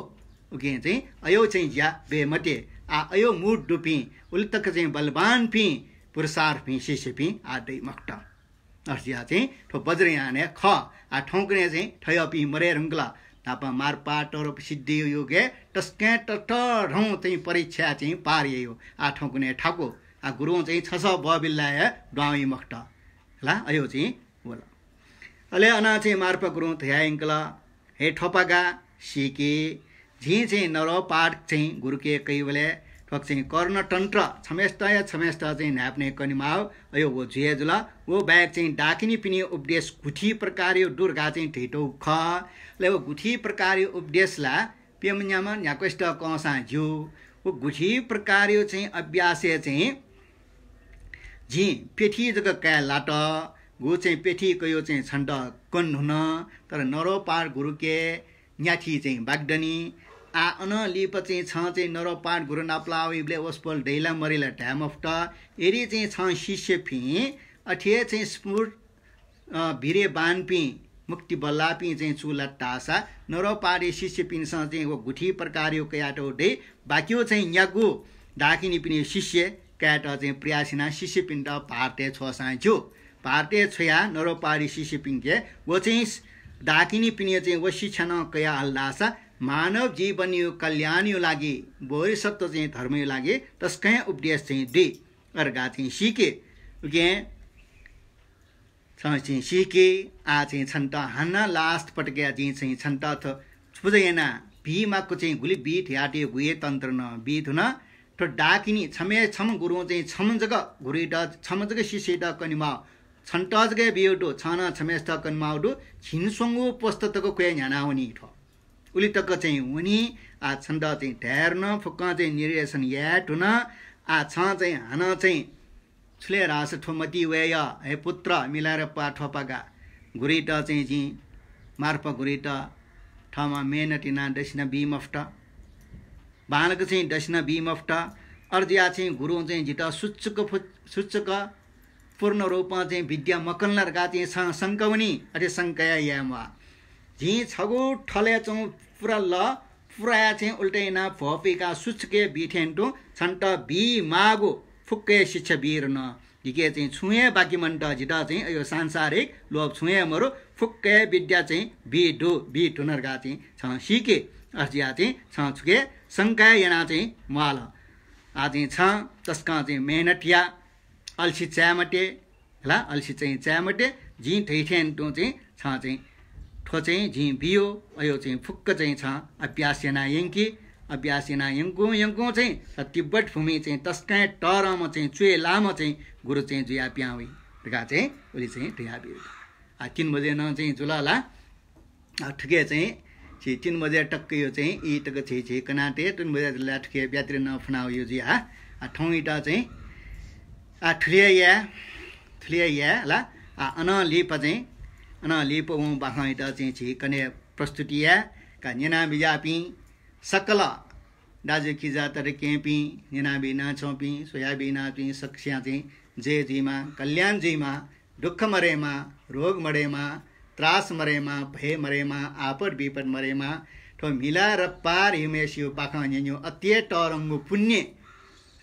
उकिं चाहिँ अय् चाहिँ ज्या बये मते। आ अय् mood दुपिं, उलि तक चाहिँ बलवानपिं, पुरुषार्थपिं शिष्यपिं आ दइ मखुत। अथे जुयाः चाहिँ थ्व वज्रयानय् खः। आ थौंकन्हय् चाहिँ थय्‌पिं मदये धुंकल। न्हापा मार्पा तरप सिद्धिया योगय् तसकं ततःधं चाहिँ परीक्षा चाहिँ पार याइगु। आ थौंकन्हय् थाकु। आ गुरुं चाहिँ छसः बबिल्लाया दुहां वइ मखुत। ला अय् चाहिँ वल। अले अनं चाहिँ मार्पा गुरुं धयायंकल, हे थोपागा, सीके, जिं चाहिँ नरोपाद चाहिँ गुरुके कइबलय् थ्व चाहिँ कर्णतन्त्र छम्हेसित हे छम्हेसित चाहिँ न्हाय्‌पनय् कनेमाःगु अय् व जुया जुल। व बाहेक चाहिँ डाकिनीपिनि उपदेश गुथि प्रकारया दु धकाः चाहिँ धयातःगु खः। अले व गुथि प्रकारया उपदेश ला प्यम्ह न्याम्ह न्ह्याक्वसित कंसां ज्यू। व गुथि प्रकारया चाहिँ अभ्यासय् चाहिँ जिं प्यथी जक काये लात। गु चाहिँ प्यथी कयाः चाहिँ छन्त कने धुन, तर नरोपाद गुरुके न्याथी चाहिँ बाकि दनि। आ अनं लिपा चाहिँ छं चाहिँ नरोपाद गुरु नापलाः वइबलय् वसपोल दइ ला मदइ ला धाये मफुत। यदि चाहिँ छं शिष्यपिं अथे हे चाहिँ स्फूर्त, अ, वीर्यवानपिं, मुक्ति बल्लाःपिं चाहिँ चूलात धाःसा नरोपादया शिष्यपिन्सं चाहिँ व गुथि प्रकारया कयातःगु दइ, बाकिया चाहिँ न्यागू डाकिनीपिनि शिष्य कायेत चाहिँ प्रयास यानाः शिष्यपिन्त भारतय् छ्वःसां ज्यू। भारतय् छ्वया नरोपाधि शिष्यपिंके व चाहिँ डाकिनीपिनि चाहिँ व शिक्षा नं कया हल धाःसा मानव जीवनयो कल्याणयो लागि, बोधिसत्व चाहिँ धर्मयो लागि तसकं उपदेश चाहिँ दइ। अर्गा चाहिँ सीके। उकिं छं चाहिँ सीके, आ चाहिँ छन्त हानं last पटकया जिं चाहिँ छन्त थ्व पुजा याना बी माक्व चाहिँ गुलि बी धयातयेगु हे तन्त्र नं बी धुन। थ्व डाकिनी छम्ह छम्ह गुरुं चाहिँ छम्ह जक गुरुइत, छम्ह जक शिष्यइत कनेमाः, छन्त जक बियो दु, छं नं छम्हय्‌सित कनेमाः दु, झिंस्वंगू पुस्ता तक क्वय् न्ह्यानावनी थ्व। उलि तक चाहिँ वनी, आ छन्त चाहिँ धैर्य नं फुक्कं चाहिँ निर्देशन याये धुन। आ छं चाहिँ हानं चाहिँ छुले रास थ्व मति वय्‌या, हे पुत्र, मिलारेपा थ्वपागा गुरुइत चाहिँ जिं मार्पा गुरुइत थःम्हं मेहनत यानाः दक्षिणा बी मफुत। बांलाक चाहिँ दक्षिणा बी मफुत। अर्जिया चाहिँ गुरुं चाहिँ जितः सुचुक फु-, सुचुक पूर्ण रूपं चाहिँ विद्या मकन ला धकाः चाहिँ स-, शंका वनी, अथे शंका याये म्वाः। जिं छगू थलय् चाहिँ पुरा ल, पुरा चाहिँ उल्टा यानाः भ्वपुइकाः सुचुक बी थें तुं छन्त बी माःगु फुक्क हे शिक्षा बी धुन। जिके चाहिँ छुं हे बाकी मन्त, जितः चाहिँ अयो सांसारिक लोभ छुं हे मरु, फुक्क हे विद्या चाहिँ बी दु, बी धुन धकाः चाहिँ छं सीके। अथे जुयाः चाहिँ छं छुके शंका यानाः चाहिँ म्वाल। आ चाहिँ छं तसकं चाहिँ मेहनत या, अल्सी चाये मते, हला, अल्सी चाहिँ चाये मते, जिं धइथें तुं चाहिँ छं चाहिँ थ्व चाहिँ जिं बियो, अयो चाहिँ फुक्क चाहिँ छं अभ्यास याना यंकि, अभ्यास याना यंकुं यंकुं चाहिँ छ तिब्बत भूमि चाहिँ तसकं तःधंम्ह चाहिँ च्वय् लाःम्ह चाहिँ गुरु चाहिँ जुया पिहां वइ धकाः चाहिँ उलि चाहिँ धया बिउ। आ, तीन बजे नं चाहिँ जुल ला। आ, थुके चाहिँ झी तीन बजे तक यो चाहिँ ई तक झी झी कनाते तीन बजे जुल ला थुके ब्याट्री नं फुना यो जुया। आ, थौं इता चाहिँ आ, थुलिया या, थुलिया या ला। आ, अनं लिपा चाहिँ, अनं लिपा वं बाखं इता चाहिँ झी कने प्रस्तुति या का न्यना बिजापिं सकल दाजुकिजा ततकेहेँपिं, न्यनाबी नाछ्वंपिं, स्वयाबी नाछ्वंपिं सकसियां चाहिँ जय जुइमा, कल्याण जुइमा, दुःख मरेमा, रोग मरेमा, त्रास मरेमा, भय मरेमा, आपद विपद मरेमा। थ्व मिलारेपार हिमेसियो बाखं न्यन्यो अति हे तःधंगु पुण्य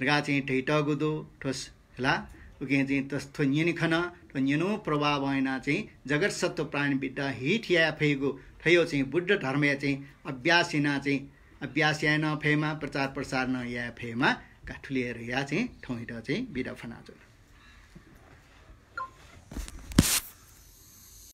धकाः चाहिँ धइतःगु दु। थ्व स-, हला, उकिं चाहिँ तस-, थ्व न्यने खन, थ्व न्यनु प्रभावं यानाः चाहिँ जगत सत्त्व प्राणी विद्या हित याये फइगु थयो चाहिँ बुद्ध धर्मया चाहिँ अभ्यास यानाः चाहिँ अभ्यास याये नं फयेमा, प्रचार प्रसार नं याये फयेमा का थुलि हे धया चाहिँ थौं हित चाहिँ बिदा फनाच्वना।